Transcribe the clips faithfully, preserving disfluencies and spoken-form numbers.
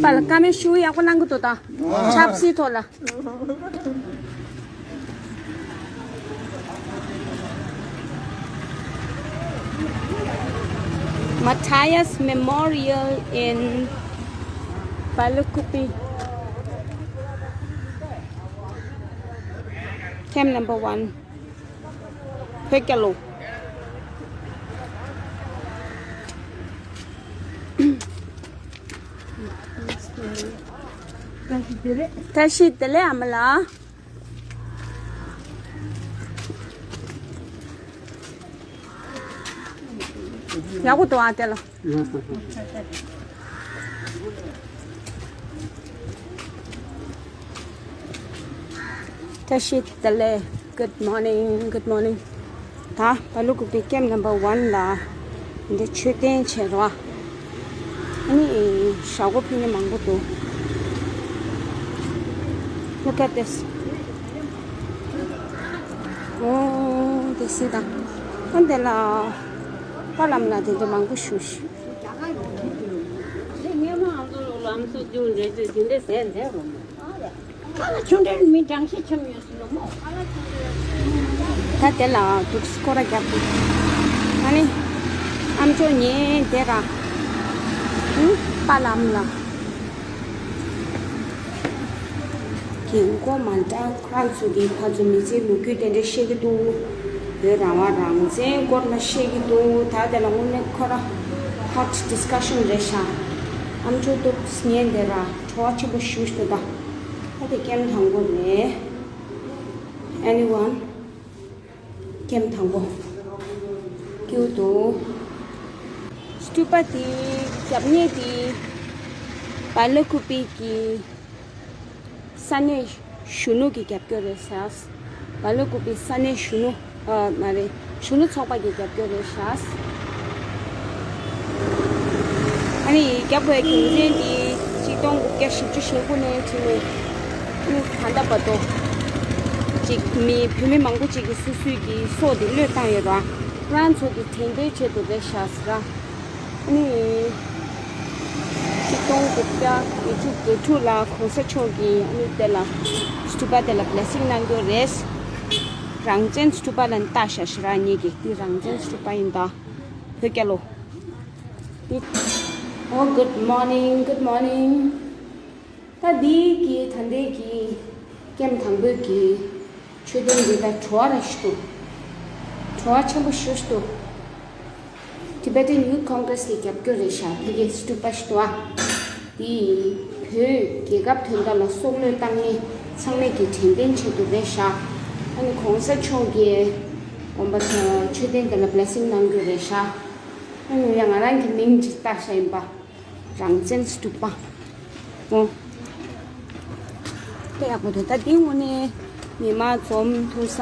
པ་ལ་ཀ་མེད་ཤུ་ཡག་པོ་གནང་གི་འདུག་ད། ཆབ་སྲིད་ཐོག་ལ། Matthias Memorial in Palukupi. Camp number one. བོད་རྒྱལ་ལོ། བཀྲ་ཤིས་བདེ་ལེགས་ཨ་མ་ལགས། ཡག་པོ་འདུག་ཨ་དེ་ལ། བཀྲ་ཤིས་བདེ་ལེགས། Good morning, good morning. ད་བ་ལུ་ཀུ་པི་ཀེམ་ནམ་བར་ཝན་ལ་འདི་མཆོད་རྟེན་བྱས་རོགས། ཨ་ནི་ཞོགས་པ་ཕུལ་མཁན་མང་པོ་འདུག Look at this. Oh, this is the. ཨ་འདི་ལ་པ་ལམ་ལ་དེ་འདྲ་མང་པོ་ཞུ་ཞུ། ཁ་ལ་ཆུང་འདྲེན་མི་འགྲང་ཤེས་ཆམ་ཡོད་སུ་ལོ་མོ། ད་དེ་ལ་འདུག་སྐོར་ར་རྒྱབ་འདུག་ཨ་ནི་ཨམ་ཅོག་ཉན་དེ་ར། ཨུ་པ་ལམ་ལ། རྒན་གོག་མ་འདྲ་ཁོ་རང་ཚོ་གིས་ཕར་ཚུར་མི་ཚེའི་ལོ་རྒྱུས་དེ་འདྲ་བཤད་ཀྱི་འདུག་བོད་རང་དབང་རང་བཙན་སྐོར་ལ་བཤད་ཀྱི་འདུག་ད་དེ་ལ་དངོས་གནས་ཁོ་ར་hot discussion རེད་ཤག་ཨམ་ཅོག་འདུག་ཉན་དེ་ར་བྲོ་བ་ཆེན་པོ་ཞུ་ཞུ་འདུག་ད་དེ་ཀེམ་དང་པོ་རེད། Anyone? ཀེམ་དང་པོ། ཀྱུ་ཏུ། སྟུ་པ་དེ་རྒྱབ་གཉེར་དེ་བ་ལུ་ཀུ་པི་གི་ས་གནས་གཞོན་ནུ་གི་རྒྱབ་སྐྱོར་རེད་ཤག་བ་ལུ་ཀུ་པི་ས་གནས་གཞོན་ནུ། ཨ་མ་རེད། གཞོན་ནུ་ཚོགས་པ་གི་རྒྱབ་སྐྱོར་རེད་ཤག་ཨ་ནི་རྒྱབ་དགོས་རྒྱུ་མཚན་འདི་གཅིག་སྟོང་དགུ་བརྒྱ་བཞི་བཅུ་ཞེ་དགུ་ནས་བྱས་ནས་ཨ་ནི་ད་ལྟ་བར་དུ་ཅིག་མི་བོད་མི་མང་པོ་ཅིག་གིས་སོ་སོའི་གི་སྲོག་དེ་བློས་བཏང་ཡོད་ར། ཁོ་རང་ཚོ་གི་དྲན་རྟེན་ཆེད་དུ་རེད་ཤག་ཟེར་ར། ཨ་ནི་གཅིག་སྟོང་དགུ་བརྒྱ་བརྒྱད་ཅུ་གྱ་དྲུག་ལ་གོང་ས་མཆོག་གིས་ཨ་ནི་དེ་ལ་སྟུ་པ་དེ་ལ་blessing གནང་གི་རེད། རང་བཙན་སྟུ་པ་ལ་ལྟ་ཤག་ཤི་ར་ཉིད་ཀྱིས་འདི་རང་བཙན་སྟུ་པ་ཡིན་ད། བོད་རྒྱལ་ལོ། འདི། Oh, good morning, good morning. ད་འདི་གི་ད་ལྟའི་གི་ཀེམ་དང་པོའི་གི་མཆོད་རྟེན་འདི་ད་བྲོ་བ་ར་ཞིག་འདུག་བྲོ་བ་ཆེན་པོ་ཞིག་འདུག Tibetan Youth Congress གི་རྒྱབ་སྐྱོར་རེད་ཤག་ཕ་གི་སྟུ་པ་ཞིག་འདུག་ཨ། འདི་བོད་རྒྱལ་ཁབ་དོན་དག་ལ་སྲོག་བློས་བཏང་མཁན་ཚང་མས་ཀྱི་དྲན་རྟེན་ཆེད་དུ་རེད་ཤག་ཨ་ནི་གོང་ས་མཆོག་གིས་དགོན་པ་དང་མཆོད་རྟེན་དེ་ལ་blessing གནང་རྒྱུ་རེད་ཤག་ཨ་ནི་ཡང་ང་རང་གི་མིང་ཅིག་བཏགས་ཤག་ཡིན་པ། རང་བཙན་སྟུ་པ། ཨོ། དེ་ཡག་པོ་འདུག་ད་འདི་དངོས་གནས་མི་མང་འཛོམས་ཐུབ་ས།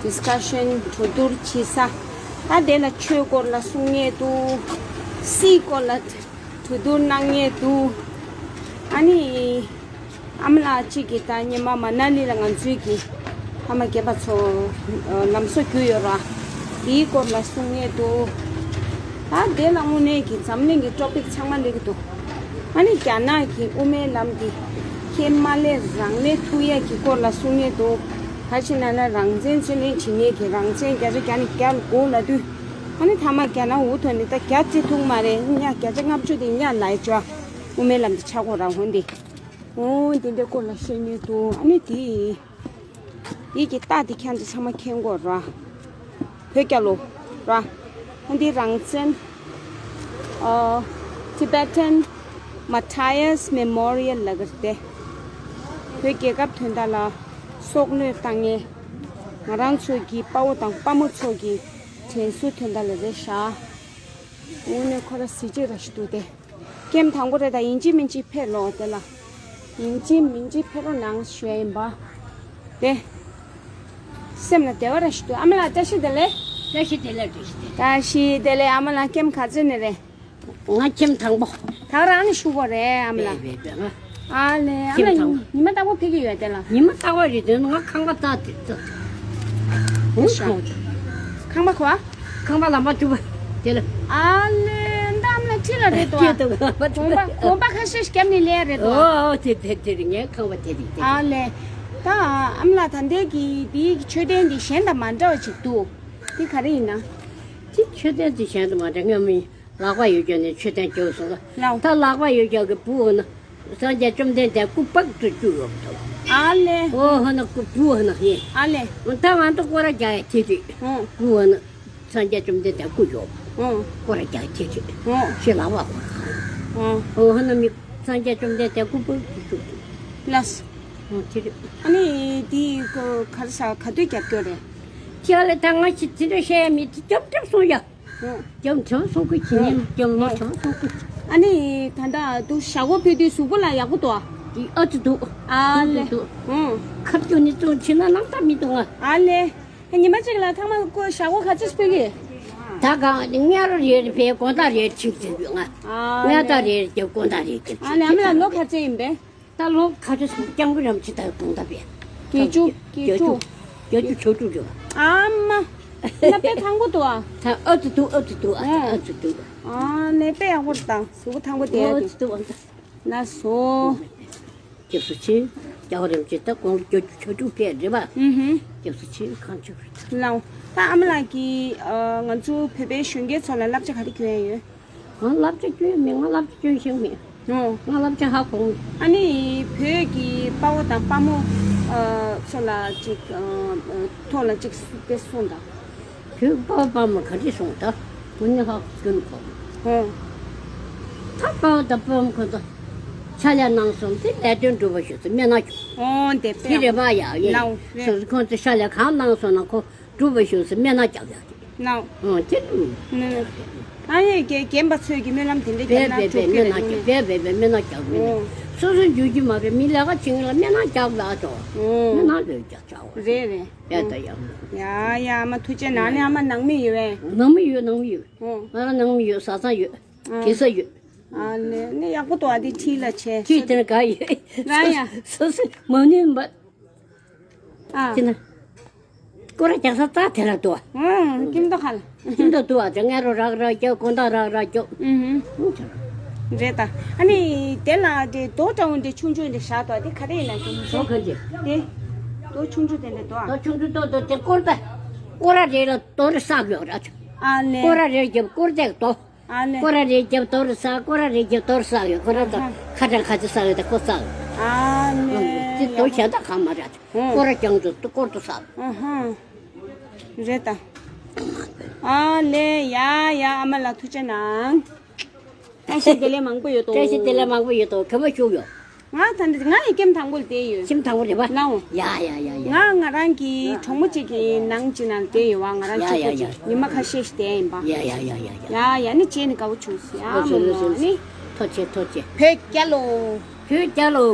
discussion གྲོས་བསྡུར་བྱེད་ས། ད་དེ་ལ་ཆོས་སྐོར་ལ་གསུང་མཁན་འདུག་སྲིད་སྐོར་ལ་གྲོས་བསྡུར་གནང་མཁན་འདུག་ཨ་ནི། ཨ་མ་ལགས་གཅིག་གིས་ད་སྔོན་མ་མ་ན་ལི་ལ་ང་ཚོའི་གི་ཕ་མ་རྒན་པ་ཚོ་ལམ་བཟོ་རྒྱུ་ཡོད་ར། དེའི་སྐོར་ལ་གསུང་མཁན་འདུག་ད་དེ་ལ་དངོས་གནས་ཀྱི་འཛམ་གླིང་གི་ཊོ་པིག་ཚང་མ་སླེབས་ཀྱི་འདུག་ཨ་ནི་རྒྱ་ནག་གི་དབུ་མའི་ལམ་འདི་ཁས་མ་ལེན་རང་ལེན་ཐུབ་ཡས་ཀྱི་སྐོར་ལ་གསུང་མཁན་འདུག་ག་ཅི་ན་ན་རང་བཙན་རྩོད་ལེན་བྱེད་མཁན་གྱི་རང་བཙན་བརྒྱ་ཆ་བརྒྱ་ནས་བརྒྱ་ལ་དགོས་ལབ་དུས། ཨ་ནི་ཐ་མ་རྒྱ་ནག་འུ་ཐོན་ནས་ད་བརྒྱ་རྩི་ཐུབ་མ་རེད། ཉ་བརྒྱ་ཆ་ལྔ་བཅུ་དེ་ཉ་ལ་ཡི་ཅོ། དབུ་མའི་ལམ་འདི་ཆག་གོ་རང་ཧོན་འདི། ཨོ་འདི་འདྲའི་སྐོར་ལ་བཤད་མཁན་འདུག་ཨ་ནི་དེ། དེ་གི་རྟགས་དེ་ཁྱེད་ཚོ་ཚང་མ་མཁྱེན་དགོས་ར། བོད་རྒྱལ་ལོ། ར། ཨ་འདི་རང་བཙན། ཨ། Tibetan Matthias Memorial ལ་གི་རེད། བོད་རྒྱལ་ཁབ་དོན་དག་ལ་སྲོག་བློས་བཏང་མཁན། ང་རང་ཚོ་གི་དཔའ་བོ་དང་དཔའ་མོ་ཚོ་གི་དྲན་གསོའི་དོན་དག་ལ་རེད་ཤག་དངོས་གནས་ཁོ་ར་གཟི་བརྗིད་ར་ཞིག་འདུག་སྟེ། ཀེམ་དང་པོ་རེད། ད་ཡིན་གཅིག་མིན་གཅིག་ཕེབས་རོགས་དེ་ལ། ཡིན་གཅིག་མིན་གཅིག་ཕེབས་རོགས་གནང་ཞུ་ཡ་ཡིན་པ། དེ། སེམས་ལ་བདེ་བ་ར་ཞིག་འདུག་ཨ་མ་ལགས་བཀྲ་ཤིས་བདེ་ལེགས། བཀྲ་ཤིས་བདེ་ལེགས། བཀྲ་ཤིས་བདེ་ལེགས། བཀྲ་ཤིས་བདེ་ལེགས། ཨ་མ་ལགས་ཀེམ་ག་ཚོད་ནས་རེད། ང་ཀེམ་དང་པོ། ད་རང་ནས་ཞུ་བ་རེད་ཨ་མ་ལགས། བས་བས་བས་ང་། ཨ་ལེ་ཨ་མ་ལགས་ཀེམ་དང་པོ། ཉི་མ་རྟག་པར་ཕེབས་ཀྱི་ཡོད་དེ་ལ། ཉི་མ་རྟག་པར་རེད་དོན་ང་ཁང་པ་ལྟ་དེ་ལྟ། ཧུ་ཤ། ཁང་པ་ཁང་པ་གོ་བ། ཁང་པ་ལམ་པ་བཅུ་པ་དེ་ལ། ཨ་ལེ་འདམ་ལ་ ཅི་ལ་རེད་དོ། དགོན་པ་དགོན་པ་ཁ་ཤས་བརྒྱབ་ནས་ལས་རེད་དོ། ཨོ་དེ་དེ་དེ་རེད། ངས་ཁང་པ་དེ་རེད་དེ། ཨ་ལས། ད་ཨ་མ་ལགས་ད་ལྟའི་གི་འདིའི་མཆོད་རྟེན་འདི་གཞན་དང་མ་འདྲ་བ་ཅིག་འདུག་འདི་ག་རེ་ཡིན་ན། དེ་མཆོད་རྟེན་དེ་གཞན་དང་མ་འདྲ། སྔ་མོའི་ལག་པ་ཡོད་ཀྱང་ནས་མཆོད་རྟེན་བརྒྱབ་སོང་ལ། ལགས། ད་ལག་པ་ཡོད་ཀྱང་གི་བུ་འོ་ན། སངས་རྒྱས་བཅོམ་ལྡན་འདས་སྐུ་དཔག་ཏུ་བཅུག་ཡོད་དོ། ཨ་ལས། ཨོ་ཧ་ན་སྐུ་བུ་ཧ་ན་ཧེ། ཨ་ལས། ད་ང་ཚོ་སྐོར་ར་རྒྱག་ཡ་དེ་རེད། ཨོ། བུ་ཧ་ན། སངས་རྒྱས་བཅོམ་ལྡན་འདས་སྐུ་ཡོད། ཨོ། སྐོར་ར་རྒྱག་ཡ་དེ་རེད། ཨོ། ཞེས་ལག་པ་སྐོར་ར་ཧ། ཨོ། ཨོ་ཧ་ན་མི་སངས་རྒྱས་བཅོམ་ལྡན་འདས་སྐུ་དཔག་ཏུ་བཅུག་འདུག་ལགས། ཨོ་དེ་རེད། ཨ་ནི་དེ་ག་རེ་ཟ་ག་དུས་རྒྱབ་སྐྱོར་རེད། ཁྱེད་ལ་ད་ང་ཞིག་དེ་འདྲ་བཤད་ཡ་མི་དེ་རྒྱབ་རྒྱབ་སོང་ཡ། རྒྱབ་གྲབས་སོང་གི་ཁྱེད་ནས་རྒྱབ་ལོ་གྲབས་སོང་གི། ཨ་ནི་ད་ལྟ་འདུག་ཞག་པོ་ཕུལ་དུས་གཟུགས་པོ་ལ་ཡག་པོ་འདུག་ཨ། ཨ་ཙི་འདུག་ཨ་ལེ། འདུག་ཨུང་། ཁ་སྐྱོ་ནི་ཙོང་ཆེ་ན་ནམ་ད་མི་འདུག་ང་། ཨ་ལེ། ཉི་མ་གཅིག་ལ་ཐང་མ་ཀོ་ཞག་པོ་ག་ཚོད་ཕུལ་གི། ད་གང་ཉལ་རོ་རེད་བའི་དགོང་དག་རེད་ཁྲིད་ཀྱི་ཡོད་ང་། ཨ་ཉལ་ལེ། ད་རེད་རྒྱབ་དགོང་དག་རེད་རྒྱབ། ཨ་ལེ་ཨ་མ་ལ་ལོ་ག་ཚོད་ཡིན་པས། ད་ལོ་ཁ་ཆེ་སོང་སྐྱབས་མགོན་རིན་པོ་ཆེ་ད་དགོངས་དག་པས། བརྒྱད་ཅུ། བརྒྱད་ཅུ། བརྒྱད་ཅུ་ཆོ་དྲུག་རེད་བ། ཨ་མ། ན་དཔེ་ཐང་པོ་འདུག་ཨ། ད་ཨ་ཙི་འདུག་ཨ་ཙི་འདུག་ཨ་ཙི་ཨ་ཙི་འདུག་ཨ་ནས་དཔེ་ཡག་པོ་རེད་ད། གཟུགས་པོ་ཐང་པོ་བསྡད་ཨ་ཡ་ཙི་འདུག་ཨ་ཙི། ལགས་སོ། སྐྱབས་སུ་མཆི། སྐྱབས་མགོན་རིན་པོ་ཆེ་ད་དགུང་ལོ་བརྒྱད་ཅུ་ཆོ་དྲུག་ཕེབས་རེད་བ། ཨུ་ཧུ། སྐྱབས་སུ་མཆི། གང་བྱུང་རེད། ལགས། ད་ཨ་མ་ལགས་ཀྱིས་ང་ཚོ་བོད་པའི་གཞོན་སྐྱེས་ཚོ་ལ་བསླབ་བྱ་ག་རེ་སྐྱོན་ཡ་ཡོད། ང་བསླབ་བྱ་སྐྱོན་མེད། ང་བསླབ་བྱ་སྐྱོན་ཤེས་མེད། ཨོ། ང་བསླབ་བྱ་ཧ་གོ་མེད། ཨ་ནི་བོད་ཀྱི་དཔའ་བོ་དང་དཔའ་མོ་ཚོ་ལ་ཅིག་ཐོག་ལ་ཅིག་དེ་གསུངས་དང་། བོད་དཔའ་བོ་དཔའ་མོ་ག་འདྲ་གསུངས་དང་། ཁོ་ནི་ཧ་གོ་མེད། ཨོ། ད་དཔའ་བོ་དང་དཔའ་མོ་ཁོ་ཚོ་ཕྱག་ལས་གནང་སོང་དེ་ལས་དོན་འགྲུབ་པ་ཞུ་ཚེ་སྨོན་ལམ་རྒྱོབ། ཨོ་དེ་དཔེ་དེ་རེད་པ་ཡ་ཡིན། ལའོ་རེད། སོ་སོ་ཁོ་ཚོ་ཕྱག་ལས་གང་གནང་སོང་ན་ཁོ། སྒྲུབ་པ་ཞུ་ཟེར་སྨོན་ལམ་རྒྱབ་ཡག་གི། ནའོ། ཨོ་ཅི། ཨ་ཡེ་རྒན་རྒན་པ་ཚོས་ཀྱི་སྨོན་ལམ་དེ་འདྲ་བརྒྱབ་ན་འགྲུབ་ཀྱི་རེད་ལུགས་ནས། སྦས་སྦས་སྨོན་ལམ་རྒྱབ་ཀྱི་མིན་ནས། ཨོ། སོ་སོ་འཇུ་གི་མ་རེད། མི་ལས་ཀ་བྱེད་མཁན་ལ་སྨོན་ལམ་རྒྱབ་ལ་ཆོག་ཨོ། སྨོན་ལམ་རེ་རྒྱབ་ཆོག་རེད་རེད། རེད་ད་ཡ། ཡ་ཡ་ཨ་མ་ཐུགས་རྗེ་གནང་། ཨ་ནི་ཨ་མ་ནང་མི་ཡོད་པས། ནང་མི་ཡོད་ནང་མི་ཡོད། ཨོ། ང་རང་ནང་མི་ཡོད། བཟའ་ཚང་ཡོད། ཨ། གེ་སར་ཡོད། ཨ་ནི་ནི་ཡག་པོ་འདུག་ཨ། དེ་ཁྲིད་ལ་བྱས། ཁྲིད་དེ་ན་ག་ཡོད། རང་ཡ། སོ་སོ་མ་ནུས་པ། ཨ། དེ་ན། སྐོར་ར་རྒྱག་ས་རྩ་དེ་ལ་འདུག་ཨ། ཨང་། ཁྱིམ་ཐོག་ཁ་ལ། ཁྱིམ་ཐོག་འདུག་ཨ། དེ་ངན་རོ་རག་རག་རྒྱོབ། དགོང་དག་རག་རག་རྒྱོབ། ཨུ་ཧུ། རེད་ད། ཨ་ནི་དེ་ལ་དེ་རྡོ་འདྲ་བོ་འདྲ་ཆུང་ཆུང་འདྲ་བཞག་འདུག་དེ་ག་རེ་ཡིན་ན་ཆུང་ཆུང་། རྡོ་ག་འདྲ། དེ། རྡོ་ཆུང་ཆུང་དེ་འདྲ་འདུག་ཨ། རྡོ་ཆུང་ཆུང་ཏོག་ཏོ་དེ་སྐོར་ད། སྐོར་ར་རེ་ལ་རྡོ་རེ་བསགས་ཡོད་ར། ཨ་ལེ། སྐོར་ར་རེ་རྒྱབ་སྐོར་དེ་རྡོ། ཨ་ལེ། སྐོར་ར་རེ་རྒྱབ་དོར་ས། སྐོར་ར་རེ་རྒྱབ་དོར་ས་ཡོད། ཁོ་ར་ད་ཨ་ཧ། ཁ་བྲལ་ཁ་ཆེ་ས་ཡོད་ད་ཁོ་ས་ཡོད། ཨ་ནེ། དེ་དོ་ཞལ་ད་གང་མ་ར། ཨོ། སྐོར་ར་ཀྱང་ཚོ་སྐོར་དུ་ས་ཡོད། ཨ་ཧ། རེད་ད། ཨ་ལེ་ཡ་ཡ་ཨ་མ་ལ་ཐུགས་རྗེ་གནང་། བཀྲ་ཤིས་བདེ་ལེགས་མང་པོ་ཡོད་དོ། བཀྲ་ཤིས་བདེ་ལེགས་མང་པོ་ཡོད་དོ། ག་མ་བཞུགས་ཡོད། ང་ད་ནི་ང་ཡི་ཁྱིམ་དང་པོར་བསྡད་ཡོད། ཁྱིམ་དང་པོ་རེད་པ། ལའོ། ཡ་ཡ་ཡ་ཡ། ང་ང་རང་གི་གྲོགས་མོ་གཅིག་གི་ནང་གཅིག་ནང་བསྡད་ཡོད་པ། ང་རང་ཡ་གཅིག་ཡ་པོ་ཡ་གཅིག་ཡ། ཉི་མ་ཁ་ཤས་ཤིག་བསྡད་ཡིན་པ། ཡ་ཡ་ཡ་ཡ་ཡ། ཡ་ཡ་ནི་བྱས་ནི་དགའ་བོ་བྱུང་སོང་ཡ། ལགས་སོ་མོ་ལགས་སོ་མོ་ལགས་སོ། ནི། ཐུགས་རྗེ་ཆེ་ཐུགས་རྗེ་ཆེ། བོད་རྒྱལ་ལོ། བོད་རྒྱལ་ལོ།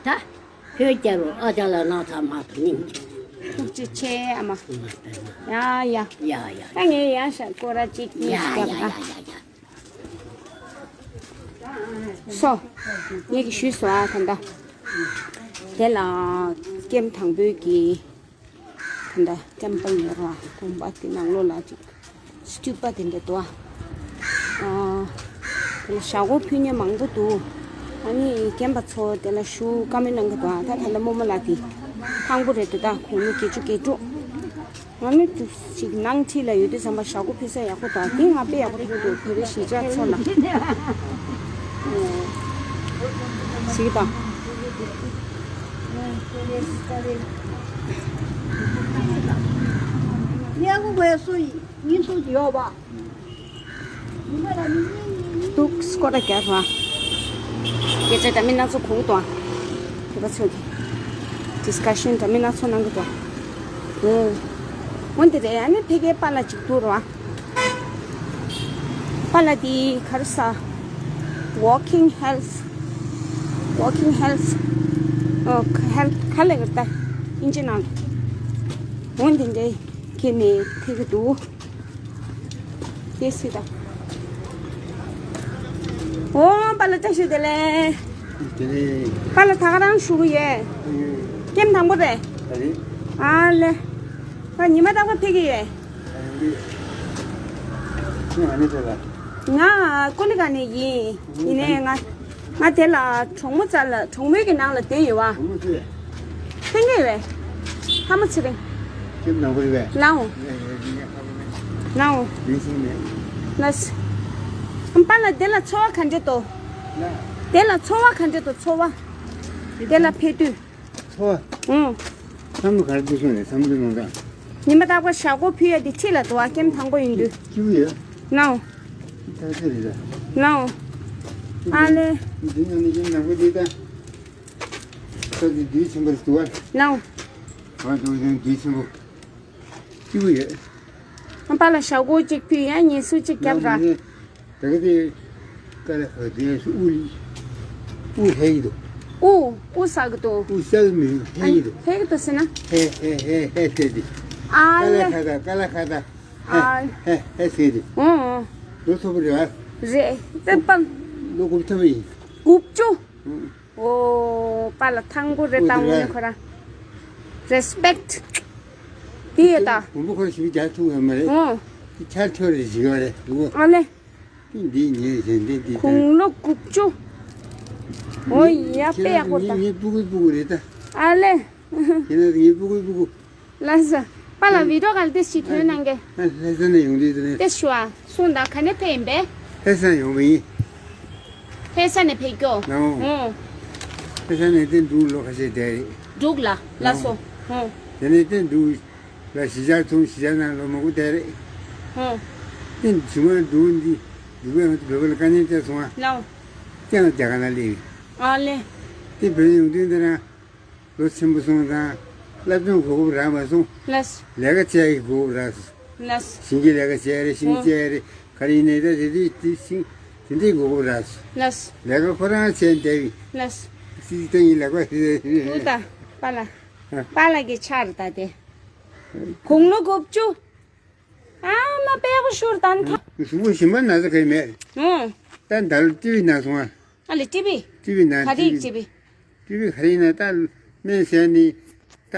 ད། བོད་རྒྱལ་ལོ། ཨ་ཅག་ལ་ནང་ཐ་མ་དུ་སྙིང་རྗེ། ཐུགས་རྗེ་ཆེ་ཨ་མ། ཡ་ཡ། ཡ་ཡ། ད་ངས་ཡ་ཤ་སྐོར་ར་གཅིག་གཉིས་ཤིག་ཡ་ཡ་ཡ་ཡ་ཡ། སོ། ངེད་ཀྱིས་ཞུས་སོ་ཨ་ད་ལྟ། དེ་ལ་ཀེམ་དང་པོའི་གི། ད་ལྟ་ཀེམ་པ་ཡོད་ར་དགོན་པ་དེ་ནང་ལོགས་ལ་ཅིག་སི་ཊུ་པ་དེ་འདྲ་འདུག་ཨ། དེ་ལ་ཞག་སྒོར་ཕུལ་མཁན་མང་པོ་འདུག་ཨ་ནི་རྒན་པ་ཚོ་དེ་ལ་ཞུ་བཀའ་མོལ་གནང་གི་འདུག་ཨ། ད་ད་ལྟ་རྨོ་མོ་ལགས་དེ་ཕངས་པོ་རེད་འདུག་ད་གུང་ལོ་བརྒྱད་ཅུ་གྱ་དྲུག་ང་ནི་ཅིག་ནང་ཁྲིད་ལ་ཡོད་དུས་ཙམ་པ་ཞག་སྒོར་ཕུལ་ས་ཡག་པོ་འདུག་དེ་ང་དཔེ་ཡག་པོ་ཐུག་འདུག་བོད་རིགས་གཞིས་ཆགས་ཚོ་ལ། གཟིགས་དང་། ཉལ་གོ་བའི་སུ་ཡིན། ཉིན་སུ་ཡོད་པ། འདུག་སྐོར་ར་རྒྱག་ར། སྐད་ཆ་འདྲ་མིན་སྣ་ཚོགས་གོ་གི་འདུག་ཨ། བོད་པ་ཚོས་ཀྱི་ཌིས་ཀ་ཤན་འདྲ་མིན་སྣ་ཚོགས་གནང་གི་འདུག་ཨ། འོ། འོ་འདི་རེད། ཨ་ནི་ཕ་གིའི་པཱ་ལགས་གཅིག་འདུག་ར། པཱ་ལགས་འདི་ག་རེ་ཟ། Walking Health། Walking Health། ཨོ་ཧེལ་ཐི་ག་ལབ་ཀྱི་རེད་ད། ཨིན་ཇི་ནང་། འོ་འདི་འདྲའི་ཁྱེར་ནས་ཕེབས་ཀྱི་འདུག་དེ་སྲིད་ད། ཨོ་པཱ་ལགས་བཀྲ་ཤིས་བདེ་ལེགས། བདེ་ལེགས། པཱ་ལགས་ད་ག་རང་བཞུགས་ཀྱི་ཡོད། ཨེ། ཀེམ་དང་པོ་རེད། ཨ་རེད། ཨ་ལེ། ད་ཉི་མ་རྟག་པར་ཕེབས་ཀྱི་ཡོད། ཨ་རེད། ཁྱེད་ང་ནི་ཕེབས་ལ། ང་ཀོ་ལི་ག་ནས་ཡིན། ཡིན་ནའི་ང་ང་དེ་ལ་གྲོགས་མོ་རྩ་ལ་གྲོགས་མོའི་གི་ནང་ལ་བསྡད་ཡོད་བ། གྲོགས་མོ་ཚོས། ལྷན་རྒྱས་བས། ལྷ་མོ་ཚེ་རིང་། ཁྱེད་ནང་པ་རེད་པས། ལའོ། ལའོ། ཡིན་སྲིད་མེད། ལ་སི། ཨམ་པ་ལ་དེ་ལ་ཚོར་བ་ག་འདྲ་འདུག་ལ། དེ་ལ་ཚོར་བ་ག་འདྲ་འདུག་ཚོར་བ། དེ་ལ་ཕེབས་དུས། ཚོར་བ། ཨུང་། བསམ་བློ་ག་རེ་འདུག་སོང་ནས་བསམ་བློ་གནང་སྟངས། ཉི་མ་རྟག་པར་ཞག་སྒོར་ཕུལ་ཡ་དེ་ཁྲིད་ལ་འདུག་བ། སྐྱེམས་དང་པོ་ཡིན་དུས། སྐྱིད་པོ་ཡོད། ལའོ། ཐག་ཆོད་རེད་ད། ལའོ། ཨ་ལེ། འདི་ནང་ནས་ཡིན་ནང་པ་འདི་ད། ས་འདི་དུས་ཆེན་པོ་རེད་འདུག་བ། ལའོ། ང་འདུག་ཡང་དུས་ཆེན་པོ། སྐྱིད་པོ་ཡོད། ཨ་པ་ལ་ཞག་སྒོར་གཅིག་ཕུལ་ཡ་ཉིན་སུ་གཅིག་རྒྱབ་ར། ད་ག་དེ་ཀ་ལ་ཧ་དེ་སུ་ཨུ་ལི་ཨུ་ཧེ་ཡི་དོ། ཨུ་ཨུ་ས་གི་དོ། ཨུ་ས་གི་མི་ཧེ་ཡི་དོ། ཧེ་གི་དོ་ཟེར་ན། ཧེ་ཧེ་ཧེ་ཧེ་ཟེར་དེ། ཨ་ཀ་ལ་ལེ། ཁ་ད་ཀ་ལ་ཁ་ད། ཨ། ཧེ་ཧེ་ཧེ་ཟེར་དེ། ཨོ་ཨོ། ལོ་ཐོ་བ་རེད་བ། རེད་དེ་པང་། ལོ་དགུ་ཐོ་བ་ཡིན། དགུ་བཅུ། ཨུ། ཨོ། པཱ་ལགས་ཐང་པོ་རེད། ཨོ་དང་དེ་པོ་རེད། ཁོ་རང་རེ་སི་པེག་ཊི་དེ་ཡོད་ད། བུ་མོ་ཁོ་རང་ཞིབ་རྒྱག་ཐུབ་ཡོད་མ་རེད། ཨོ། དེ་ཆར་ཐོ་རེ་ཞིག་ཡོད་རེད་འདུག་ཨ་ལེ། དེ་འདི་ཉེ་ཞིང་འདི་འདི་དང་། དགུང་ལོ་དགུ་བཅུ། ཨོ་ཡ་དཔེ་ཡག་པོ་ད། ངའི་སྤུ་གུའི་སྤུ་གུ་རེད་ད། ཨ་ལེ། ཁྱེད་རང་ངའི་སྤུ་གུའི་སྤུ་གུ། ལགས་སོ། པཱ་ལགས་བི་ཌིའོ་ག་ལ་ཏེ་ཞིག་ཐོན་གནང་གི། ལྷ་ས་ནས་ཡོང་དུས་དེ་ནས། ཏེ་ཞུ་བ། གསུངས་དང་ག་ནས་ཕེབས་ཡིན་པས། ལྷ་ས་ནས་ཡོང་བ་ཡིན། ལྷ་ས་ནས་ཕེབས་ཀྱོ། ལའོ། ཨོ། ལྷ་ས་ནས་ཏེ་འབྲུག་ལོ་ཁ་ཤས་བསྡད་རེད། འབྲུག་ལ་ལགས་སོ། ཨོ། དེ་ནས་ཏེ་འབྲུག་ལ་གཞིས་ཆགས་ཐོན། གཞིས་ཆགས་ནང་ལོ་མང་པོ་བསྡད་རེད། ཨོ། ཏེ་ཇི་མ་འབྲུག་འདི་འབྲུག་པའི་ང་ཚོ་བོད་པ་ལ་དཀའ་ངལ་སྤྲད་སོང་ཨ། ལའོ། ཀྱང་རྒྱ་གར་ན་སླེབས་ཡིན། ཨ་ལེ། ཏེ་བོད་ཡོང་དུས་འདི་རང་། ལོ་ཆེན་པོ་སོང་ཙང་སློབ་སྦྱོང་གོ་སྐབས་རག་མ་སོང་། ལགས། ལས་ཀ་བྱེད་ཡག་གི་གོ་སྐབས་རག་སོང་། ལགས། ཞིང་གི་ལས་ཀ་བྱེད་ཡག་རེད། ཞིང་ཨོ། བྱེད་ཡག་རེད། ག་རེ་ཡིན་ནའི་ད་དེ་དུས་དེ་ཞིང་དེ་འདྲའི་གོ་སྐབས་རག་སོང་། ལགས། ལས་ཀ་ཁོ་རང་བྱས་བསྡད་པའི། ལགས། སྲིད་སྟེང་གི་ལས་ཀ་རེད། ཨུ་ད། པཱ་ལགས། ཨ། པཱ་ལགས་ཀྱི་ཆར་ད་དེ། དགུང་ལོ་དགུ་བཅུ། ཨ་མ་དཔེ་ཡག་པོ་ཤོར་དང་ཐ། གཟུགས་པོ་ཞིམ་པ་ན་ཚ་ག་ཡི་མེད། ཨོ། ད་ད་ལོ་ཏི་བི་ན་སོང་ཨ། ཨ་ལེ་ཏི་བི། ཏི་བི་ན་ག་རེ་ཏི་བི། ཏི་བི། ཏི་བི་ག་རེ་ཡིན་ན་ད་སྨན་ཟས་ནི་ད་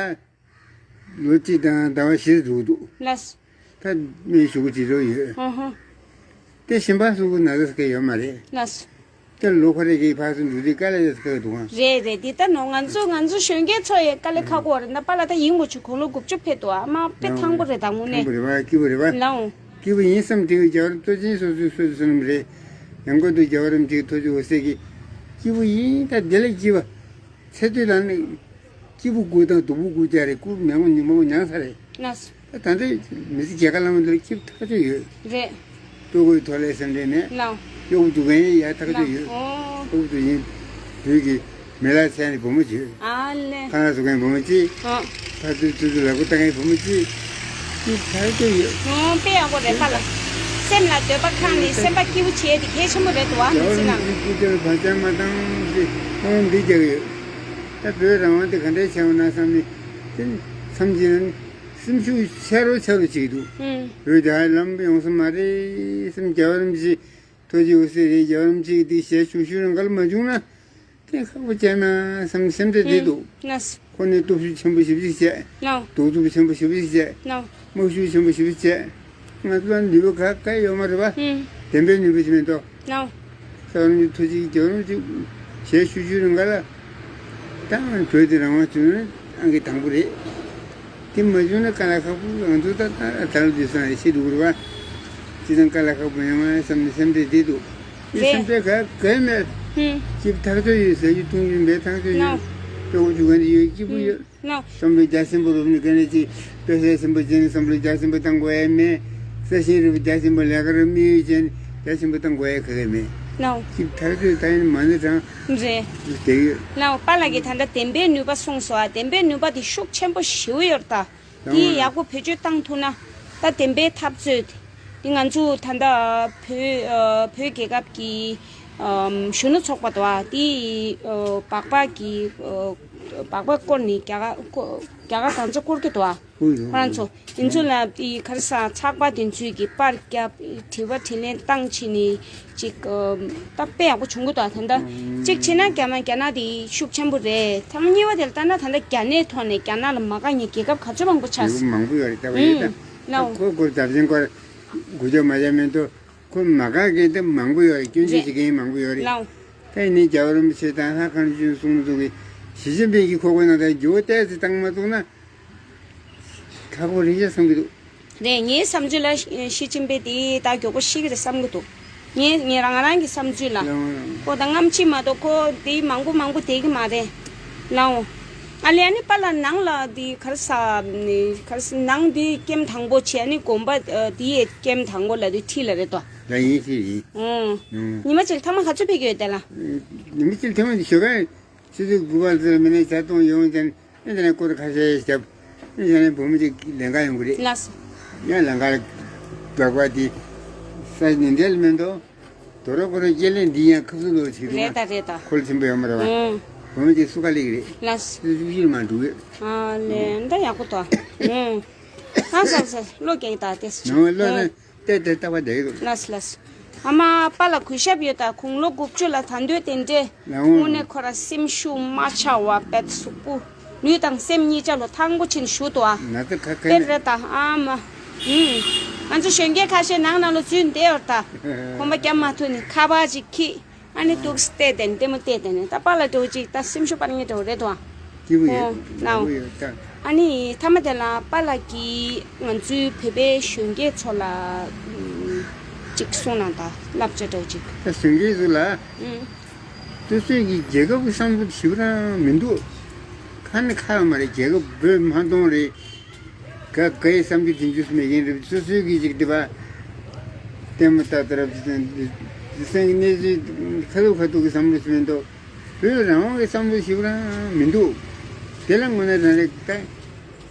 ལོ་གཅིག་དང་ཟླ་བ་བཞི་འདུག་འདུག་ལགས། ད་སྨན་ཞུ་གི་བྱེད་རོགས་ཡོད། ཨ་ཧ། དེ་ཞིམ་པ་གཟུགས་པོ་ན་ཚ་ག་ཡོད་མ་རེད། ལགས། དེ་ལོ་ཁ་རེ་གི་ཕར་ཚུར་འགྲོ་དུས་དཀའ་ལས་ཡོད་ས་གི་འདུག་ཨང་། རེད་རེད། འདི་ལྟ་ནོ་ང་ཚོ་ང་ཚོ་གཞོན་སྐྱེས་ཚོ་ཡི་དཀའ་ལས་ཁག་པོ་རེད། ད་པཱ་ལགས་ད་ཡིན་མོ་ཆུ་དགུང་ལོ་དགུ་བཅུ་ཕེབས་འདུག་ཨ་མ་དཔེ་ཐང་པོ་རེད་ད་དངོས་གནས། ཐང་པོ་རེད་བ། སྐྱིད་པོ་རེད་བ། ལའོ། སྐྱིད་པོ་ཡིན་བསམ་དེ་གི་རྒྱལ་བ་རིན་པོ་ཆེ་སོ་སོའི་སོ་སོ་ནམ་རེད། ཡང་སྐོར་དུ་རྒྱལ་བ་རིན་པོ་ཆེ་ཐུགས་རྗེ་འོད་ཟེར་གི་སྐྱིད་པོ་ཡིན། ད་བདེ་ལ་སྐྱིད་པ། ཚེ་སྟོད་ལ་ནི། སྐྱིད་པོ་དགུ་དང་སྡུག་པོ་དགུ་བརྒྱ་རེད། སྐུ་མེད་མོ་ཉིན་མོ་མྱངས་ས་རེད། ལགས། ད་ད་ལྟ་མི་ཚེ་རྒྱལ་ཁ་ལ་མ་འདུག་སྐྱིད་ཐག་ཆོད་ཡོད། རེད། ལྟོ་གོས་ཐོག་ལས་སེམས་ཁྲལ་མེད། ལགས། གཡོག་འདུག་མཁན་ཡ་ཐག་ཆོད་ཡོད། ལགས། ཨོ། གཡོག་འདུག་ཡིན། བོད་ཀྱི་མི་ལ་ཚན་ནི་བུ་མོ་གཅིག་ཨ་ལེ། ཁང་བཟོ་མཁན་བུ་མོ་གཅིག་ཨ། ཕར་ཚུར་ཚུར་ཚུར་ལག་པ་བཏང་མཁན་བུ་མོ་གཅིག་སྐྱིད་ཐག་ཆོད་ཡོད། ཨོ་དཔེ་ཡག་པོ་རེད་པཱ་ལགས། སེམས་ལ་འདོད་པ་ཁེངས་ནས་སེམས་པ་སྐྱིད་པོ་བྱེད་ཡས་དེ་གལ་ཆེན་པོ་རེད་འདུག་ཨ་མི་ཚེ་ནང་། རྒྱལ་བ་རིན་པོ་ཆེའི་སྐུ་ཕྱྭ་བག་ཆགས་མ་བཏང་ཞེས་ཁོང་འདི་རྒྱག་གི་ཡོད། ད་བོད་རང་དབང་དེ་ག་འདྲས་བྱས་འོང་ན་བསམ་ནས་དེ་མཚམས་ཅིག་སེམས་ཤུགས་ཆེ་རུ་ཆེ་རུ་བྱེད་ཀྱི་འདུག་ཨུམ། བོད་རྒྱལ་ལམ་ཡོང་ས་མ་རེད་བསམ། རྒྱལ་བ་རིན་པོ་ཆེ་ཐུགས་རྗེ་འོད་ཟེར་རེད། རྒྱལ་བ་རིན་པོ་ཆེ་གི་འདི་ཞལ་བཞུགས་བཞུགས་རང་ག་ལ་མ་བྱུང་ན་དེ་ཁག་པོ་བྱས་ན་བསམ་སེམས་ཁྲལ་འདི་འདུག་ལགས། ཁོ་ནས་སྟོབས་ཤུགས་ཆེན་པོ་ཞེ་པོ་ཅིག་བྱས། ལགས། གདུག་རྩུབ་ཆེན་པོ་ཞེ་པོ་ཅིག་བྱས། ལགས། དམག་ཤུགས་ཆེན་པོ་ཞེ་པོ་ཅིག་བྱས། ང་ཚོ་ལ་ནུས་པ་ག་ག་ཡོད་མ་རེད་པ། ཨུམ། བདེན་པའི་ནུས་པ་ཅིག་མེད་དོ། ལགས། ས་རང་གི་ཐུགས་རྗེ་རྒྱལ་བ་རིན་པོ་ཆེ་ཞལ་བཞུགས་བཞུགས་རང་ག་ལ་ད་བོད་དེ་རང་དབང་བྱུང་ན་ཨང་ཀི་དང་པོ་རེད། དེ་མ་བྱུང་ན་དཀའ་ལས་ཁག་པོ་ང་ཚོ་ད་ད་ད་ལོ་དུས་སང་ཡེ་ཤེས་འདུག་རེད་བ། ཅི་དང་དཀའ་ལས་ཁག་པོ་ཡོང་ང་བསམ་ནས་སེམས་ཁྲལ་བསྡད་འདུག་དེ་རེད། སེམས་ཁྲལ་ག་ག་མེད། ཧུམ། སྐྱིད་ཐག་ཆོད་ཡོད། ཟ་རྒྱུ་འཐུང་རྒྱུ་འབད་ཐག་ཆོད་ཡོད། ནོ། སྤྲོ་བོ་བྱུང་ག་འདི་ཡོད། སྐྱིད་པོ་ཡོད། ནོ། བསམ་པའི་རྒྱ་ཆེན་པོ་རུབ་ནས་ག་ནས་ཅི་དཔེ་ཆ་ཆེན་པོ་ཅན་བསམ་བློ་རྒྱ་ཆེན་པོ་བཏང་དགོས་ཡ་མེད། ས་ཞིང་རུབ་རྒྱ་ཆེན་པོ་ལས་ཀ་རུ་དམིགས་ཡུལ་ཅན་རྒྱ་ཆེན་པོ་བཏང་དགོས་ཡ་ག་ག་མེད། ནོ། སྐྱིད་ཐག་ཆོད་ད་ཡིན་མ་ནི་དང་། རེད། དེ་ཡོད། ལའོ་པཱ་ལགས་ཀྱིས་ད་ལྟ་བདེན་པའི་ནུས་པ་གསུངས་སོང་ཨ། བདེན་པའི་ནུས་པ་དེ་ཤུགས་ཆེན་པོ་ཞེ་པོ་ཡོད་རེད་ད། དེ་ཡག་པོ་བེད་སྤྱོད་བཏང་ཐུབ་ན། ད་བདེན་པའི་འཐབ་རྩོད་དེ་ང་ཚོ་ད་ལྟ་བོད་ཨ་བོད་རྒྱལ་ཁབ་ཀྱི་ཨམ་གཞོན་ནུ་ཚོགས་པ་དང་དེ་ཨ་སྦག་སྦག་གི་ཨ་སྦག་སྦག་བསྐོར་ནས་རྒྱ་གར་བསྐོ་རྒྱ་གར་གང་ཚ་བསྐོར་གྱི་འདུག་ཨ། ཁོ་རང་ཚོ་ཡིན་ཚོ་ལ་དེ་ག་རེ་ཟ་ཚགས་པར་དེ་ཚོས་ཀྱི་པར་རྒྱབ་དྲི་བ་དྲིས་ལན་བཏང་བྱས་ནས་ཅིག་ཨ་ད་དཔེ་ཡག་པོ་བྱུང་གི་འདུག་ཨ། ད་ལྟ་གཅིག་བྱས་ན་རྒྱ་ནག་རྒྱ་ནག་དེ་ཤུགས་ཆེན་པོ་རེད། ཐེངས་མ་གཉིས་པ་དེ་ལ་ལྟ་ན་ད་ལྟ་རྒྱ་ནག་ཐོག་ནས་རྒྱ་ནག་ལ་མ་དགའ་མཁན་རྒྱལ་ཁབ་ག་ཚོད་མང་པོ་ཆགས་ཡོད། མང་པོ་ཡོད་རེད། ད་བ་ཡོད་ད། ཨུམ། ལའོ། ཁོ་སྐོར་རྒྱབ་ཆེན་སྐོར་དགུ་ཅོག་མ་བྱས་མེད་དོ། ཁོ་མ་དགའ་མཁན་དེ་མང་པོ་ཡོད་རེད། སྐྱོན་བརྗོད་རེད། བྱེད་མཁན་མང་པོ་ཡོད་རེད། ལགས། ད་ཡིན་ནའི་རྒྱལ་བ་རིན་པོ་ཆེ་དང་ལྷ་ཁང་ཆེན་གསུང་མི་ཚོ་གིས་ཞི་ཅིན་ཕིང་གིས་ཁོ་དགོས་ན་ད་འགྱུར་བ་ཏོག་ཙམ་བཏང་མ་ཐུབ་ན། ཁག་པོ་རེད་བསམ་གྱི་འདུག་རེད། ངའི་བསམ་ཚུལ་ལ་ཞི་ཅིན་ཕིང་དེ་ད་མགྱོགས་པོ་ཤི་གི་རེད་བསམ་གྱི་འདུག་ངས་ངས་རང་རང་གི་བསམ་ཚུལ་ལ། ལགས་འོང་། ཁོ་ད་སྔ་ཕྱི་མ་གཏོགས་ཁོ་དེ་མང་པོ་མང་པོ་བསྡད་ཀྱི་མ་རེད། ལགས་འོང་། ཨ་ལས་ཨ་ནི་པཱ་ལགས་ནང་ལ་དེ་ག་རེ་ཟ་ནི་ག་རེ་ཟ་ནང་དེ་ཀེམ་དང་པོ་བྱས། ཨ་ནི་དགོན་པ་ཨ་དེ་ཡས་ཀེམ་དང་པོ་ལ་དེ་ཁྲིད་ལ་རེད་དོ། ལགས་ཡིན་ཤེས་ཡིན། ཨོ། ཨོ། ཉི་མ་གཅིག་ཐ་མག་ག་ཚོད་ཕེབས་ཀྱི་ཡོད་དེ་ལ། ཉི་མ་གཅིག་ཐ་མག་དེ་ཞོགས་ཀ་ཆུ་ཚོད་དགུ་པ་ཙམ་མི་ནས་ཇ་འཐུང་ཡོང་ཙང་། ཨེ་དེ་ནས་སྐོར་ཁ་ཤས་བརྒྱབ། ཨེ་དེ་ནས་བུ་མོ་གཅིག་ལེན་ག་ཡོང་གི་རེད། ལགས་སོ། ཡང་ལེན་ག་འགྲོ་བ་དེ་ས་ནི་འདྲ་མི་འདུག་དོ་རོ་ཁོ་རང་སྐྱེས་ལན་འདི་ཡང་ཁབ་སུ་ལོ་ཞིག་རེད་ད། རེད་ད། ཁོལ་ཆེན་པོ་ཡོད་མ་རེད་བ། ཨོ། བུ་མོ་གཅིག་སུ་ཁ་ལེགས་རེད། ལགས་སོ། སུ་སུ་ཤིར་མ་འགྲོ་གི། ཨ་ལས་འདི་ཡག་པོ་འདུག་ཨོ། ཨ་ས་ས་བློ་སྐྱེ་ད་དེ་སུ་ནང་བློ་ནི་ཏེ་ཏེ་ལྟ་བ་འདྲ་གི་འདུག་ལགས་ལགས། ཨ་མ་པཱ་ལགས་གུས་ཞབས་ཡོད་ད། དགུང་ལོ་དགུ་བཅུ་ལ་ད་འདོད་དེ་འདྲས། ལགས་འོང་། དངོས་གནས་ཁོ་ར་སེམས་ཤུགས་མ་ཆག་པ་དཔེ་གཟུགས་པོ། ལུས་དང་སེམས་གཉིས་ཆ་ལོ་ཐང་པོ་ཕྱིན་བཞུགས་འདུག་ཨ། ན་ཚ་ཁ་ཁ་དཔེ་ནས་རེད་ད་ཨ་མ། ཧུམ། ང་ཚོ་གཞོན་སྐྱེས་ཁ་ཤས་ནང་ན་ལོ་རྫུན་བསྡད་ཡོད་ད། གོམ་པ་རྒྱབ་མ་ཐུབ་ནས་ཁ་པར་ཅིག་ཁྱེར། ཨ་ནི་ཏོག་ཙམ་བལྟས་བསྡད་ནས་ལྟད་མོ་བལྟས་བསྡད་ནས་ད་པཱ་ལགས་འདྲ་བོ་ཅིག་ད་སེམས་ཤུགས་སྤར་མཁན་འདྲ་བོ་རེད་དོ། སྐྱིད་པོ་ཡོད། ཨོ་ལགས་འོ། སྐྱིད་པོ་ཡོད་ད། ཨ་ནི་མཐའ་མ་དེ་ལ་པཱ་ལགས་ཀྱིས་ང་ཚོའི་བོད་པའི་གཞོན་སྐྱེས་ཚོ་ལ་ཨམ་ཅིག་གསུངས་གནང་ད། བསླབ་བྱ་འདྲ་བོ་ཅིག་ད་གཞོན་སྐྱེས་ཚོ་ལ་ཨུམ། སོ་སོའི་གི་རྒྱལ་ཁབ་ཀྱི་བསམ་བློ་ཞེ་པོ་རང་མི་འདུག་ཁ་ནས་ཁ་ཡོད་མ་རེད། རྒྱལ་ཁབ་བོད་མ་གཏོང་རེད། ག་གའི་བསམ་རྒྱུ་དེ་འཇུས་མེད་མཁན་རེད། སོ་སོའི་གི་ཅིག་དེ་བ་ལྟད་མོ་ལྟ་ལྟ་རབ་ཅིག་དེང་གི་གནས་ཚུལ་ཁ་ཐུག་ཁ་ཐུག་གི་བསམ་བློ་ཞིག་མི་འདུག་བོད་རང་དབང་གི་བསམ་བློ་ཞིག་རང་མི་འདུག་དེ་ལ་དངོས་གནས་རང་རེད་ད།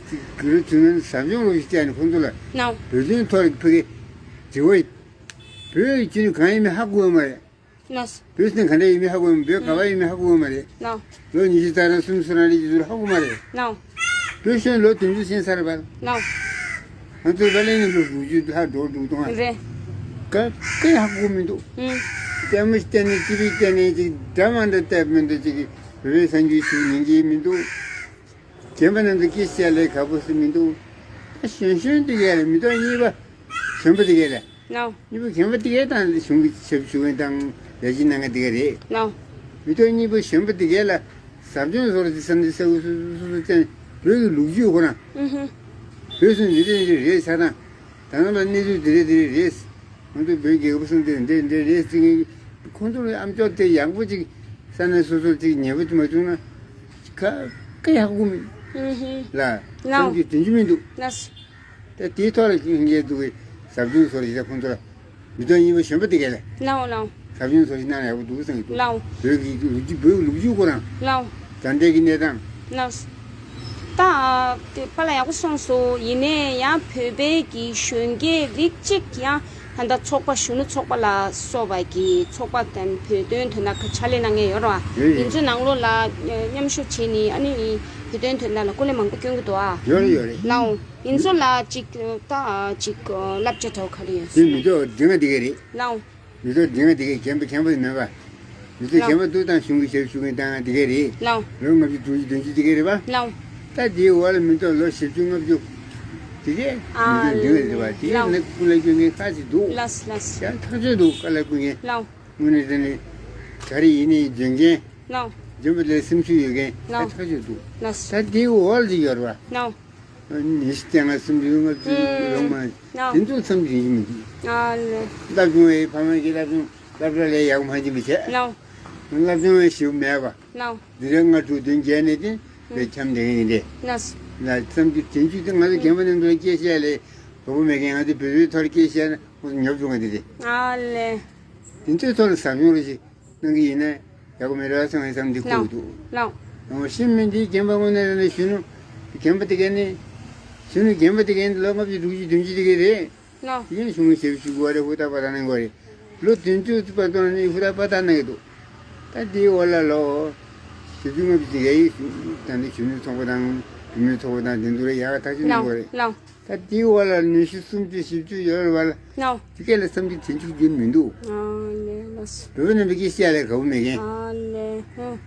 ཅིག་གུ་རུ་ཚུལ་ངན་ཟབ་སྦྱོང་སློབ་ཞིག་བསྟན་ནས་ཁོང་ཚོ་ལ་ནའོ། བོད་དོན་ཐོག་ལ་ཕ་གི་དྲི་བ་བོད་ཀྱི་ཆོས་ནི་གང་ཡིན་མིན་ཧ་གོ་བ་མ་རེད། ལགས། བོད་སྲིད་ག་འདྲ་ཡིན་མིན་ཧ་གོ་མ་རེད། བོད་ག་པར་ཡིན་མིན་ཧ་གོ་མ་རེད། ལགས། ལོ་ཉི་ཤུ་རྩ་གྲངས་སུམ་ཅུ་སོ་གྲངས་རེད་ཅེས་ཚུར་ཧ་གོ་མ་རེད། ལགས། བོད་གཞོན་ལོ་བདུན་ཅུ་ཕྱིན་ཚར་བ། ལགས། ང་ཚོའི་པ་ལན་ནི་ལོ་དྲུག་ཅུ་ལྷག་འགྲོ་འདུག་གཏོང་བ། རེད། ག་ག་ཧ་གོ་མི་འདུག་ཨུམ། ལྟད་མོ་བལྟས་ནས་ཅི་བི་བལྟས་ནས་ཅིག་འདྲ་མ་འདྲ་བལྟས་མི་འདུག་ཅིག་བོད་པའི་གསར་འགྱུར་ཞིག་ཉན་གྱི་མི་འདུག་རྒན་པ་རྣམས་ཚོ་སྐད་བཤད་ལས་ག་པོ་སུ་མི་འདུག་ད་གཞོན་གཞོན་དེ་གས་ལ་མི་ཐོག་གཉིས་པ་གཞོན་པ་དེ་གས་ལ། ལགས། གཉིས་པོ་རྒན་པ་དེ་གས་དང་གཞུང་གི་ཞབས་ཞུ་མཁན་དང་ལས་བྱེད་གནང་མཁན་དེ་གས་རེད། ལགས། མི་ཐོག་གཉིས་པོ་གཞོན་པ་དེ་གས་ལ་ཟབ་སྦྱོང་སོགས་ཀྱི་བསམ་འདུན་གསལ་བོ་སོ་སོ་སོ་སོ་བསྟན། བོད་ཀྱི་ལོ་རྒྱུས་ཁོ་རང་། ཨུ་ཧུ། བོད་སྲིད་འདི་འདྲ་འདྲ་རེད་ཆགས་དང་། ད་ནང་ལ་གནས་ཚུལ་འདི་འདྲ་འདི་འདྲ་རེད། ང་ཚོ་བོད་རྒྱལ་ཁབ་སྲིད་འདི་འདྲ་འདྲ་རེད་ཟེར་མཁན་ཁོང་ཚོ་ལ་ཨམ་ཅོག་དེ་ཡག་པོ་ཅིག་ས་གནས་སོ་སོར་ཅིག་ཉན་པ་ཅིག་མ་བྱུང་ན་ཁ་ཁ་ཡག་པོ་མི་ཨུ་ཧུ། ལ་ལགས། བསམ་རྒྱུ་དོན་རྒྱུ་མི་འདུག་ལགས། ད་དེའི་ཐོག་ལ་ཁྱེད་ཚོ་གི་ཟབ་སྦྱོང་སོགས་ཡིན་ད་ཁོང་ཚོ་ལ་མི་ཐོག་གཉིས་པོ་གཞོན་པ་དེ་གས་ལ་ལའོ་ལའོ། ཟབ་སྦྱོང་སོགས་ཡིན་ན་ཡག་པོ་འདུག་བསམ་གྱི་འདུག་ལའོ། བོད་ཀྱི་ལོ་རྒྱུས་བོད་ཀྱི་ལོ་རྒྱུས་ཁོ་རང་ལའོ། ད་ལྟའི་གི་གནས་སྟངས་ལའོ། ད་དེ་པཱ་ལགས་ཡག་པོ་གསུངས་སོང་། ཡིན་ནའི་ཡང་བོད་པའི་གི་གཞོན་སྐྱེས་རིགས་གཅིག་ཡང་ད་ལྟ་ཚོགས་པ་གཞོན་ནུ་ཚོགས་པ་ལ་སོགས་པ་གི་ཚོགས་པ་དང་བོད་དོན་དོན་དག་གི་ཕྱག་ལས་གནང་མཁན་ཡོད་རེད་བ། ཡོད་ཡོད། དེ་ཚོའི་ནང་ལོགས་ལ་མཉམ་ཞུགས་བྱས་ནས་ཨ་ནི་བོད་དོན་དོན་དག་ལ་སྐུ་ལས་མང་པོ་སྐྱོན་གྱི་འདུག་ཨ། ཡོད་རེད་ཡོད་རེད། ལའོ། ཡིན་ཚོ་ལ་ཅིག་ད་ཅིག་བསླབ་བྱ་འདྲ་བོ་ག་རེ་ཡོད་དེ་སོང་། མི་ཚོགས་འདི་ང་འདི་གས་རེད། ལའོ། མི་ཚོགས་འདི་ང་འདི་གས་རྒན་པ་རྒན་པ་མེད་པ། མི་ཚོགས་ལའོ། རྒན་པ་འདུག་དང་གཞུང་གི་ཞབས་ཞུ་མཁན་དང་འདི་གས་རེད། ལའོ། ལོ་ལྔ་བཅུ་དྲུག་ཅུ་བདུན་ཅུ་འདི་གས་རེད་པ། ལའོ། ད་དེའི་འོག་ལ་མི་ཚོགས་ལོ་བཞི་བཅུ་ལྔ་བཅུ། འདི་གས་ཨ་མི་ཚོགས་འདི་ང་རེད་པ། དེ་ལའོ། ནི་ཀུན་ལ་སྐྱོན་མཁན་ཁ་ཅིག་འདུག་ལགས་ལགས། ཡང་ཐག་ཆོད་འདུག་དཀའ་ལས་ཁུར་མཁན། ལའོ། དངོས་གནས་དྲང་གནས་ག་རེ་ཡིན་ནའི་འཇོན་མཁན། ལའོ། འཇོན་པ་ལས་སེམས་ཤུགས་ཡོད་མཁན་ལའོ། ད་ཐག་ཆོད་འདུག་ལགས། ད་དེའི་འོག་ལ་ཅིག་ཡོད་རེད་པ། ལའོ། ཉི་ཤུ་རྩ་ལྔ་སུམ་ཅུ་ལྔ་བཅུ་ཨུམ། ཡོང་མ། ལའོ། དེ་ཚོ་མཚམས་འཇོག་གི་མི་འདུག་ཨ་ལེ། སློབ་སྦྱོང་བའི་ཕ་མ་གི་སློབ་སྦྱོང་སློབ་གྲྭ་ལས་ཡག་པོ་མ་འཇོན་པ་བྱས། ལའོ། སློབ་སྦྱོང་བའི་ཞིབ་མེད་པ། ལའོ། འདི་རེ་ལྔ་དྲུག་བདུན་བརྒྱད་ནས་དེ་ལས་འཁྱམ་བསྡད་མཁན་ཡིན་ཏེ། ལགས། ལ་མཚམས་འཇོག་དེ་འཇུག་དེ་ང་ཚོ་རྒན་པ་རྣམས་ཚོ་ལ་སྐད་བཤད་ལས་དོ་པོ་མེད་མཁན། ང་ཚོ་བོད་པའི་ཐོག་ལ་སྐད་བཤད་ན་ཁོང་ཚོ་ཉོབ་འགྲོ་མཁན་དེ་རེད། ཨ་ལེ། དེ་ཚོའི་ཐོག་ལ་ཟབ་སྦྱོང་རེ་ཞིག་གནང་གི་ཡིན་ན་ཡག་པོ་མེད་རེད་བསམ་བསམ་འདི་ཁུག་འདུག་ལའོ། ལའོ། ཤི་མི་འདི་རྒན་པ་དངོས་གནས་རེད་ན་གཞོན་ནུ་རྒན་པ་དེ་གས་ནི། གཞོན་ནུ་རྒན་པ་དེ་གས་ནི་ལོ་ལྔ་བཅུ་དྲུག་ཅུ་བདུན་ཅུ་དེ་གས་རེད། ལའོ། ཡིན་གཞུང་གི་ཞབས་ཞུ་དགོས་རེད། ཧུར་ཐག་པ་ཐག་གནང་དགོས་རེད། ལོ་བདུན་ཅུ་བར་དུ་ནི་ཧུར་ཐག་པ་ཐག་གནང་གི་འདུག་ད་དེའི་འོག་ལ་ལོ་བཞི་བཅུ་ལྔ་བཅུ་དེ་གས་ཡིན་ད་ནི་གཞོན་ནུ་ཚོགས་པ་དང་བུད་མེད་ཚོགས་པ་དང་དེ་ཚོ་རེད། ཡག་ཐག་གཅོད་གནང་དགོས་རེད། ལའོ། ད་དེའི་འོག་ལ་ཉི་ཤུ་སུམ་ཅུ་བཞི་བཅུ་ཡོད་རེད་བ་ལ། ལའོ། དེ་གས་ལ་བསམ་གྱི་དེ་འཇུག་རྒྱུ་མི་འདུག་ཨ་ལེ་ལགས། བོད་པ་རྣམས་ཀྱི་བཤད་ལས་དགའ་པོ་མེད་མཁན། ཨ་ལེ། ཧུ།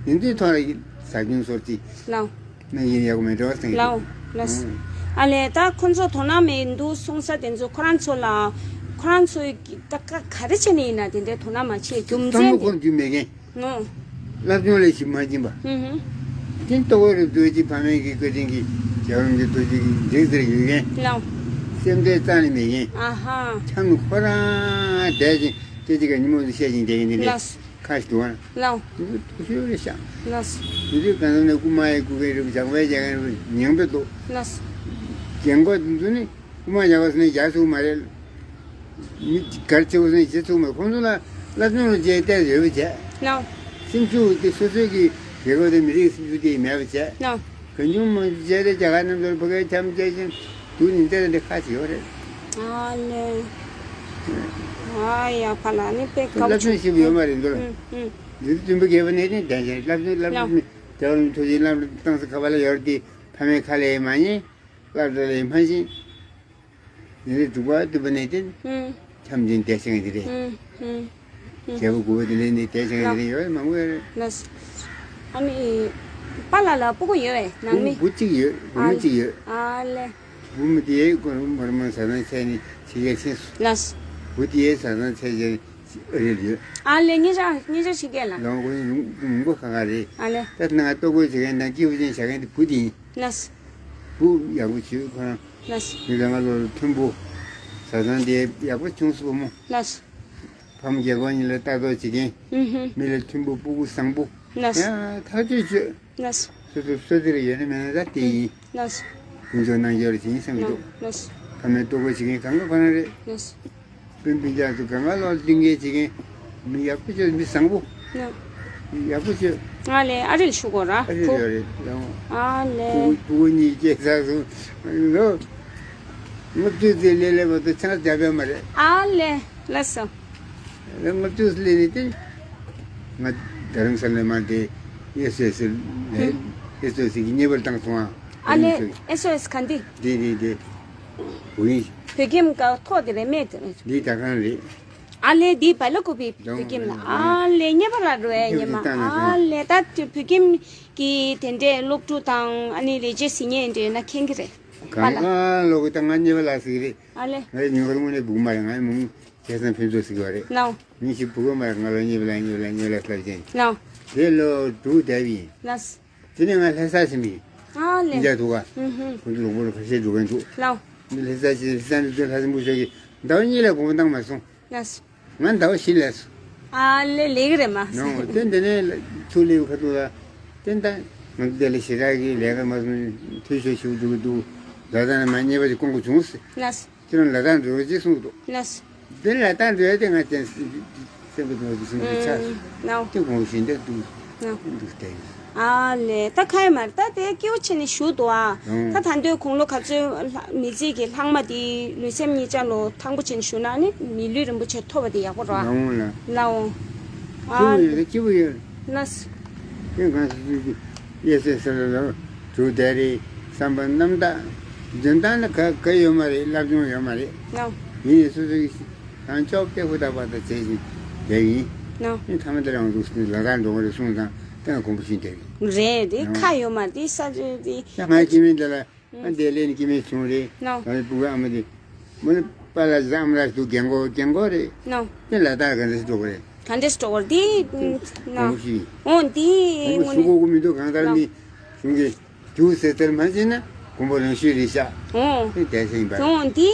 ཡིན་དུས་ཐོག་ལ་ཟབ་སྦྱོང་སོར་ཅིག་ལའོ། གནང་ཡིན་ཡག་པོ་མེད་འགྲོ་བསམ་གྱི་ལའོ་འདུག་ལགས། ཨ་ལེ། ད་ཁོང་ཚོ་དོ་སྣང་མེད་འདུག་གསུང་ས་དེ་ཚོ་ཁོ་རང་ཚོ་ལ་ ཁོ་རང་ཚོའི་གི་ད་ཀ་ག་རེ་བྱས་ནས་ཡིན་ན་དེ་འདྲའི་དོ་སྣང་མ་བྱེད་རྒྱུ་མཚན་བསམ་བློ་དེ། འཁོར་རྒྱུ་མེད་མཁན། ངོ་། བསླབ་སྦྱོང་ལས་ཞིག་མ་སྦྱིན་པ། ཧུམ་ཧུམ། དེ་ལྟོ་གོས་རུ་བསྡུས་ཀྱི་ཕ་མའི་གི་བཀའ་དྲིན་གྱི་རྒྱལ་བ་རིན་པོ་ཆེའི་ཐུགས་རྗེ་གི་འཇིགས་ཟེར་ཡོད་མཁན། ལགས། སེམས་ཁྲལ་རྩ་ནས་མེད་མཁན། ཨ་ཧ། ཆམ་ནི་ཁོ་རང་བསྡད་ཅིང་སྐད་ཅིག་ག་ཉིན་མོ་དུ་བཤད་ཅིང་བསྡད་མཁན་འདི་འདྲ། ལགས། ཁ་ཞིག་འདུག་ཨ། ལགས། འདི་ཚོ་ཐུགས་ཤོར་རེད་ཤག་ལགས། འདི་ཚོའི་གང་ཟག་ནས་རྐུ་མ་ཡི་རྐུ་མཁན་རེད། ཇག་པའི་ཇག་མཁན་རེད། ཉེས་པ་འདུག་ལགས། རྒན་གོག་འདི་ཚོ་ནི་རྐུ་མ་ཇག་པ་ཟེར་ནས་ཇག་ཚུགས་མ་རེད། མི་གར་ཆེ་བོ་ཟེར་ནས་ཇེ་ཚུགས་མ་རེད། ཁོང་ཚོ་ལ་བསླབ་སྦྱོང་ལ་རྗེས་གཏད་ཡོད་པ་བྱས། ལགས། སེམས་ཤུགས་དེ་སོ་སོའི་གི་རྒྱལ་ཁབ་དང་མི་རིགས་སེམས་ཤུགས་དེ་མེད་པ་བྱས། ལགས། གང་བྱུང་མང་བྱུང་བྱས་ཏེ་རྒྱ་གར་རྣམས་ཚོར་ཕ་གིའི་འཆམ་བྱས་ཤིང་དུག་ནི་བཙལ་ཏེ་ཁ་ཅིག་ཡོད་རེད། ཨ་ལེ། ཨ་ཡ་ཕ་ལ་ནི་དཔེ་དགའ་བོ་བྱུང་། བསླབ་སྦྱོང་ཞིག་ཡོད་མ་རེད་འདུག་ལ། ཨུམ་ཨུམ། འདི་ཚོ་བདུན་པོ་རྒྱལ་པོ་གནས་བརྟན་ལྡན་ཞིང་བསླབ་སྦྱོང་བསླབ་སྦྱོང་ནི་རྒྱལ་བ་རིན་པོ་ཆེའི་བསླབ་སྦྱོང་བཏང་ས་ག་པ་ལ་ཡོད་རེད་དེ། ཕ་མའི་ཁ་ལས་མ་ཉན། བསླབ་གྲྭ་ལས་མ་ཤེས། འདི་ནི་དྲུག་པ་བདུན་པ་ནས་བརྟེན། ཧུམ། འཆམ་མཐུན་བསྡད་བཞིན་གྱི་རེད། ཧུམ་ཧུམ་ཧུམ། རྒྱལ་པོ་དགུ་པ་དེ་ནས་ནི་བསྡད་བཞིན་གྱི་རེད། ཡོད་མང་པོ་ཡོད་རེད། ལགས། ཨ་ནི། པཱ་ལགས་ལ་སྤུ་གུ་ཡོད་པས་ནང་མི། བུ་གཅིག་ཡོད། བུ་མོ་ཨ་གཅིག་ཡོད། ཨ་ལེ། བུ་མོ་དེའི་སྐོར་མོར་མོར་བཟའ་ཚང་བཙལ་ནས་ཕྱི་རྒྱལ་ཕྱིན་སོང་། ལགས། བུ་དེའི་བཟའ་ཚང་བཙལ་རྗེས་ཨ་རི་ལ་ཡོད། ཨ་ལེ་ངེད་ཅག་ངེད་ཅག་ཕྱི་རྒྱལ་ལ། ལོ་ངོ་མང་པོ་ཁ་ཁ་རེད། ཨ་ལེ། ད་ང་ལྟོ་གོས་བྱེད་མཁན་དང་སྐྱིད་པོ་ཅན་བྱ་མཁན་དེ་བུ་དེ་ཡིན། ལགས། བུ་ཡག་པོ་བྱོས་ཁོ་རང་། ལགས། མི་ལ་ང་ལོ་མཐོན་པོ། བཟའ་ཚང་དེ་ཡག་པོ་བྱུང་སོང་བུ་མོ། ལགས། ཕ་མ་རྒྱལ་ཁོངས་གཉིས་ལ་ལྟ་རྟོག་བྱེད་མཁན། ཧུམ་ཧུམ། མི་ལ་མཐུན་པོ་སྤུ་གུ་བཟང་པོ། ལགས། ཡང་ཐག་གཅོད་བྱོས། ལགས། སོ་སོ་སོ་དེར་ཡོད་ན་མེད་ན་ད་དེ་ཡིན། ལགས། ཀུན་སྤྱོད་རྣལ་འབྱོར་ཞིག་ཡིན་བསམ་གྱི་འདུག་ལགས། ཕ་མའི་ལྟོ་གོས་བྱེད་མཁན་གང་ག་ཁོ་རང་རེད། ལགས། སྤུན་སྤུན་ཀྱག་ཚོ་གང་ག་ལོག་གླིང་གའི་བྱེད་མཁན་མི་ཡག་པོ་བྱས། མི་བཟང་པོ། ལགས། ཡག་པོ་བྱས། ང་ལས་ཨ་རིར་བཞུགས་གོ་ར། ཨ་རི་ཡོད་རེད་ལགས། ཨ་ལས། ཕྲུ་གུ་གཉིས་སྐྱེས་ཚར་སོང་། ལོ། ལྔ་བཅུ་ཙམ་སླེབས་སླེབས་བར་དུ་ཆང་རྒྱག་པ་མ་རེད། ཨ་ལས། ལགས་སོ། ལོ་ལྔ་བཅུ་སླེབས་ནས་དེ། ང་རྡ་རམ་ས་ལ་མ་དེ་ཨེ་སི་ཨེ་སི་ལས་ཨེ་སི་ཨེ་སི་གི་མཉེས་པར་བཏང་སོང་ཨ། ཨ་ལས་ཨེ་སི་ཨེ་སི་ག་འདི། འདི་འདི་འདི། བུ་ཡིན། བོད་ཁྱིམ་ག་ཐོག་དེ་རེད་མེད་དེ། འདི་ད་གང་རེད། ཨ་ལས་འདི་བལ་ལ་ཀུ་པི་བོད་ཁྱིམ་ལ། ཨ་ལས་མཉེས་པ་ལ་འགྲོ་ཡ་མཉེས་མ། ཨ་ལས་ད་བོད་ཁྱིམ་གི་དེ་འདྲའི་སློབ་ཕྲུག་དང་ཨ་ནི་ལས་བྱེད་ཟིན་ཡས་འདྲ་ཡོད་ན་མཁྱེན་གི་རེད། གང་ག་ལོག་གི་ད་ང་མཉེས་པ་ལ་ཟིག་རེད། ཨ་ལས། ངའི་ཉིན་དཀར་དངོས་གནས་སྦུག་མ་རེད། ང་མོ་ཁ་སང་ཕུན་ཚོགས་ཟེར་གྱི་བ་རེད། ལགས། མི་ཞིག་སྦུག་མ་རེད། ང་ལ་མཉེས་པ་ལ་མཉེས་པ་ལ་མཉེས་པ་ལ་ལབ་ཀྱིན། ལགས། དེ་ལོ་དྲུག་འདས་པ་ཡིན། ལགས། དེ་ནས་ང་ལྷ་ས་ཕྱིན་པ་ཡིན། ཨ་ལས། ཨིན་ཇ་ཐུག་ག་ཧུམ་ཧུམ། ཁོང་ཚོ་ལུང་པ་རུ་ཁ་ཤས་འགྲོ་མཁན་འདུག་ལགས། འདི་ལྷ་ས་ཕྱིན། ལྷ་ས་འདི་ཚོ་ལྷ་ས་འབུ་ཤོག་གི་ཟླ་བ་གཉིས་ལ་དགོངས་པ་བཏང་མ་སོང་། ལགས། ང་ཟླ་བ་བཞི་ལས་སོང་། ཨ་ལས་ལེགས་རེད་མ། ནོ་དེ་འདི་ནས་ཚུར་སླེབས་ཁ་ཐུག་ལ། དེ་ལྟར་ང་ཚོ་དེ་ལ་ཞེ་དྲག་གི་ལས་ཀ་མ་སོང་། འཐུས་ཤོར་ཞིག་འགྲོ་གི་འདུག་ལ་དྭགས་ནས་མ་མཉེས་པ་ཞིག་སྐོང་དགོས་བྱུང་ཟེར། ལགས། ཁྱེད་རང་ལ་དྭགས་འགྲོ་རོགས་བྱེད་གསུངས་འདུག་ལགས། དེ་ལ་དྭགས་འགྲོ་ཡ་དེ་ང་ཅན་སེམས་པ་དུ་བ་དུ་སེམས་པ་ཆགས་སོང་། ནོ། དེ་དགོངས་བཞིན་དུ་འདུག་ནོ། འདུག་བསྡད་ཡོད། ཨ་ལས་ད་ཁ་ཡ་མར་ད་དེ་སྐྱིད་པོ་བྱས་ནས་བཞུགས་འདུག་ཨ། ནོ། ད་ད་འདོད་དགུང་ལོ་ག་ཚོད་ལྷ་མི་ཚེ་གི་ལྷག་མ་དེ་ལུས་སེམས་གཉིས་ཆ་ལོ་ཐང་པོ་བྱས་ནས་བཞུགས་ན་ནི་མི་ལུས་རིན་པོ་ཆེ་ཐོབ་པ་དེ་ཡག་པོ་རེད། ནོ་ལ། ལའོ། ཨ། སྐྱིད་པོ་ཡོད། སྐྱིད་པོ་ཡོད། ལགས། ཁྱོད་གང་སུ་སུ་གི་གཡས་སེ་སེ་ལ་ལ་དྲུག་དེ་རེད། བསམ་པ་རྣམ་དག་འཇོན་ཐང་ལ་ག་ག་ཡོད་མ་རེད། བསླབ་སྦྱོང་ཡོད་མ་རེད། ལའོ། ཡིན་ནའི་སོ་སོ་གི་དང་ཅོག་སྟེ་ཧུར་ཐག་པ་ཐག་བྱས་ཤིང་བསྡད་ཡིན། ལའོ། ཡིན་ཐ་མ་དེ་རང་འདུག་ལ་དྭགས་འགྲོ་གི་རེད་གསུངས་དང་ད་ང་དགོངས་པ་བཞིན་བསྡད་ཡིན། རེད་རེད། ཁ་ཡོད་མ་རེད་ས་རེད་རེད། ད་ང་སྐྱེ་དམན་དེ་ལ། ཨ་འདས་ལས་ནི་སྐྱེ་དམན་བྱུང་རེད། ནོ། ད་ནི་སྤུ་གུ་ཨ་མ་དེ། མོ་ནི་པཱ་ལགས་ཨ་མ་ལགས་སུ་རྒན་གོག་རྒན་གོག་རེད། ནོ། དེ་ལ་དྭགས་ག་འདྲ་སེ་འགྲོ་གི་རེད། ག་འདྲ་སེ་འགྲོ་གི་རེད་དེ། ནོ། གོང་ཞིག་འོ་འདི་ངོ་ནི་ཞུ་གོ་གི་མི་འདུག་གང་ལྟར་ནི་གཞུང་གི་རྒྱུགས་ཟེར་ཚར་མ་བྱས་ན་དགོངས་པ་རང་ཤོས་རེད་ཤག་འོ། དེ་འདས་ཟེར་ཡིན་པ། འོ་འདི་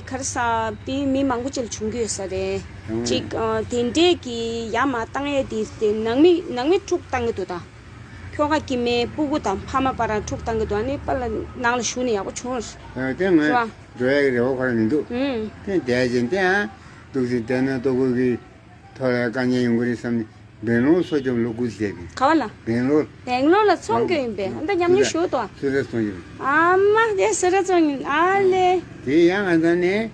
ག་རེ་ཟ་དེ་མི་མང་པོ་ཅིག་ལ་བྱུང་གི་ཡོད་ས་རེད། ཨོ། ཅིག་དེ་འདྲས་ཀྱི་ཡ་མ་བཏང་ཡས་དེ་དེ་ནང་མི་ནང་མི་འཁྲུག་བཏང་གི་འདུག་ད། ཁྱོ་ག་སྐྱེ་དམན་སྤུ་གུ་དང་ཕ་མ་བར་འཁྲུག་བཏང་གི་འདུག་ཨ་ནི་པཱ་ལགས་ནང་ལ་བཞུགས་ནས་ཡག་པོ་བྱུང་། ཨ་དེ་ང་རེད་བ། འགྲོ་ཡག་གི་རེ་བ་ཁོ་རང་མི་འདུག་ཨུམ། དེ་བསྡད་ཅིང་དེ་ཨ་འདུག་སེ་བསྡད་ན་ལྟོ་གོས་ཀྱི་ཐོག་ལ་དཀའ་ངལ་ཡོང་གི་རེད་བསམ་ནས་སྦེང་ལོར་སོ་སྐྱོབ་ལ་སྒུག་བསྡད་པས། ག་བ་ལ། སྦེང་ལོར། སྦེང་ལོར་ལ་ཚོང་སྐྱོན་ཡིན་པས། ཨ་ད་མཉམ་ཉལ་བཞུགས་དོ། སུད་སི་ཚོང་ཡིན། ཨ་མ་དེ་སུད་སི་ཚོང་ཡིན་ཨ་ལེ། དེ་ཡང་ང་ཚང་ནས་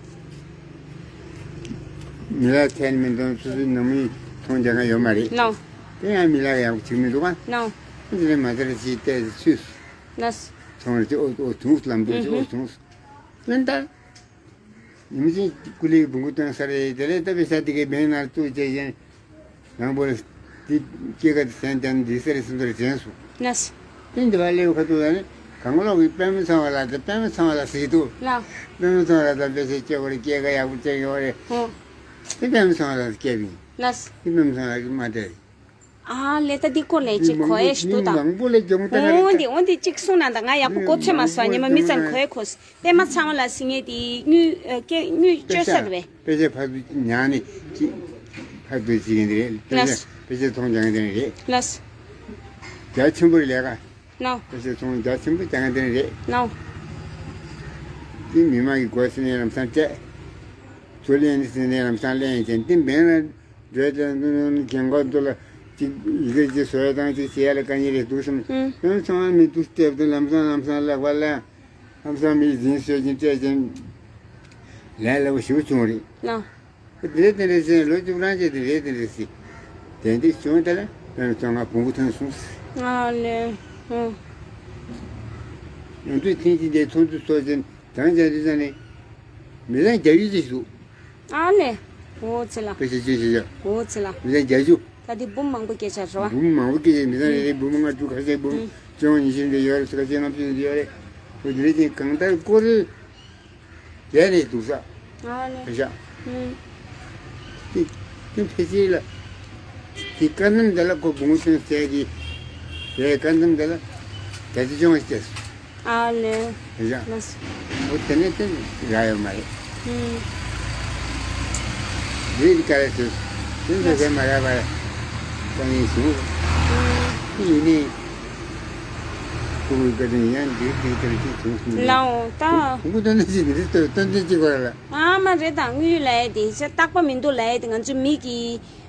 མི་ལ་ཐན་མི་འདོན་སུད་སི་ནང་མི་ཚོང་རྒྱག་མཁན་ཡོད་མ་རེད། ལའོ། དེ་ཡང་མི་ལ་ཡག་པོ་བྱེད་མི་འདུག་ཨ། ལའོ། དེ་ནས་མ་ཚར་ཅིག་བལྟས་ཚེ་ཚུད་སོང་། ལགས། ཚོང་རེ་ཅིག་ཨོ་ཨོ་བྱུང་ལམ་འགྲོ་ཅིག་ཨོ་བྱུང་། ལན་ད། ཉིན་མི་ཅིག་ཀུ་ལིའི་བོང་གུ་བཏོན་ས་རེད། དེ་ལས་ལྟ་བའི་ས་དེ་གའི་བེང་ནང་བཙུགས་བྱས་ཤིང་། ཡང་པོ་ལ་དེ་སྐྱེས་ཀ་དེ་སན་ཏན་འདི་ས་རེད་སུ་འདུག་རེད་དྲན་སོང་། ལགས། དེ་འདི་བ་ལེའུ་ཁ་ཐུག་ལ་ནི་ གང་ལོག་གི་པདྨ་ཚང་བ་ལགས་དང་པདྨ་ཚང་བ་ལགས་ཟེར་གྱི་འདུག་ལགས། པདྨ་ཚང་བ་ལགས་དང་དཔེ་ཆ་སྐྱོ་བོ་རེད། སྐྱེས་སྐར་ཡག་པོ་བྱེད་ཀྱི་ཡོད་རེད། ཧོ། དེ་པདྨ་ཚང་བ་ལགས་སྐྱེས་པ་ཡིན། ལགས། དེ་པདྨ་ཚང་བ་ལགས་ཀྱིས་མ་སྤྲད་རེད། ཨ་ལས་ད་འདི་སྐོར་ལས་ཅིག་གོ་ཡས་ཞིག་འདུག་ད། མི་མང་པོ་ལས་གྱོང་ད་རེད། འོན་ཏེ་འོན་ཏེ་གཅིག་གསུངས་ན་ད། ང་ཡག་པོ་གོ་ཚོད་མ་སོང་། ཉི་མ་མི་ཚང་གོ་ཡས་གོ་སོང་། པདྨ་ཚང་བ་ལགས་ཟེར་མཁན་དེ་དངུལ་ཨ་སྐད་དངུལ་སྤྱོད་ས་རེད་པས། དཔེ་ཆ་ཕར་ཚུར་ཉར་ནས་ཅིག་ཕར་ཚུར་བྱེད་མཁན་དེ་རེད། དཔེ་ཆ་ལགས། དཔེ་ཆ་ཚོང་རྒྱག་མཁན་དེ་རེད། ལགས། རྒྱ་ཆེན་པོ་རེད་ལས་ཀ། ལགས། དཔེ་ཆ་ཚོང་རྒྱ་ཆེན་པོ་རྒྱག་མཁན་དེ་རེད། ལགས། དེ་མི་མང་གི་སྒོ་ཟིན་ནས་ལམ་སང་སྤྲད། ཚུར་ལེན་ནས་ཟིན་ནས་ལམ་སང་ལེན་བྱས། དེ་འབེན་ལ་འགྲོ་དེ་རྒན་གོག་ཚོ་ལ་ཅིག་ཡི་གེ་ཅིག་བཟོ་ཡ་དང་ཅིག་བྱེད་ཡ་ལ་དཀའ་ངལ་རེད་འདུག་བསམ། ཨུམ། ཡང་ཚང་མ་མི་འདུག་སྟེ་དེ་ལམ་སང་ལམ་སང་ལག་པ་ལ། ལམ་སང་མི་འཛིན་བཟོས་ཀྱིན་སྤྲད་ཀྱིན་ལས་སླ་པོ་ཞེ་པོ་བྱུང་རེད། ལགས། དེ་རེད་དེ་རེད་ཟེར། ལོ་བཅུ་གྲངས་ཅིག་དེ་རེད་དེ་རེད་ཟེར། དེ་འདྲ་བྱུང་། དེ་ལ་ང་ཚོ་ང་བོང་བུ་ཐོན་སོང་། ཨ་ལས། ཨོ། ང་ཚོས་ཐེངས་གཅིག་དེ་ཚོགས་འདུ་ཚོགས་ཀྱིན་གྲངས་ཀྱང་དེ་ཙམ་ནས་མི་ཚང་བརྒྱད་ཅུ་ཅིག་འདུག་ཨ་ལས། འོ་ཙི་ལ། དཔེ་ཆ་ཅིག་ཞིག་ཡོད། འོ་ཙི་ལ། མི་ཚང་བརྒྱད་ཅུ། ད་དེ་འབུམ་མང་པོ་སྐད་ཆ་རེད་བ། འབུམ་མང་པོ་སྐད་ཆ། མི་ཚང་རེ་རེ་འབུམ་ལྔ་དྲུག་ཁ་ཤས། འབུམ་ཨུམ། བཅོ་ལྔ་ཉི་ཤུ་འདྲ་ཡོད་རེད། ཁ་ཤས་ལྔ་བཅུ་འདྲ་ཡོད་རེད། འོ་དེ་རེད་ཅིང་གང་ལྟར་སྐོར་རེ་རེ་འདུག་ས། ཨ་ལས། ཕེ་ཤ། ཨུམ། དེ་དེ་ཕལ་ཆེར་ལ་དེ་བཀའ་གདམས་དེ་ལ་ཁོ་བོང་བུ་ཐོན་ཟེར་གི། དེ་བཀའ་གདམས་དེ་ལ་རྒྱ་ཆེ་ཆུང་བ་སྐྱེས་སོང་། ཨ་ལས། ཡ། ལགས། འོ་དེ་ནས་དེ་རག་ཡོད་མ་རེད། ཨུམ། རེད་དཀའ་ལས་ཟེར། དེ་འདྲ་ཟེར་མ་རག་པར་དཀའ་ངལ་བྱུང་། ཨུམ། ཡིན་ནའི་ཁོ་བོའི་བཀའ་དྲིན་ཡང་འདིར་འདིར་བཀའ་དྲིན་བྱུང་སོང་། ལའོ་ད། ཁོང་ཁོ་དོན་ཚན་ཅིག་མི་རེད། དོན་ཚན་གཅིག་གོ་ར་ལ། ཨ་མ་རེད། ད་དངུལ་ལ་ཡ་དེ་ཆ་རྟག་པ་མི་འདུག་ལ་ཡ་དེ། ང་ཚོ་མི་གི་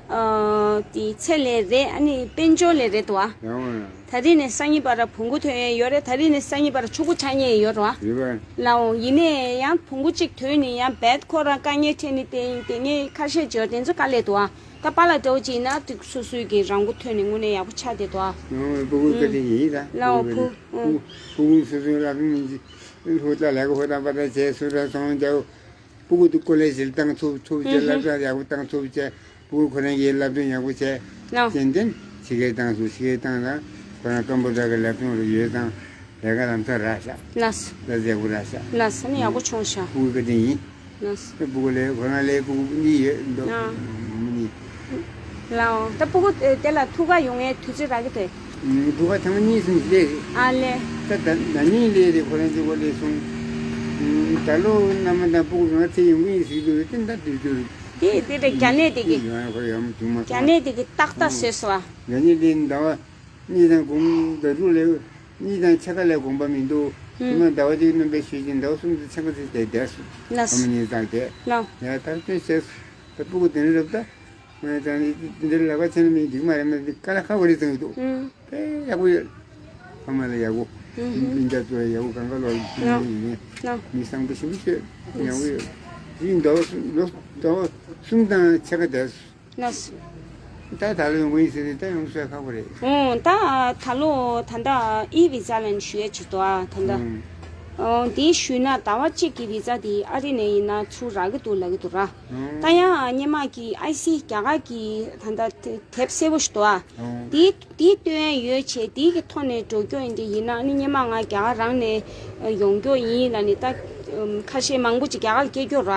ཨ་དེ་ཚེ་ལས་རེད། ཨ་ནི་དཔལ་འབྱོར་ལས་རེད་དོ། ཡང་། ད་རེས་ནས་སང་ཉིན་བར་བོང་གུ་ཐོན་ཡས་ཡོད་རེད། ད་རེས་ནས་སང་ཉིན་བར་ཕྱུ་གུ་ཆགས་ཉེན་ཡོད་རེད་བ། ཡོད་པ། ལའོ། ཡིན་ནའི་ཡང་བོང་གུ་གཅིག་ཐོན་ནས་ཡང་རྦད་ཁོ་རང་དཀའ་ངལ་འཕྲད་ནས་དེ་དེ་ངས་ཁ་ཤས་བྱོས་དེ་ཚོ་དཀའ་ལས་འདུག་ཨ། ད་པཱ་ལགས་འདྲ་བོ་ཅིག་ཡིན་ན་དེ་སོ་སོའི་གི་རང་མགོ་ཐོན་ནས་དངོས་གནས་ཡག་པོ་ཆགས་བསྡད་འདུག་ཨ། ཡང་བོང་གུ་བཀའ་དྲིན་ཡིན་ད། ལའོ། ཕུ། ཕུ་བོ་སོ་སོའི་ལག་ནས་ལྷོ་ད་ལས་ཀ་ཧོ་ད་པ་ད་བྱས་སུ་ར་སོང་། རྒྱ་བོ། སྤུ་གུ་དེ་ཀོ་ལེ་ཇི་ལ་བཏང་ཐུབ་ཐུབ་བྱས། ཧུམ་ཧུམ། སློབ་གྲྭ་ཡག་པོ་བཏང་ཐུབ་བྱས། སྤུ་གུ་ཁོ་རང་གིས་སློབ་སྟོན་ཡག་པོ་བྱས། ལའོ། ཏན་ཏན་ཕྱི་རྒྱལ་བཏང་སོང་། ཕྱི་རྒྱལ་བཏང་ཙང་ཁོ་རང་ཀམ་པུ་ཊར་གི་སློབ་སྟོན་རུ་ཡོད་ཙང་ལས་ཀ་ལམ་སང་རག་ཤག་ལགས། ལགས་ཡག་པོ་རག་ཤག་ལགས་ནི་ཡག་པོ་བྱུང་ཤག་སྤུ་གུ་བཀའ་དྲིན་ཡིན། ལགས། སྤུ་གུ་ལས་ཁོ་རང་ལས་སྤུ་གུ་གཉིས་ཡོད་འདུག་ཨ། མི་གཉིས། ལའོ། ད་སྤུ་གུ་དེ་ལ་ཐུག་ག་ཡོང་ཡས་དུས་ཚོད་རག་གི་འདུག་སྤུ་གུ་ཐེངས་མ་གཉིས་གསུམ་ཞིག་སླེབས་རེད། ཨ་ལས། ད་ད་ན་ནིང་སླེབས་རེད། ཁོ་རང་ཚོ་གོ་སླེབས་སོང་། ད་ལོ་མནའ་མ་དང་སྤུ་གུ་ང་ཚེ་ཡོང་གི་ཡིན་ཟེར་གྱི་འདུག་དེ་འདྲ་དུས་དུས་དེ་དེ་རེད། རྒྱ་ནད་དེ་གི། ཡོང་ཡ་ཁོ་ཡོང་མ་བྱུང་མ་རྒྱ་ནད་དེ་གི་ཏག་ཏག་བཟོས་སོང་བ། རྒྱ་ནད་དེ་ཟླ་བ་གཉིས་དང་དགུང་ཟླ་དྲུག་ལས་གཉིས་དང་ཕྱེད་ཀ་ལས་གོམས་པ་མི་འདུག་ཧུམ། དེ་མ་ཟླ་བ་གཅིག་སྣུམ་པས་ཞུས་ཀྱིན་ཟླ་བ་གསུམ་དང་ཕྱེད་ཀ་ཙམ་བསྡད་བསྡད་སོང་། ལགས། ཨ་མ་གཉིས་དང་བསྡད། ལའོ། ཡ་ད་དོན་བྱས་སོང་། ད་སྤུ་གུ་དེ་འདྲ་རེད་ད། ང་ཚང་མས་འདི་འདྲ་ལག་པ་འཆང་ན་མི་འགྲིག་མ་རེད་མ་རེད། དཀའ་ལས་ཁག་པོ་རེད་བསམ་གྱི་འདུག་ཨུམ། དཔེ་ཡག་པོ་ཡོད། ཕ་མ་ལ་ཡག་པོ། ཨུམ་ཧུམ། སྤུན་ཀྱག་ཚོ་ལ་ཡག་པོ། གང་ག་ལོག་ལ་ཕུལ་ཡོད་ཡིན་ནའི་ལགས། མི་བཟང་པོ་ཞེ་པོ་ཅིག་ཡོད། ཡག་པོ་ཡོད། དེ་ཟླ་བ་གསུམ་ལོ་ཟླ་བ་གསུམ་དང་ཕྱེད་ཀ་བསྡད་སོང་། ལགས། ད་ད་ལོ་ཡོང་གི་ཡིན་ཟེར་ཏེ་ད་ཡོང་ས་ཁག་པོ་རེད། ཨོ་ད་ད་ལོ་ད་ལྟ་ཨི་བི་ཛ་ལ་ནི་ཞུ་ཡས་བྱེད་དོ་ཨ་ད་ལྟ། ཨུམ། ཨོ་དེ་ཞུས་ན་ཟླ་བ་གཅིག་གི་བི་ཛ་དེ་ཨ་རི་ནས་ཡིན་ན་ཚུར་རག་གི་འདུག་ལབ་ཀྱི་འདུག་ར། ད་ཡང་སྔོན་མ་གི་ཨའི་སི་རྒྱ་གར་གྱི་ད་ལྟ་དེབ་གསལ་པོ་ཞིག་འདུག་ཨ། ཨོ། དེ་དེ་སྟོན་ཡས་ཡོད་བྱས། དེ་གི་ཐོག་ནས་འགྲོ་རྒྱུ་ཡིན་དེ་ཡིན་ན་ནི་སྔོན་མ་ང་རྒྱ་གར་རང་ནས་ཡོང་རྒྱུ་ཡིན་ལབ་ནས་ད་ཁ་ཤས་མང་པོ་ཅིག་རྒྱ་གར་ལ་སྐྱེལ་རྒྱུ་ར།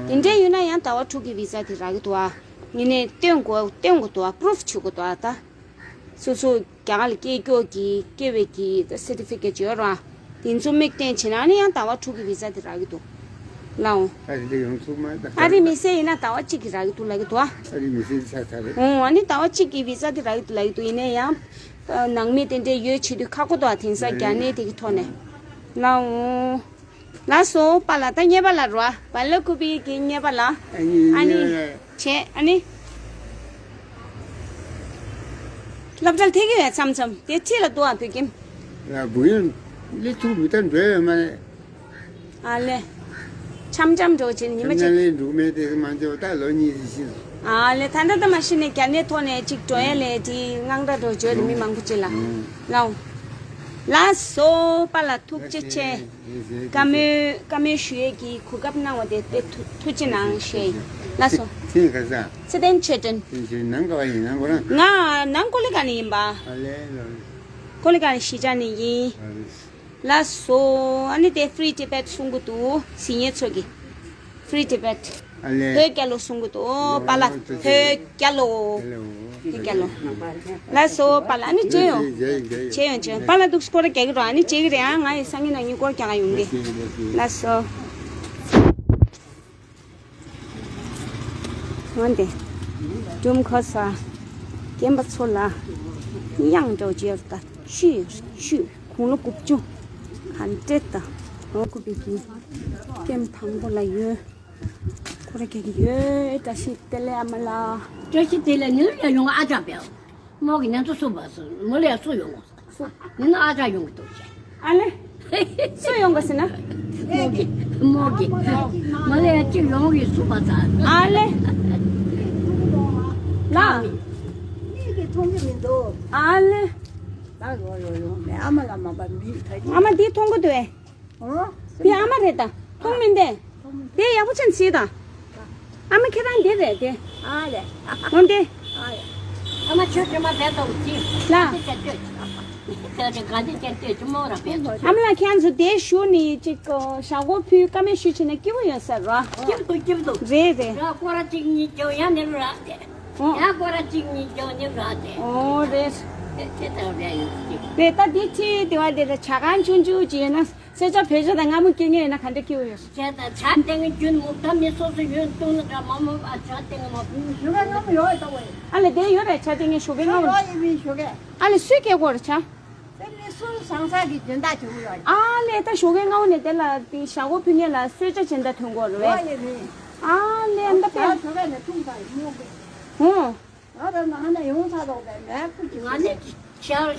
དེ་འདྲ་ཡོད་ན་ཡང་ཟླ་བ་དྲུག་གི་བི་ཛ་དེ་རག་གི་འདུག་ཨ། ངས་ནས་སྟོན་དགོས་སྟོན་དགོས་འདུག་ཨ། པུ་རུབ་བྱེད་དགོས་འདུག་ཨ་ད། སོ་སོ་རྒྱ་གར་ལ་སྐྱེལ་རྒྱུ་གི་སྐྱེལ་བའི་གི་སེར་ཊི་ཕི་ཀེཊ་ཡོད་ར། དེ་ཚོ་མིག་སྟོན་བྱེད་ན་ནི་ཡང་ཟླ་བ་དྲུག་གི་བི་ཛ་དེ་རག་གི་འདུག་ལའོ། ཨ་རི་ལ་ཡོང་ཐུབ་མ་ད། ཨ་རི་མི་སེར་ཡིན་ན་ཟླ་བ་གཅིག་གི་རག་གི་འདུག་ལབ་ཀྱི་འདུག་ཨ། ཨ་རི་མི་སེར་ཆགས་ཚར་རེད། ཨོ་ཨ་ནི་ཟླ་བ་གཅིག་གི་བི་ཛ་དེ་རག་གི་འདུག་ལབ་ཀྱི་འདུག་ཡིན་ན་ཡང་ནང་མི་དེ་འདྲའི་ཡོད་བྱེད་དུས་ཁག་པོ་འདུག་ཨ། དེང་སང་རྒྱ་ནད་དེ་གི་ཐོག་ནས། ལའོ། ལགས་སོ་པཱ་ལགས། ད་ངེས་པ་ལ་རོ། བ་ལ་ཀུ་པི་གི་ངེས་པ་ལ། ཨ་ནི་ཨ་ནི་ངེས་པ་ལ། བྱས་ཨ་ནི། སློབ་གྲྭ་ལ་ཐད་ཀྱི་ཡོད་མཚམས་མཚམས་དེ་ཁྲིད་ལ་འདུག་ཨ་བོད་ཁྱིམ། ལ་བུ་ཡོན་ལི་ཐུག་མི་ལྟར་འགྲོ་ཡོད་མ་རེད། ཨ་ལེ། འཆམ་འཆམ་འགྲོ་བྱས་ཉི་མ་ཁྱིམ་གཅིག་ལས་འགྲོ་མེད་དེ་མ་འཇོག་ད་ལོ་གཉིས་ཤིག་ཨ་ལེ། ད་ལྟ་ད་མ་གཞི་ནས་རྒྱ་ནད་ཐོག་ནས་ཅིག་འགྲོ་ཡ་ལས་དེ་དངངས་སྐྲག་འགྲོ་བྱས་རེད་མི་མང་པོ་ཅིག་ལ། ལའོ། ལགས་སོ་པཱ་ལགས་ཐུགས་རྗེ་ཆེ། བཀའ་མོལ་བཀའ་མོལ་ཞུ་ཡས་ཀྱི་གོ་སྐབས་གནང་བ་དེ་དཔེ་ཐུགས་ཐུགས་རྗེ་གནང་ཞུ་ཡས་ཡིན། ལགས་སོ། ཚེ་ག་ས། ཚེ་བརྟན་ཆོས་སྒྲོན། ཚེ་ཆོས་ནང་ག་བ་ཡིན་ནང་ཁོ་རང་། ང་ནང་ཀོ་ལི་གྷལ་ནས་ཡིན་པ། ཨ་ལེ་ལོ། ཀོ་ལི་གྷལ་གཞིས་ཆགས་ནས་ཡིན། ཨ་ལེ། ལགས་སོ། ཨ་ནི་དེ་Free Tibet གསུང་གི་འདུག་ཟིན་ཡས་ཚོ་གི་Free Tibet། ཨ་ལེ། བོད་རྒྱལ་ལོ་གསུང་གི་འདུག་ཨོ་པཱ་ལགས། བོད་རྒྱལ་ལོ། བོད་རྒྱལ་ལོ། ལགས་སོ་པཱ་ལགས། ཨ་ནི་མཇལ་ཡོང་། མཇལ་ཡོང་། མཇལ་ཡོང་། པཱ་ལགས་འདུག་སྐོར་ར་རྒྱག་གི་རོགས། ཨ་ནི་མཇལ་གི་རེད། ཨ་ང་ཡི་སང་ཉིན་གནངས་ཉིན་སྐོར་རྒྱག་ག་ཡོང་གི། ལགས་སོ། འོན་ཏེ་ཀྲུང་གོ་ས་རྒན་པ་ཚོ་ལ་གཡང་འགྲོ་རྒྱུ་ཡོད་ད། བཅུ་བཅུ་དགུང་ལོ་དགུ་བཅུ་ག་འདྲེ་ད། ལོ་དགུ་པའི་གི་ཀེམ་དང་པོ་ལ་ཡོད། ཁོ་ར་གེ་གི་ཡོད། བཀྲ་ཤིས་བདེ་ལེགས་ཨ་མ་ལགས། བཀྲ་ཤིས་བདེ་ལེགས། ནི་ལ་ཡོང་ཨ་ཅག་པས། མོ་གི་ནན་ཏུ་སུ་བ་སུ་མོ་ལས་སུ་ཡོང་ངོ་། ནི་ན་ཨ་ཅག་ཡོང་གི་འདུག་ཅེས། ཨ་ལེ། སུ་ཡོང་ག་ཟེར་ན། མོ་གི། མོ་གི། མོ་ལས་ཅིག་ཡོང་གི་སུ་བ་ས། ཨ་ལེ། ལ། ཨ་ལེ། ཨ་མ་འདི་མཐོང་གི་འདུག་ཨེ། འོ། དེ་ཨ་མ་རེད་ད། མཐོང་མིན་ཏེ། དེ་ཡག་པོ་ཅན་ཟིག་ད། ཨ་མ་ཁྱེད་རང་འདི་རེད་དེ། ཨ་ལེ། འོན་ཏེ། ཨ་ལེ། ཨ་མ་ཁྱོད་ཅི་མ་བས་ཏོ་ཅི། ལ། ཨ་ཅེ་ཅེ་ལྟོས་ཅི། ཨ་ཅེ་ག་ཅེ་ཅེ་ལྟོས་ཅི་མོ་ར་བས་ཏོ། ཨ་མ་ལགས་ཁྱེད་ཚོ་དེ་ཞུ་ནི་ཅིག་ཞག་སྒོ་ཕུལ་བཀའ་མོལ་ཞུ་བྱས་ན་སྐྱིད་པོ་ཡོད་ས་ར། སྐྱིད་པོ་སྐྱིད་པོ། རེད་རེད། ར་སྐོར་ར་གཅིག་གཉིས་རྒྱག་ཡང་ནི་ར་དེ། ཨོ། ཡང་སྐོར་ར་གཅིག་གཉིས་རྒྱག་ནི་ར་དེ། ཨོ་རེད། དེ་དེ་ལྟར་རེད་ཡོད་ཅིག་རེད་ད། དེ་ཅི་དེ་བ་དེ་ད་ཇ་ཁང་ཆུང་ཆུང་ཅིག་ཡོད་ན། གསོལ་ཇ་བོད་ཇ་དང་མངར་མོ་སྐྱེ་ངེས་ཡོད་ན་ག་འདྲ་སྐྱེ་བོ་ཡོད། ཇ་དང་ཇ་སྟེང་རྒྱུན་མུག་ད་མི་སོ་སོ་ཡོད་བཏུང་ན་འདྲ་མ་མོ་ཨ་ཇ་སྟེང་མ་བུ་ཞུ་ག་ངམ་ཡོད་ད་བས། ཨ་ལེ་དེ་ཡོད་རེད། ཇ་སྟེང་ངས་ཞོགས་ཀས་སྔ་བོ། ཡོད་ཡིན་མིན་ཞུ་ག་ཨ་ལེ་སུས་སྐྱེ་དགོས་རེད་ཇ། དེ་མི་སུ་བཟང་ས་གི་སྦྱིན་བདག་བྱེད་དགོས་ཡོད། ཨ་ལེ་ད་ཞོགས་ཀས་སྔ་བོ་ནས་དེ་ལ་དེ་ཞག་སྒོ་ཕུལ་མཁན་ལ་གསོལ་ཇ་སྦྱིན་བདག་ཐོན་དགོས་རེད་བས། ཡོད་ཡིན་མིན། ཨ་ལེ་ཨ་ད་ཇ་པས། ཞོགས་ཀས་ནས་འཐུང་ས་ཡིན་མོ་གི། ཧུང་། ང་རང་ནང་ནས་ཡོང་ས་རོགས་པས་མེད་ཁུ་ཅིག་ང་ནི་ཤར་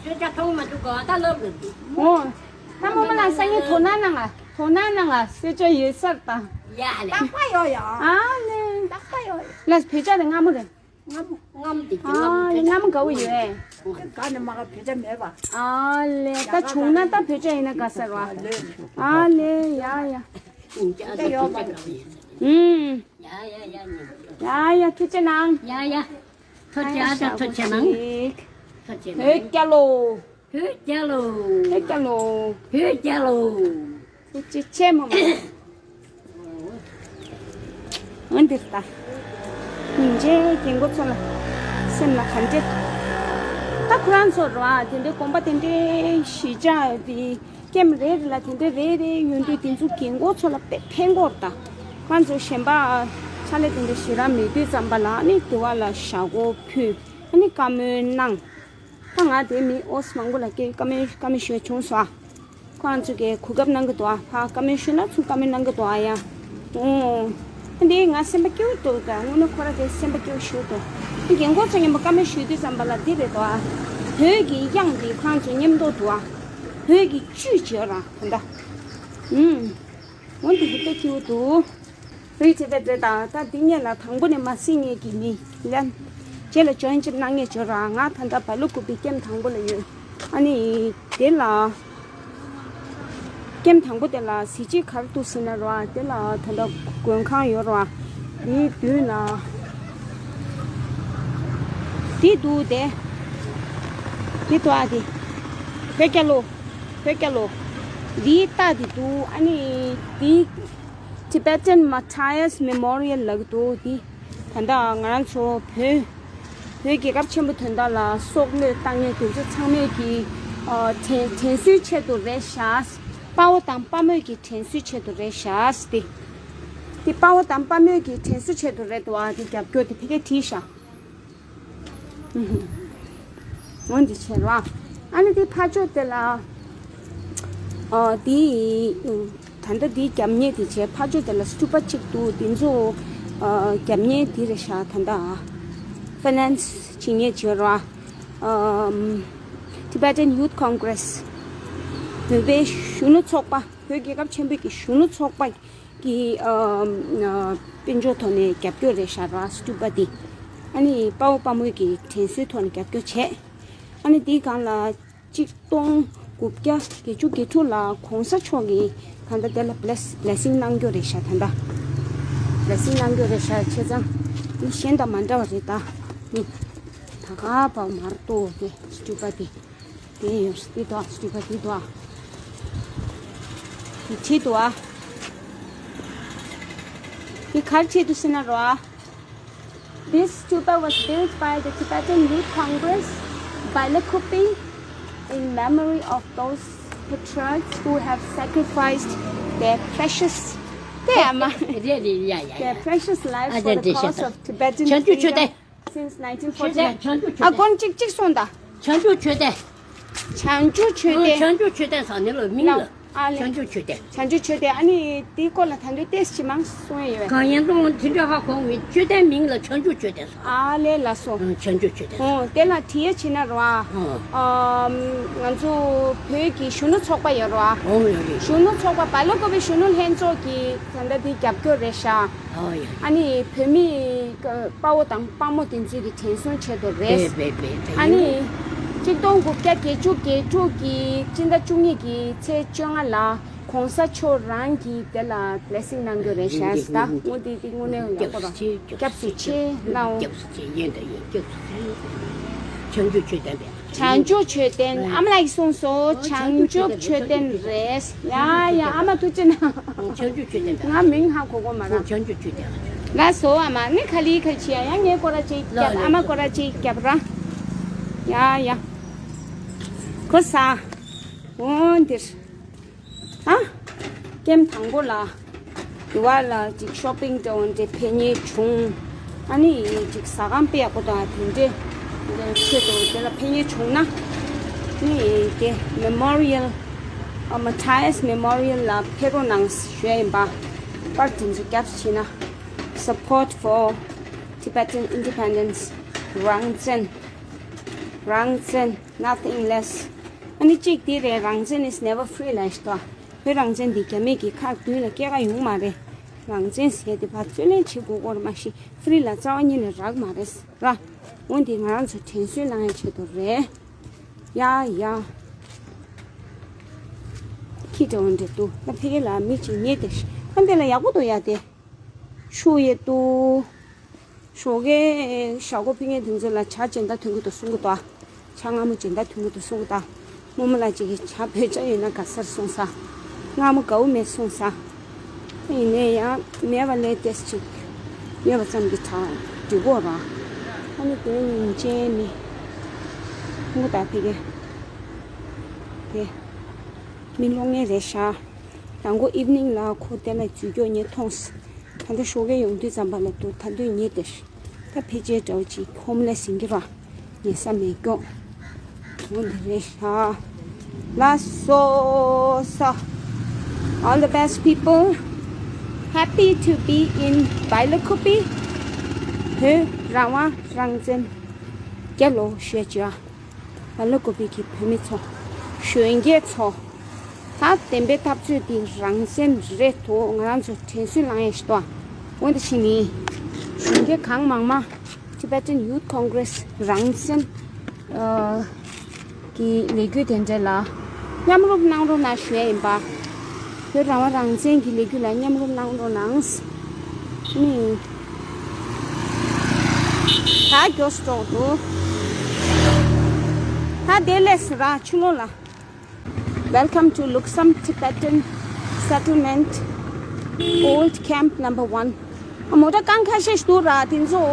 ཤོད་ཅག་མཐོང་མ་འདུག་ག་ད་ལབ་ལབ་འདུག་ཨོ། ད་མོ་མོ་ལ་སང་ཉིན་དོ་སྣང་གནང་ང་། དོ་སྣང་གནང་ང་། གསོལ་ཇ་ཡོད་སར་དང་། ཡ་ལེ། རྟག་པ་ཡོད་ཡ། ཨ་ལེ། རྟག་པ་ཡོད་ཡ། ལ་བོད་ཇ་དེ་མངར་མོ་རེད། མངར་མོ། མངར་མོ་དེ་ཨ་ལེ་མངར་མོ་དགའ་བོ་ཡོད། ག་ནས་མ་ག་བོད་ཇ་མེད་པ། ཨ་ལེ་ད་བྱུང་ན་ད་བོད་ཇ་ཡིན་ན་དགའ་སར་བ། ཨ་ལེ་ཡ་ཡ། ད་ཡོད་པ། ཨུམ། ཡ་ཡ་ཡ་ཉིན། ཡ་ཡ་ཐུགས་རྗེ་གནང་། ཡ་ཡ། ཐུགས་རྗེ་ཨ་ཅག་ཐུགས་རྗེ་གནང་། ཐུགས་རྗེ་གནང་། བོད་རྒྱལ་ལོ། བོད་རྒྱལ་ལོ། བོད་རྒྱལ་ལོ། བོད་རྒྱལ་ལོ། ཐུགས་རྗེ་ཆེ་མོ་མོ། འོན་ཏེ་ད། སྙིང་རྗེ་རྒན་གོག་ཚོ་ལ། སེམས་ལ་ག་འདྲེ། ད་ཁོ་རང་ཚོ་ར་དེ་འདྲའི་དགོན་པ་དེ་འདྲའི་གཞིས་ཆགས་དེ། ཀེམ་རེ་རེ་ལ་དེ་འདྲ་རེ་རེ་ཡོད་དུས་དེ་ཚོ་རྒན་གོག་ཚོ་ལ་དཔེ་ཕན་གྱི་ཡོད་རེད་ད། ཁོང་ཚོ་གཞན་པ་ཕྱག་ལས་དེ་འདྲ་ཞེ་དྲག་མེད་དུས་ཙམ་པ་ལ་ཨ་ནི་དེ་བ་ལ་ཞག་སྒོ་ཕུལ། ཨ་ནི་བཀའ་མོལ་གནང་། ད་ང་དེ་མི་ཨོ་སི་མང་པོ་ལ་སྐད་བཀའ་མོལ་བཀའ་མོལ་ཞུ་བྱུང་སོང་ཨ། ཁོང་ཚོ་གིས་གོ་སྐབས་གནང་གི་འདུག་ཨ། ཕ་བཀའ་མོལ་ཞུས་ན་ཚུར་བཀའ་མོལ་གནང་གི་འདུག་ཨ་ཡ། ཨོ། ཨ་འདི་ང་སེམས་པ་སྐྱིད་པོ་འདུག་ད། དངོས་གནས་ཁོ་ར་དེ་སེམས་པ་སྐྱིད་པོ་ཞིག་འདུག་རྒན་གོག་ཚོ་མཉམ་པོ་བཀའ་མོལ་ཞུ་དུས་ཙམ་པ་ལ་འདི་རེད་དོ། བོད་ཀྱི་གཡང་འདི་ཁོང་ཚོ་མཉམ་དུ་འདུག་ཨ། བོད་ཀྱི་བཅུད་བྱོས་ར་ད་ལྟ། ཨུམ། འོ་འདི་གི་དཔེ་སྐྱིད་པོ་འདུག་རི་བྱེད་པའི་འདྲེ་དང་ད་འདི་ངེད་ལ་དང་པོ་ནས་མ་སྲིད་ངེད་ཀྱི་མི་ལན། རྗེས་ལ་འཇོན་ཅིག་གནང་ངེད་བྱོས་ར། ང་ད་ལྟ་བ་ལུ་ཀུ་པི་ཀེམ་དང་པོ་ལ་ཡོད། ཨ་ནི་དེ་ལ། ཀེམ་དང་པོ་དེ་ལ་གཟི་བརྗིད་ག་རེ་འདུག་ཟེར་ན་རོ། དེ་ལ་ད་ལྟ་མགོན་ཁང་ཡོད་རོ། དེའི་མདུན་ལ། དེ་འདུག་དེ། དེ་འདུག་ཨ་དེ། བོད་རྒྱལ་ལོ། བོད་རྒྱལ་ལོ། དེའི་རྟགས་དེ་འདུག་ཨ་ནི་དེའི་Tibetan Martyrs Memorial ལབ་ཀྱི་འདུག་དེ། ད་ལྟ་ང་རང་ཚོ་བོད། བོད་རྒྱལ་ཁབ་ཆེན་པོ་དོན་དག་ལ་སྲོག་བློས་བཏང་མཁན་དེ་ཚོ་ཚང་མས་ཀྱི་ཨ་དྲན་དྲན་གསོའི་ཆེད་དུ་རེད་ཤག་དཔའ་བོ་དང་དཔའ་མོས་ཀྱི་དྲན་གསོའི་ཆེད་དུ་རེད་ཤག་སྟེ། དེ་དཔའ་བོ་དང་དཔའ་མོས་ཀྱི་དྲན་གསོའི་ཆེད་དུ་རེད་འདུག་ཨ། དེ་རྒྱབ་སྐྱོར་དེ་ཕ་གིར་བྲིས་ཤག་འོན་ཏེ་བྱས་ར། ཨ་ནི་དེ་ཕར་ཕྱོགས་དེ་ལ། ཨ་དེ། ད་ལྟ་དེའི་རྒྱབ་གཉེར་དེ་བྱས་ཕར་ཕྱོགས་དེ་ལ་སྟུ་པ་གཅིག་འདུག་དེ་ཚོ་ཨ་རྒྱབ་གཉེར་དེ་རེད་ཤག་ད་ལྟ་ཨ་ཕ་ནན་སི་བྱེད་མཁན་བྱོས་ར། ཨམ། Tibetan Youth Congress བོད་པའི་གཞོན་ནུ་ཚོགས་པ། བོད་རྒྱལ་ཁབ་ཆེན་པོའི་གི་གཞོན་ནུ་ཚོགས་པ་གི་ཨམ་ཨ་དཔལ་འབྱོར་ཐོག་ནས་རྒྱབ་སྐྱོར་རེད་ཤག་ར་སྟུ་པ་དེ། ཨ་ནི་དཔའ་བོ་དཔའ་མོའི་གི་དྲན་གསོའི་ཐོག་ནས་རྒྱབ་སྐྱོར་བྱས། ཨ་ནི་དེའི་སྒང་ལ། གཅིག་སྟོང་དགུ་བརྒྱ་བརྒྱད་ཅུ་གྱ་དྲུག་ལ་གོང་ས་མཆོག་གིས་ད་ལྟ་དེ་ལ་bless blessing གནང་རྒྱུ་རེད་ཤག་ད་ལྟ་blessing གནང་རྒྱུ་རེད་ཤག་བྱས་ཙང་འདི་གཞན་དང་མ་འདྲ་བ་རེད་ད། ནི་ད་ག་པ་མར་ཏོ་དེ་སྟུ་པ་དེ་དེ་ཡོད་དེ་དོ་སྟུ་པ་དེ་དོ། འདི་བྲིས་འདུག་ཨ། འདི་ག་རེ་བྲིས་འདུག་ཟེར་ན་རོ་ཨ། This stupa was built by the Tibetan Youth Congress, Bailakupi, in memory of those patriots who have sacrificed their precious, དེ་ཨ་མ། རེད་རེད། ཡ་ཡ་their ཡ། precious lives ཨ་for the དེ་དེ་cause བྱས་of Tibetan བྱས། བྱང་ཆུབ་མཆོད་རྟེན། freedom since nineteen forty-nine. བྱང་ཆུབ་མཆོད་རྟེན། ཨ་དཀོན་ཅིག་ཅིག་སོང་ད། བྱང་ཆུབ་མཆོད་རྟེན། བྱང་ཆུབ་མཆོད་རྟེན་ཟེར་ནི་ལོ་མིང་ལ། ཨ་ལེ། བྱང་ཆུབ་མཆོད་རྟེན། བྱང་ཆུབ་མཆོད་རྟེན། ཨ་ནི་དེའི་སྐོར་ལ་ད་དུང་ཏོག་ཙམ་མང་གསུང་ཡ་ཡོད་པས། གང་ཡིན་དང་དེ་འདྲ་ཧ་གོ་བའི་མཆོད་རྟེན་མིང་ལ་བྱང་ཆུབ་མཆོད་རྟེན་ཟེར། ཨ་ལེ་ལགས་སོ། ཨ་བྱང་ཆུབ་མཆོད་རྟེན་ཟེར། ཨོ་དེ་ལ་བྲིས་ཡ་བྱས་ན་རོ་ཨ། ཨ། ཨམ། ང་ཚོ་བོད་ཀྱི་གཞོན་ནུ་ཚོགས་པ་ཡོད་རོ་ཨ། ཨོ་ཡོད་རེད། གཞོན་ནུ་ཚོགས་པ་བལ་ཀོ་པའི་གཞོན་ནུ་ལྷན་ཚོགས་ཀྱི་ད་ལྟ་དེ་རྒྱབ་སྐྱོར་རེད་ཤག་ཨོ་ཡོད་རེད། ཨ་ནི་བོད་མི་དཔའ་བོ་དང་དཔའ་མོ་དེ་ཚོའི་གི་དྲན་གསོའི་ཆེད་དུ་རེད། བེ་བེ་བེ་བེ། ཨ་ནི་གཅིག་སྟོང་དགུ་བརྒྱ་བརྒྱད་ཅུ་གྱ་དྲུག་གི་སྤྱི་ཟླ་བཅུ་གཉིས་ཀྱི་ཚེས་བཅོ་ལྔ་ལ་གོང་ས་མཆོག་རང་གིས་དེ་ལ་བླེ་སིང་གནང་རྒྱུ་རེད་ཤག་ད་དངུལ་དེ་དེ་དངོས་གནས་ཡག་པོ་ར། སྐྱབས་སུ་མཆི་ལགས། སྐྱབས་སུ་མཆི། ཡིན་ད་ཡིན། སྐྱབས་སུ་མཆི། བྱང་ཆུབ་མཆོད་རྟེན་པས། བྱང་ཆུབ་མཆོད་རྟེན། ཨ་མ་ལགས་ཀྱིས་གསུངས་སོང་། བྱང་ཆུབ་མཆོད་རྟེན་རེད། ཡ་ཡ། ཨ་མ་ཐུགས་རྗེ་གནང་། བྱང་ཆུབ་མཆོད་རྟེན་པས། ང་མིང་ཧ་གོ་གོ་མ་ར། བྱང་ཆུབ་མཆོད་རྟེན། ལགས་སོ། ཨ་མ་ནི་ཁ་ལི་ཁ་ལི་བྱེད་ཡ། ཡ་ངའི་སྐོར་ར་ཅིག་རྒྱབ། ཨ་མ་སྐོར་ར་ཅིག་རྒྱབ་ར། ཡ་ཡ། གོ་ས། འོ་འདིར། ཨ། ཀེམ་དང་པོ་ལ། དེ་བ་ལ་ཅིག་ཤོ་པིང་འདྲ་བོ་འདྲ་ཕེབས་མཁན་བྱུང་། ཨ་ནི་ཅིག་ཟ་ཁང་དཔེ་ཡག་པོ་དང་དེ་འདྲའི་ཆེད་དུ་དེ་ལ་ཕེབས་མཁན་བྱུང་ན། ནི་དེ་Memorial, ཨ། Matthias Memorial ལ་ཕེབས་རོགས་གནང་ཞུ་ཡ་ཡིན་པ། པར་དེ་ཚོ་རྒྱབ་བྱས་ན། Support for Tibetan Independence. རང་བཙན། རང་བཙན། Nothing less. ཨ་ནི་གཅིག་དེ་རེད། རང་བཙན་is never free ལབ་ཤག་ད། བོད་རང་བཙན་འདི་རྒྱ་མི་གི་ཁ་མདུན་ལ་སྐྱེལ་ག་ཡོང་མ་རེད། རང་བཙན་ཟེར་དེ་ཕར་རྩོད་ལེན་བྱེད་དགོས་སྐོར་མ་གཞི་free ལ་རྩ་བ་ཉིད་ནས་རག་མ་རེད་ར། འོན་ཏེ་ང་རང་ཚོ་དྲན་གསོ་གནང་ཡའི་ཆེད་དུ་རེད། ཡ་ཡ། ཁྱི་འདྲ་བོ་འདྲ་འདུག་ད་ཕ་གི་ལ་མི་གཅིག་ཉལ་བསྡད་ཤག་ཨ་འདི་ལ་ཡག་པོ་འདུག་ཡ་དེ། ཆུ་ཡོད་དོ། ཞོགས་ཀས་ཞོགས་ཀས་ཕ་གི་དེ་ཚོ་ལ་ཇ་སྦྱིན་བདག་ཐོན་གྱི་འདུག་གསུང་གི་འདུག་ཇ་མངར་མོ་སྦྱིན་བདག་ཐོན་གྱི་འདུག་གསུང་གི་འདུག་རྨོ་མོ་ལགས་ཅིག་གིས་ཇ་བོད་ཇ་ཡོད་ན་དགའ་སར་གསུངས་ས། མངར་མོ་དགའ་བོ་མེད་གསུངས་ས། ཡིན་ནའི་ཡང་མེད་པ་ལས་ཏོག་ཙམ་ཅིག་ཡོད་པ་ཙམ་གྱིས་དྲག་འགྲིག་གོ་ར། ཨ་ནི་དེ་ཉིན་ཅན་ནི། ངོ་ད་ཕ་གི། དེ། མི་ལོ་ལྔ་རེད་ཤག་དང་པོ་evening ལ་ཁོ་དེ་ལ་འཛུལ་ཀྱོག་ངས་མཐོང་སོང་། ད་ལྟ་ཞོགས་ཀས་ཡོང་དུས་ཙམ་པ་ལ་འདུག་ད་དུང་ཉལ་བསྡད་ཤག་ད་ཕལ་ཆེར་འདྲ་བོ་ཅིག་ཧོམ་ལེ་སི་ཡིན་གྱི་ར། ཉལ་ས་མེད་ཀྱོག་འོ་འདི་རེད་ཤག་ལགས་སོ་ས། All the best, people. Happy to be in Bailakupi. བོད་རང་དབང་རང་བཙན་རྒྱལ་ལོ་ཞེས་བརྗོད། བལ་ཀོ་པི་གི་བོད་མི་ཚོ། གཞོན་སྐྱེས་ཚོ། ད་བདེན་པའི་འཐབ་རྩོད་འདི་རང་བཙན་རེད་དོ། ང་རང་ཚོ་དྲན་གསོ་གནང་ཡས་ཤིག་ཏོ། འོན་ཏེ་ཕྱི་ནི། གཞོན་སྐྱེས་གང་མང་མང་Tibetan Youth Congress རང་བཙན། ཨ། གི་ལས་འགུལ་དེ་འདྲ་ལ་མཉམ་རུབ་གནང་རོགས་གནང་ཞུ་ཡས་ཡིན་པ། བོད་རང་དབང་རང་བཙན་གྱི་ལས་འགུལ་ལ་མཉམ་རུབ་གནང་རོགས་གནང་། ནི། ད་མགྱོགས་སུ་འགྲོ་འདུག་ད་དེ་ལས་ར་ཆུ་ལོ་ལ། Welcome to Luksam Tibetan Settlement, Old Camp Number One. ཨ་མོ་ཊ་རྐང་ཁ་ཤས་ཤིག་འདུག་ར་དེ་ཚོ།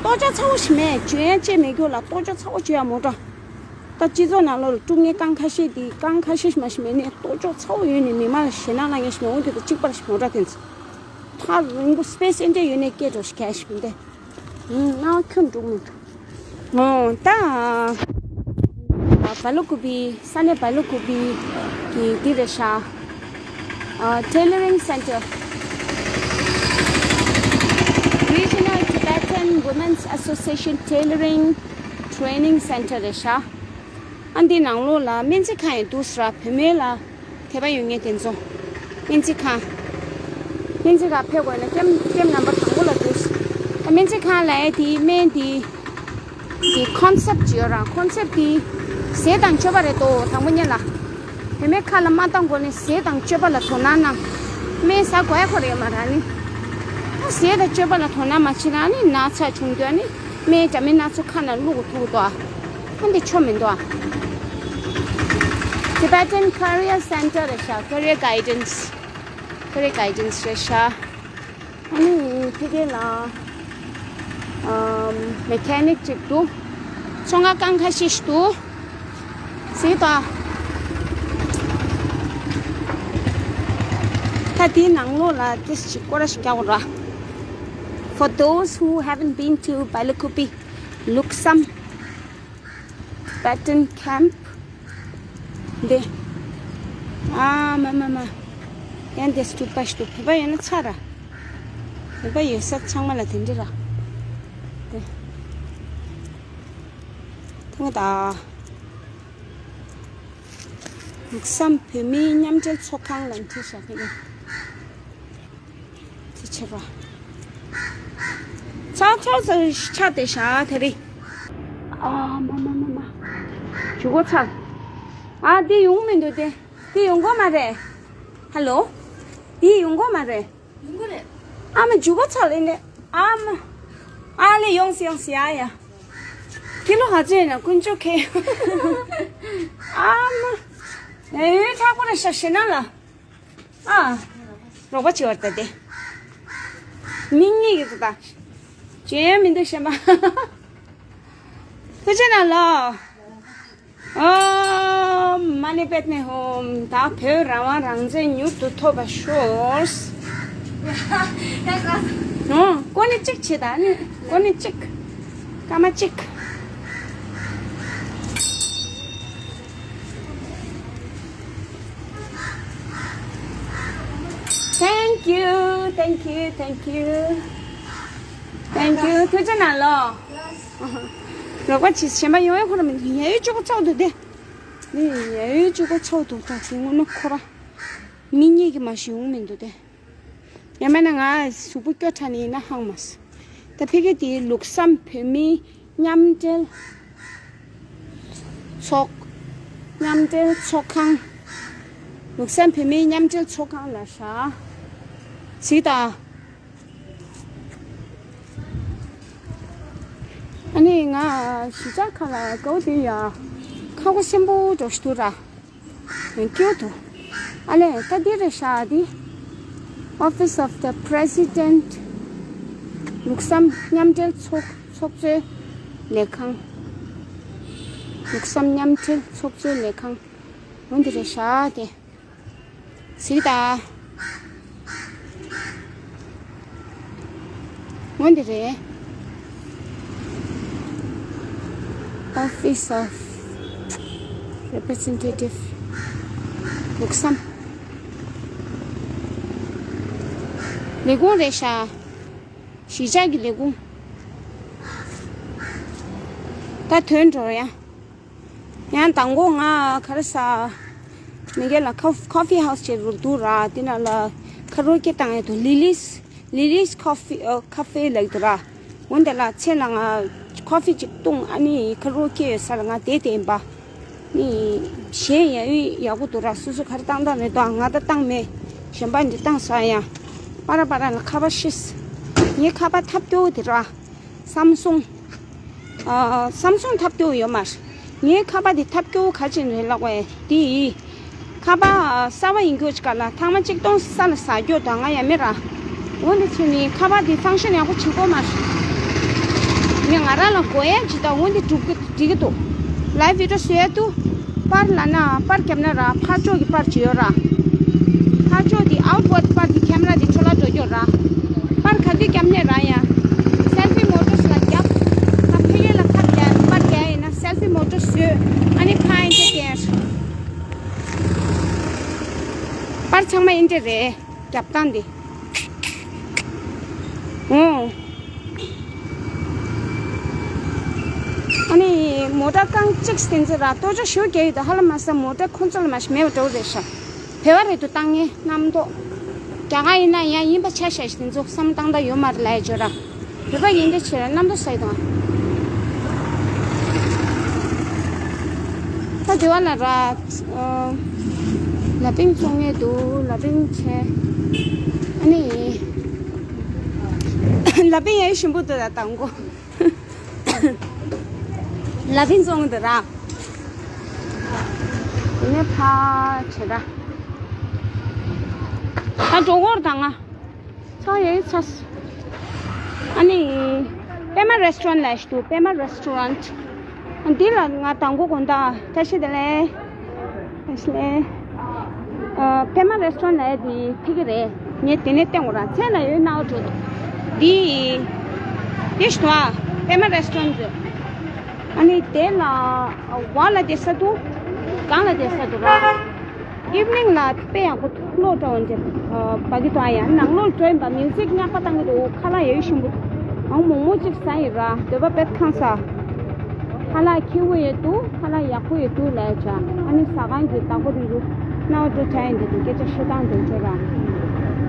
ལྟོ་ཆས་ཚ་བོ་ཞིག་མེད། འཇོན་ཡ་ཅེས་མེད་རྒྱུ་ལ་ལྟོ་ཆས་ཚ་བོ་བྱོས་ཡ་མོ་ཊ། ད་སྤྱི་ཚོགས་ནང་ལོགས་ལ་དཀྲུག་ངེས་རྐང་ཁ་ཤས་དེ་རྐང་ཁ་ཤས་ཤིག་མ་ཞིག་མེད་ནས་ལྟོ་ཆས་ཚ་བོ་ཡོད་ནས་མི་མང་ལ་ཞེད་སྣང་གནང་མཁན་ཞིག་མེད། འོན་ཏེ་ད་གཅིག་པར་ཞིག་མོ་ཊ་དེ་ཚོ། ཐག་རིང་པོ་སྤེ་སེ་འདྲ་ཡོད་ནས་སྐད་འགྲོ་ཞིག་གས་ཞིག་མི་འདུག་ང་ཁྱོད་འགྲོ་མི་འདུག་ཨོ་ད། བལ་ཀོ་པི། ས་གནས་བལ་ཀོ་པི་གི་འདི་རེད་ཤག་ཨ། Tailoring Center. Regional Tibetan Women's Association Tailoring Training Center རེད་ཤག་ཨ་འདི་ནང་ལོགས་ལ་སྨན་རྩིས་ཁང་ཡང་འདུག་ས་ར། བུད་མེད་ལ་དད་པ་ཡོད་མཁན་དེ་ཚོ། སྨན་རྩིས་ཁང་། སྨན་རྩིས་ཁང་ཕེབས་དགོས་ན་ཀེམ་ཀེམ་ནམ་བར་དང་པོ་ལ་འདུག་ཨ་སྨན་རྩིས་ཁང་ལ་ཡ་དེའི་སྨན་དེ། དེ་ཁོན་སེབ་ཅིག་ཡོད་ར། ཁོན་སེབ་དེ་ཟས་དང་སྤྱོད་པ་རེད་དོ། དང་པོ་ཉིད་ལ། བུད་མེད་ཁ་ལ་མ་བཏང་གོང་ནས་ཟས་དང་སྤྱོད་པ་ལ་དོ་སྣང་གནང་། སྨན་ཟ་དགོས་ཡ་ཁོ་རེད་མ་ར་ནི། ཨ་ཟས་དང་སྤྱོད་པ་ལ་དོ་སྣང་མ་བྱེད་ན་ནི་ན་ཚ་བྱུང་དུས་ནི་སྨན་འདྲ་མིན་སྣ་ཚོགས་ཁ་ནང་བླུགས་ཐུག་དོ། ཨ་འདི་ཆོ་མི་འདུག་ཨ། Tibetan Career Center རེད་ཤག Career Guidance. Career Guidance རེད་ཤག་ཨ་ནི་ཕ་གི་ལ་ཨམ་མེ་ཁེ་ནིག་ཅིག་འདུག་ཚོང་ཁང་ཁ་ཤས་ཤིག་འདུག་གཟིགས་དང་། ད་དེའི་ནང་ལོགས་ལ་ཏིས་ཅིག་སྐོར་ར་ཞིག་རྒྱག་དགོས་ར། For those who haven't been to Bailakupi, Luksam Tibetan Camp, འདི། ཨ་མ་མ་མ། ཡང་འདི་སུ་པ་ཞིག་འདུག་བོད་པ་ཡོད་ན་ཚར་ར། བོད་པ་ཡོད་ས་ཚང་མ་ལ་དེ་འདྲ་ར། འདི། ཐང་ད། ལུགས་བསམ་བོད་མིའི་མཉམ་འབྲེལ་ཚོགས་ཁང་ལ་འཁྲིད་བཞག་གི་ཡིན། དེ་བྱེད་པ། ཚགས་ཚོགས་སུ་ཆགས་བསྡད་བཞག་དེ་རིང་། ཨ་མ་མ་མ་མ། འཇུག་གོ་ཚར། ཨ་འདི་ཡོང་མི་འདུག་སྟེ། འདི་ཡོང་གོ་མ་རེད། ཧ་ལོ། འདི་ཡོང་གོ་མ་རེད། ཡོང་གོ་རེད། ཨ་མ་འཇུག་གོ་ཚར་ལེ་ནས། ཨ་མ། ཨ་ལེ་ཡོངས་ཡོངས་ཡ་ཡ། ཁྱི་ལོ་ཧ་ཅེ་ན་དཀོན་མཆོག་ཁེ། ཨ་མ། ཨེ་ཡོད་ཐག་པོ་རེད་ཤ་ཞེ་ན་ལ། ཨ། རོགས་པ་བྱེད་བར་ལྟ་སྟེ། མི་གཉིས་ཀྱི་ད། ཅན་མི་འདུག་ཤེས་པ། ཐུགས་རྗེ་གནང་ལོ། ཨོ། མ་ཎི་པད་མེ་ཧོམ། ད་བོད་རང་དབང་རང་བཙན་མྱུར་དུ་ཐོབ་པ་ཤོག་ཨོ། ཀོ་ནི་གཅིག་བྱེད་ད་ནི། ཀོ་ནི་གཅིག་སྐར་མ་གཅིག Thank you, thank you, thank you. Thank you. ཐུགས་རྗེ་གནང་ལོ། རོགས་པ་ཅིག་གཞན་པ་ཡོང་ཡ་ཁོ་ར་མི་འདུག་ཡ་ཡོད་ཅོ་གོ་ཚོགས་འདུག་སྟེ། ནི་ཡ་ཡོད་ཅོ་གོ་ཚོགས་འདུག་ད་དེ་དངོས་གནས་ཁོ་ར་མི་གཉིས་ཀྱི་མ་ཞིག་ཡོང་མི་འདུག་སྟེ། ཡང་མིན་ན་ང་གཟུགས་པོ་སྐྱོ་དྲགས་ནི་ཡིན་ན་ཧང་མ་སོང་། ད་ཕ་གི་དེའི་ལུགས་བསམ་བོད་མིའི་མཉམ་འབྲེལ་ཚོགས། མཉམ་འབྲེལ་ཚོགས་ཁང་། ལུགས་བསམ་བོད་མིའི་མཉམ་འབྲེལ་ཚོགས་ཁང་ལ་ཤ་གཟིགས་དང་། ཨ་ནི་ང་གཞིས་ཆགས་ཁག་ལ་དགའ་བོ་དེ་ཡ་ཁ་སྒོ་སེམས་པོ་འགྲོ་ཞིག་འདུག་ར། ཡང་སྐྱོ་དོ། ཨ་ལས་ད་འདི་རེད་ཤག་འདི། Office of the President. ལུགས་བསམ་མཉམ་འབྲེལ་ཚོགས་ཚོགས་གཙོའི་ལས་ཁང་། ལུགས་བསམ་མཉམ་འབྲེལ་ཚོགས་གཙོའི་ལས་ཁང་། འོ་འདི་རེད་ཤག་དེ། གཟིགས་ད། འོ་འདི་རེད། Office of Representative. ལུགས་བསམ། ལས་ཁུངས་རེད་ཤག་གཞིས་ཆགས་ཀྱི་ལས་ཁུངས། ད་ཐོན་འགྲོ་ཡ། ཡང་དང་པོ་ང་ག་རེ་ཟ། མི་སྒེར་ལ་ཁ་ཁོ་ཕི་ཧའུ་སི་ཅིག་རུ་འདུག་ར། དེ་ནང་ལ་ཁ་རོ་ཀེ་བཏང་ཡ་འདུག Lily's, Lily's Coffee, ཨ། Cafe ལབ་ཀྱི་འདུག་ར། འོན་ཏེ་ལ་ཚེ་ལ་ང་ཁོ་ཕི་ཅིག་བཏུང་ཨ་ནི་ཁ་རོ་ཀེ་ཡོད་ས་ལ་ང་བསྡད་བསྡད་ཡིན་པ། ནི་གཞས་ཡ་ཡོད་ཡག་པོ་འདུག་ར། སོ་སོ་ག་རེ་བཏང་བཏང་རེད་དོ། ང་ད་བཏང་མེད། གཞན་པ་འདི་བཏང་ས་ཡ། པ་ར་པ་ར་ལ་ཁ་པར་ཤེས། ངའི་ཁ་པར་ཐབས་སྐྱོ་བོ་དེ་ར། སམ་སུང་། ཨ། སམ་སུང་ཐབས་སྐྱོ་བོ་ཡོད་མ་རེད། ངའི་ཁ་པར་དེ་ཐབས་སྐྱོ་བོ་ག་ཅིག་རེད་ལབ་པ་དེ། ཁ་པར་གསར་པ་ཡིན་རྒྱུ་ཅིག་ག་ལ་ཐེངས་མ་གཅིག་སྟོང་ས་ལ་ཟ་རྒྱུ་དང་ང་ཡ་མེད་ར། འོ་འདི་ཚོ་ནི་ཁ་པར་དེ་ཕང་ཤན་ཡག་པོ་བྱེད་དགོས་མ་རེད། ངས་ང་རང་ལ་དགོས་ཡ་ཅིག་དང་འོ་འདི་སྒྲུབ་གི་འགྲིག་གི་འདུག་ལའིབ་བི་ཌི་ཡོ་བཟོ་ཡ་དུ། པར་ལབ་ན་པར་བརྒྱབ་ན་ར་ཕར་ཕྱོགས་ཀྱི་པར་ཅིག་ཡོད་ར། ཕར་ཕྱོགས་དེ་ཨའུ་ཊི་ཝར་ཌི་པར་དེ་ཁེམ་ར་དེ་འཕྲོ་བརླག་འགྲོ་རྒྱུ་ར། པར་ག་དུས་བརྒྱབ་ནས་ར་ཡ། སེལ་ཕི་མོ་ཊར་ལ་བརྒྱབ། ད་ཕ་གི་ལ་ཁ་བརྒྱབ་པར་བརྒྱབ་ཡིན་ན་སེལ་ཕི་མོ་ཊར་བཟོས། ཨ་ནི་ཕ་ཨིན་ཏེ་དེར། པར་ཚང་མ་ཨིན་ཏེ་རེད། རྒྱབ་སྟངས་དེ། འོ། ཨ་ནི་མོ་ཊ་རྐང་གཅིག་སྟེང་ཚེ་ར་ལྟོ་ཆ་ཞུ་རྒྱག་ཡོད་དོ། ཧ་ལ་མ་ས་མོ་ཊ་ཁོང་ཚོ་ལ་མ་ཞིག་མེད་པ་འགྲོ་རེད་ཤག་བོད་པ་རེད་དུ་བཏང་ངེས་རྣམ་རྟོག་རྒྱ་གར་ཡིན་ན་ཡང་ཡིན་པ་ཆ་ཤས་ཤིག་དེ་ཚོ་བསམ་བཏང་ད་ཡོད་མ་རེད་ལ་ཡ་བརྗོད་ར། བོད་པ་ཡིན་འདྲ་བྱེད་ར་རྣམ་རྟོག་ས་ཡི་དང་། ད་དེ་བ་ལ་ར། ལ་པིང་བཙོང་ངེས་འདུག་ལ་པིང་བྱས། ཨ་ནི། ལ་པིང་ཡ་ཞིམ་པོ་འདུག་ད་དང་གོ་ལ་པིང་བཙོང་གི་འདུག་ར། ནས་ཕ་བྱེད་ད། ད་འགྲོ་གོར་དང་ང་། ཚ་ཡོད་ཚ། ཨ་ནི། པད་མ་རེ་སི་ཊོ་རན་ལ་ཞུ་དུ་པད་མ་རེ་སི་ཊོ་རན། འདི་ལ་ང་དང་པོ་དགོང་དག་བཀྲ་ཤིས་བདེ་ལེགས། བཀྲ་ཤིས་བདེ་ལེགས། ཨ། པད་མ་རེ་སི་ཊོ་རན་ལ་ཡ་འདི་ཕ་གི་རེད། ངས་དེ་ནས་བསྟན་དགོས་ར་མཚན་ལ་ཡོད་ནའོ་འགྲོ་འདུག་འདི། དེ་ཞུ་བ། པད་མ་རེ་སི་ཊོ་རན་འདི། ཨ་ནི་དེ་ལ་བ་ལ་དེ་ས་འདུག་གང་ལ་དེ་ས་འདུག་ར། ཨིབ་ནིང་ལ་དཔེ་ཡག་པོ་འདུག་གློག་འདྲ་བོ་འདྲ་བ་གི་དང་ཡང་ནང་ལོགས་འགྲོ་ཡིན་པ་མིའུ་ཟིག་སྔགས་པ་བཏང་གི་འདུག་ཁ་ལག་ཡོད་ཞིམ་པོ་འདུག་ཨང་མོག་མོག་ཅིག་ཟ་ཡིན་ར་འདོད་པ་བེད་ཁང་ས། ཁ་ལག་ཁེ་བོ་ཡོད་འདུག་ཁ་ལག་ཡག་པོ་ཡོད་འདུག་ལས་བྱ། ཨ་ནི་ཟ་ཁང་གི་བདག་པོ་དེ་ཚོ་སྣང་བ་འགྲོ་བྱ་ཡིན་འདུག་སྐད་ཆ་བཤད་སྟངས་དེ་ཚོ་ར།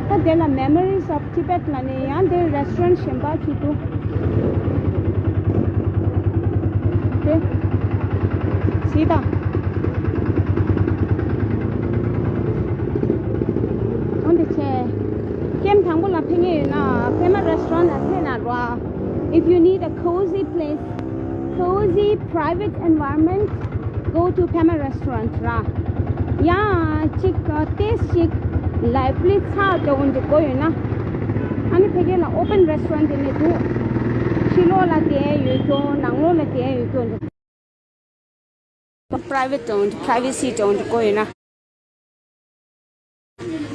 ད་དེ་ལ་Memories of Tibet ལ་ནི་ཡང་དེ་རེ་སི་ཊོ་རན་གཞན་པ་ཅིག་འདུག་དེ། སི་ད། འོན་ཏེ་ཆེ། ཀེམ་དང་པོ་ལ་ཕེབས་མཁན་ཡོད་ན་པད་མ་རེ་སི་ཊོ་རན་ལ་ཕེབས་ན་རོ། If you need a cozy place, cozy private environment, go to Pema Restaurant ར། ཡང་ཅིག་ཏེས་ཅིག་ལའིབ་ལི་ཚ་འདྲ་བོ་འདི་དགོས་ཡོད་ན། ཨ་ནི་ཕ་གི་ལ་ཨོ་པན་རེ་སི་ཊོ་རན་དེ་ནས་འདུག་ཕྱི་ལོགས་ལ་དེ་ཡོད་ཀྱོ་ནང་ལོགས་ལ་དེ་ཡོད་ཀྱོ་འདུག་པ་རའི་ཝེ་ཊི་འདྲ་བོ་འདི་པ་རའི་ཝེ་སི་འདྲ་བོ་འདི་དགོས་ཡོད་ན།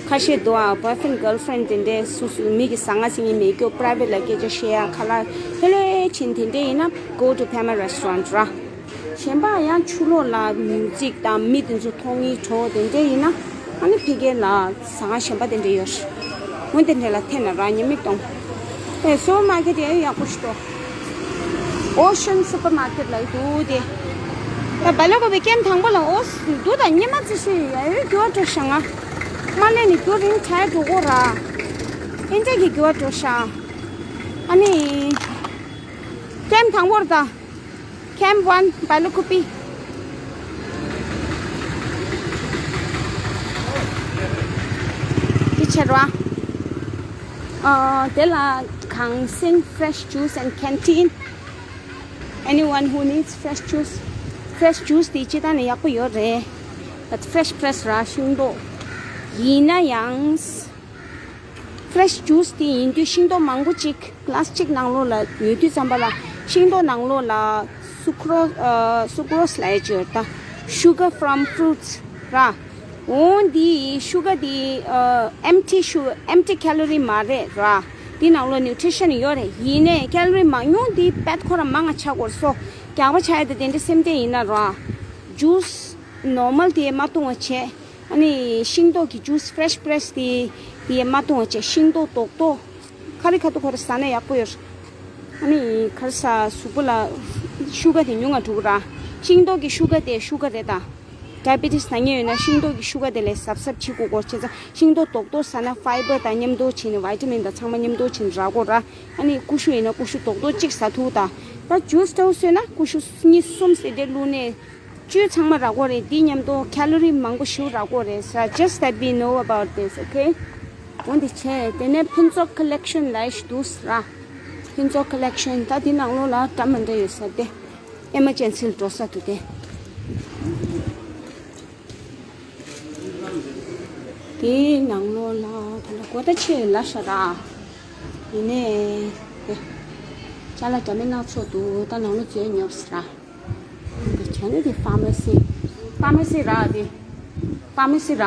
ཁ་ཤས་འདུག་ཨ། བོའི་ཕི་རེན་ཌི་གརལ་ཕི་རེན་ཌི་དེ་འདྲས་སུ་སུ་མི་གི་ཟང་ངེ་ཟིང་ངེ་མེད་རྒྱུ་པ་རའི་ཝེ་ཊི་ལ་སྐད་ཆ་བཤད་ཡ་ཁ་ལག་ལྷོད་ལྷོད་ཕྱིན་དེ་འདྲས་ཡིན་ན་go to Pema Restaurant ར། གཞན་པ་ཡང་ཕྱི་ལོགས་ལ་མིའུ་ཟིག་དང་མི་དེ་ཚོ་མཐོང་ཡིན་གྲོགས་དེ་འདྲས་ཡིན་ན་ཨ་ནི་ཕ་གི་ལ་ཟང་ངེ་གཞན་པ་དེ་འདྲས་ཡོད་རེད། འོན་ཏེ་འདྲས་ལ་ཐད་ན་ར་ཉེས་མིག་གཏོང་། ཨེ་སུ་པར་མར་ཀེཊ་ཡང་ཡག་པོ་ཞིག་འདུག་ཨོ་ཤན་སུ་པར་མར་ཀེཊ་ལ་འདུག་དེ། ད་སྦེལ་ཀོབ་པའི་ཀེམ་དང་པོ་ལ་ཨོ་འདུག་ད་ཉི་མ་ཙི་ཤི་ཡ་ཡོད་རྒྱུ་བ་འགྲོ་ཤག་ང་མ་ལས་ནི་རྒྱུ་རིང་ཐལ་འགྲོ་གོ་ར། ཨིན་ཇི་གི་རྒྱུ་བ་འགྲོ་ཤག་ཨ་ནི། ཀེམ་དང་པོར་ད། Camp one Bailakupi. དེ་ཕྱིར་བ། ཨ། དེ་ལ་གངས་སེང་fresh juice and canteen. Anyone who needs fresh juice, fresh juice དེ་སྤྱིར་བཏང་ནས་ཡག་པོ་ཡོད་རེད། But fresh press ར་ཤིང་ཏོག་ཡིན་ན་ཡང་། Fresh juice དེ་ཡིན་དུས་ཤིང་ཏོག་མང་པོ་ཅིག་glass གཅིག་ནང་ལོགས་ལ་ཉོ་དུས་ཙམ་པ་ལ་ཤིང་ཏོག་ནང་ལོགས་ལ་sucrose ཨ། sucrose ལབ་ཡ་ཅིག་ཡོད་ད། Sugar from fruits ར། འོ་འདི་sugar དེ་ཨ། empty sugar, empty calorie མ་རེད་ར། འདི་ནང་ལོགས་nutrition ཡོད་རེད། ཡིན་ནའི་calorie མང་ཉུང་དེ་དཔེ་ཁོ་རང་མང་ང་ཆགས་དགོས་སོ། རྒྱགས་པ་ཆགས་ཡ་དེ་དེ་འདྲ་སེམས་ཏེ་ཡིན་ན་ར། Juice normal དེ་མ་འཐུང་བ་བྱས། ཨ་ནི་ཤིང་ཏོག་གི་juice fresh press དེ་དེ་མ་འཐུང་བ་བྱས། ཤིང་ཏོག་རྡོག་རྡོག་ཁ་རི་ཁ་ཐུག་ཁོ་ར་ཟ་ན་ཡག་པོ་ཡོད། ཨ་ནི་ཁ་རི་ས་གཟུགས་པོ་ལ་sugar དེ་ཉུང་ང་འགྲོ་གི་ར། ཤིང་ཏོག་གི་sugar དེ་sugar རེད་ད། diabetes ན་མཁན་ཡོད་ན་ཤིང་ཏོག་གི་sugar དེ་ལས་གཟབ་གཟབ་བྱེད་དགོས་སྐོར་བྱས་ཙང་། ཤིང་ཏོག་རྡོག་རྡོག་ཟ་ན་fiber དང་མཉམ་དུ་བྱས་ནས་vitamin དང་ཚང་མ་མཉམ་དུ་བྱས་ནས་རག་གོ་ར། ཨ་ནི་ཀུ་ཤུ་ཡིན་ན་ཀུ་ཤུ་རྡོག་རྡོག་གཅིག་ཟ་ཐུབ་ད། ད་juice འདྲ་བོ་ཟོས་ན་ཀུ་ཤུ་གཉིས་གསུམ་ཟེར་དེ་བླུགས་ནས། བཅུད་ཚང་མ་རག་གོ་རེད། འདི་མཉམ་དུ་calorie མང་པོ་ཞིག་རག་གོ་རེད་ཟེར། Just that we know about this, okay? འོ་འདི་བྱས། དེ་ནས་ཕུན་ཚོགས་collection ལབ་ཞིག་འདུག་ཟེར། ཕུན་ཚོགས་collection ད་འདི་ནང་ལོགས་ལ་འདྲ་མི་འདྲ་ཡོད་ས་དེ། emergency ལ་འགྲོ་ས་འདུག་དེ། དེའི་ནང་ལོགས་ལ་ད་ལྟ་གོ་ད་ཆེ་ལ་ཤ་ར། ཡིན་ནའི། ཅ་ལག་འདྲ་མིན་སྣ་ཚོགས་འདུག་ད་ནང་ལོགས་འཛུལ་ཉོབ་ཟེར། འདི་བྱས་ན་འདི་pharmacy, pharmacy ར་འདི། pharmacy ར།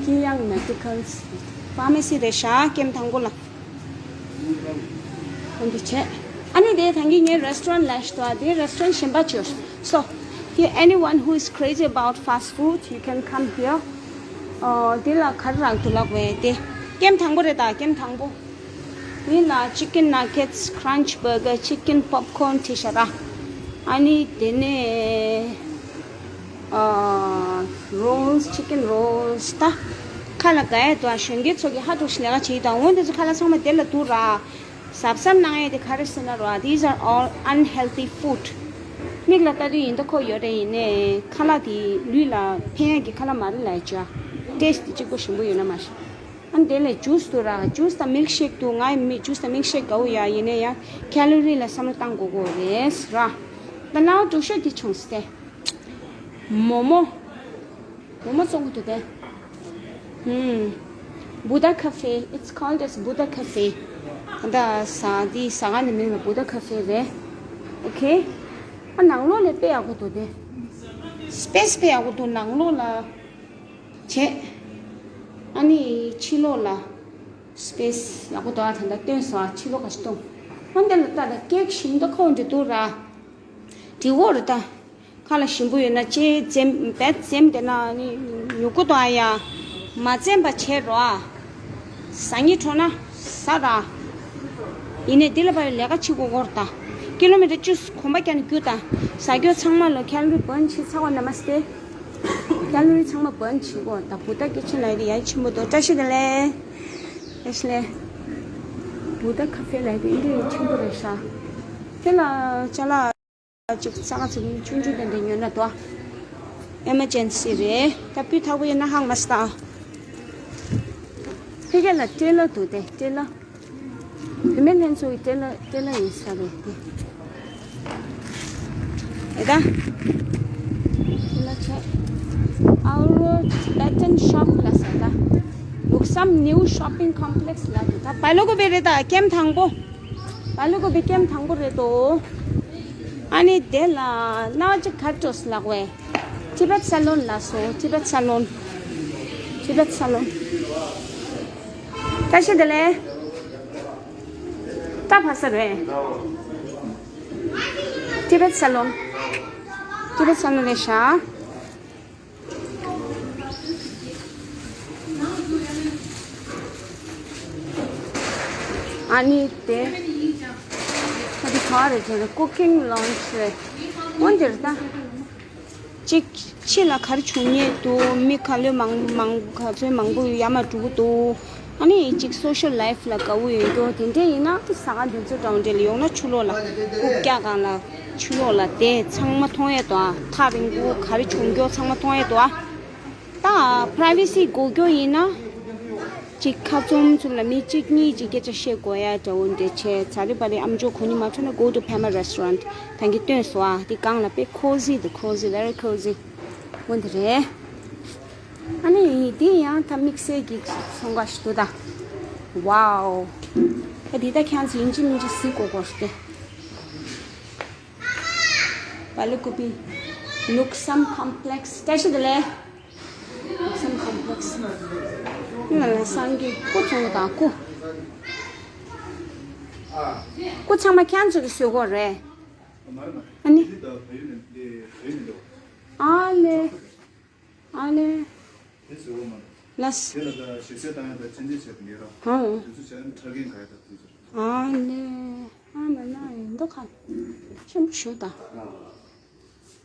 ཀི་ཡང་མེ་ཌི་ཀལ་ཕ་མེ་སི་རེད་ཤག་ཀེམ་དང་པོ་ལ། འདི་བྱས། ཨ་ནི་དེ་ཐང་གི་ངའི་restaurant ལ་ཞུ་དང་དེ་restaurant གཞན་པ་བྱོས། So, here anyone who is crazy about fast food, you can come here. ཨོ། འདི་ལ་ག་རེ་རག་འདུག་ལབ་པས་དེ། ཀེམ་དང་པོ་རེད་ད་ཀེམ་དང་པོ། འདི་ལ་chicken nuggets, crunch burger, chicken popcorn བྲིས་ཤག་ར། ཨ་ནི་དེ་ནས་ཨ་rolls, chicken rolls ད། ཁ་ལག་ག་ཡ་དུ་ཨ་གཞོན་སྐྱེས་ཚོ་གི་ཧ་འགྲོ་ཞིག་ལས་ཀ་བྱེད་དང་འོན་དེ་ཚོ་ཁ་ལག་ཚང་མ་དེ་ལ་འདུག་ར། གཟབ་གཟབ་གནང་ཡས་དེ་ག་རེ་ཟེར་ན་ར། These are all unhealthy food. མིག་ལ་ལྟ་དུས་ཡིན་ད་ཁོ་ཡོད་རེད། ཡིན་ནའི་ཁ་ལག་དེ་ལུས་ལ་ཕན་ཡས་ཀྱི་ཁ་ལག་མ་རེད་ལབ་ཡ་ཅིག་ཨ། taste དེ་གཅིག་པོ་ཞིམ་པོ་ཡོད་ན་མ་ཤེས། ཨ་ནི་དེ་ལས་juice འདུག་ར། juice དང་milkshake འདུག་ང་ཡི་མི་juice དང་milkshake དགའ་བོ་ཡ། ཡིན་ནའི་ཡ་calorie ལ་བསམ་བློ་བཏང་དགོས་དགོས་རེད་ར། ད་ནའོ་འགྲོ་ཤོག་དེ་བྱུང་སྟེ། མོ་མོ། མོ་མོ་བཙོང་གི་འདུག་སྟེ། ཧུམ། Buddha Cafe, it's called as Buddha Cafe. ད་ཟ་འདི་ཟ་ཁང་འདི་མིང་ལ་Buddha Cafe རེད། ཨོ་ཁེ། ཨ་ནང་ལོགས་ལ་དཔེ་ཡག་པོ་འདུག་སྟེ། སི་པེ་སི་དཔེ་ཡག་པོ་འདུག་ནང་ལོགས་ལ་བྱས། ཨ་ནི་ཕྱི་ལོགས་ལ་སི་པེ་སི་ཡག་པོ་འདུག་ཨ། ད་ལྟ་སྟོན་སོང་ཨ། ཕྱི་ལོགས་ག་ཞིག་སྟོན། ཨ་འདི་ལ་ལྟ་ད་ཀེག་ཞིམ་མདོག་ཁ་པོ་འདྲ་འདུག་ར། དྲི་བོ་རེད་ད། ཁ་ལ་ཞིམ་པོ་ཡོད་ན་ཅེས་འཛེམ་བེད་འཛེམ་བསྡད་ན་ནི་ཉོ་གི་འདུག་ཨ་ཡ། མ་འཛེམ་པ་བྱེད་རོགས་ཨ། ཟ་སྙིང་བྲོ་ན་ཟ་ར། ཡིན་ནའི་འདི་ལ་ཕར་ལས་ཀ་བྱེད་དགོས་སྐོར་དང་། ཀི་ལོ་མི་ཊར་བཅུ་གོམ་པ་རྒྱག་ནས་རྒྱུག་དང་། ཟ་རྒྱུ་ཚང་མ་ལ་ཁེ་ལོ་རི་བརན་བྱེད་ཚར་བ། ན་མ་སྟེ། ཁེ་ལོ་རི་ཚང་མ་བརན་བྱེད་དགོས་དང་། བུ་ད་སྐད་ཆ་ལ་ཡ་ཆེན་པོ་འདུག་བཀྲ་ཤིས་བདེ་ལེགས། བཀྲ་ཤིས་བདེ་ལེགས། བུ་ད་ཁ་ཧྥེ་ལ་ཡ་འདི་ཆེན་པོ་རེད་ཤག་དེ་ལ་ཅ་ལག་ཅིག་ས་ག་ཚོད་ཆུང་ཆུང་དེ་འདྲ་ཉོས་ན་འདུག་ཨེ་མར་ཇེན་སི་རེད། ད་སྤུས་དག་པོ་ཡིན་ན་ཧང་མ་སི་ད། ཕ་གི་ལ་ཊེ་ལར་འདུག་སྟེ། ཊེ་ལར། བུད་མེད་ལྷན་ཚོགས་ཀྱི་ཊེ་ལར། ཊེ་ལར་ཡིན་ས་རེད་དེ། ཨེ་ད། ཊེ་ལར་ཆེ། Our Tibetan shop ལ་ས་ད། Luksam new shopping complex ལ་འདུག་ད་བ་ལུ་གུ་བེ་རེད་ད། ཀེམ་དང་པོ། བ་ལུ་གུ་བེ་ཀེམ་དང་པོ་རེད་དོ། ཨ་ནི་དེ་ལ་ན་ཅིག་གར་ཏོས་ལག་བས། ཊི་བེད་སེ་ལོན་ལ་སོ། ཊི་བེད་སེ་ལོན། ཊི་བེད་སེ་ལོན། བཀྲ་ཤིས་བདེ་ལེགས། ད་ཕ་ས་རེད། ཊི་བེད་སེ་ལོན། ཊི་བེད་སེ་ལོན་རེད་ཤག་ཨ་ནི་དེ། ཨ་དེ་ག་རེད་དེ་རེད། ཀུ་ཀིང་ལོན་ཇི་རེད། འོན་ཏེ་རེད་ད། གཅིག་ཕྱི་ལ་ག་རེ་བྱུང་ཉེ་འདུག་མི་ག་ལོས་མང་མང་ག་ཚོད་མང་པོ་ཡར་མར་འགྲོ་གི་འདུག་ཨ་ནི་གཅིག་སོ་ཤལ་ལའིཕ་ལ་དགའ་བོ་ཡོད་རྒྱུ་དེ་འདྲས་ཡིན་ན། ཟ་ཁང་དེ་ཚོ་འདྲ་བོ་འདྲ་ལ་ཡོང་ན་ཆུ་ལོག་ལ། རྐུབ་བཀྱག་སྒང་ལ་ཆུ་ལོག་ལ་དེ་ཚང་མ་མཐོང་ཡས་འདུག་ཨ། ཐག་རིང་པོ་ག་རེ་བྱུང་རྒྱུ་ཚང་མ་མཐོང་ཡས་འདུག་ཨ། ད་པ་རའི་ཝེ་སི་དགོས་རྒྱུ་ཡིན་ན། གཅིག་ཁ་བཙུམ་བཙུམ་ལ་མི་གཅིག་གཉིས་ཀྱིས་སྐད་ཆ་བཤད་དགོས་ཡ་འདྲ་བོ་འདྲ་བྱས། ཙ་རི་པ་རི་ཨམ་ཅོག་གོ་ནི་མ་ཐུབ་ན་go to Pema restaurant ད་གིན་སྟོན་སོང་ཨ། དེ་སྒང་ལ་དཔེ་cozy དང་cozy, very cozy འོ་འདི་རེད། ཨ་ནི་དེ་ཡང་ད་དམིགས་བསལ་གྱི་ཚོང་ཁང་ཞིག་འདུག་ད། Wow ད་འདི་ད་ཁྱེད་ཚོ་ཡིན་གཅིག་མིན་གཅིག་གཟིགས་དགོས་སྐོར་ཞིག་སྟེ། བ་ལུ་གུ་བེ་Luksam complex བཀྲ་ཤིས་བདེ་ལེགས། Luksam complex ལ་ལ་སང་གི་སྐུ་ཚང་མ་དང་སྐུ། སྐུ་ཚང་མ་ཁྱེད་ཚོ་གི་བཟོས་གོ་རེད། ཨ་ནི། ཨ་ལེ། ཨ་ལེ། ལགས། ཧང་། ཨ་ལེ། ཨ་མ་ན་ཡིན་མདོག་ཁ་ཆེན་པོ་ཞུ་དང་།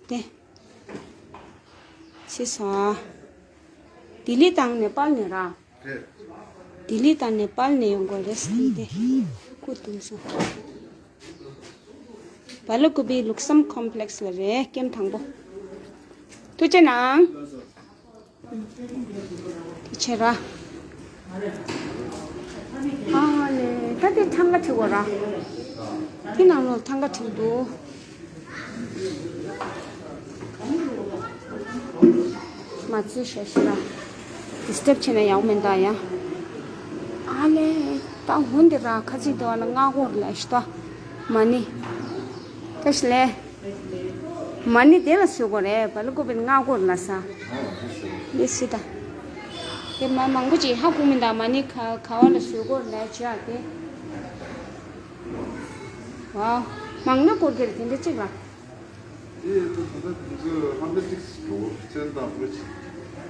དེ། ཅི་ས། ལྡི་ལི་དང་ནེ་པཱལ་ནས་ར། རེད། ལྡི་ལི་དང་ནེ་པཱལ་ནས་ཡོང་དགོས་རེད་ཟེར་ཏེ། ཁུ་བཏུང་སོང་། བ་ལུ་གུ་བེ་Luksam complex ལ་རེད། ཀེམ་དང་པོ། ཐུགས་རྗེ་གནང་། དེ་ཆེ་ར། ཨ་ལེ། ད་དེ་ཐང་ག་ཆེ་གོ་ར། དེ་ནང་ལོགས་ཐང་ག་ཆེ་འདུག་མ་ཚོས་ཤ་ཤི་ར། ཌི་སི་ཊབ་བྱས་ན་ཡག་མེད་ད་ཡ། ཨ་ལེ། ད་འོན་ཏེ་ར་ཁ་ཚིག་དོ་ལ་ང་གོར་ལ་ཤི་ཏོ། མ་ནི། ད་ཤི་ལེ། མ་ནི་དེ་ལ་བཟོ་དགོས་རེད། བ་ལུ་གུ་བེ་ང་གོར་ལ་ས། ཡེ་སི་ད། དེ་མ་མང་པོ་ཅིག་ཧ་གོ་མི་འདུག་མ་ནི་ག་ག་བ་ལ་བཟོ་དགོས་རེད་ལ་བྱ་དེ། ཝའོ། མང་ན་སྐོར་གྱི་རེད་དེ་འདྲ་གཅིག་ལ། དེ་ད་ད་ད་དེ་ཚོ་ཧམ་པ་གཅིག་འགྲོ་བརྩོན་དང་པོ་ཆེ།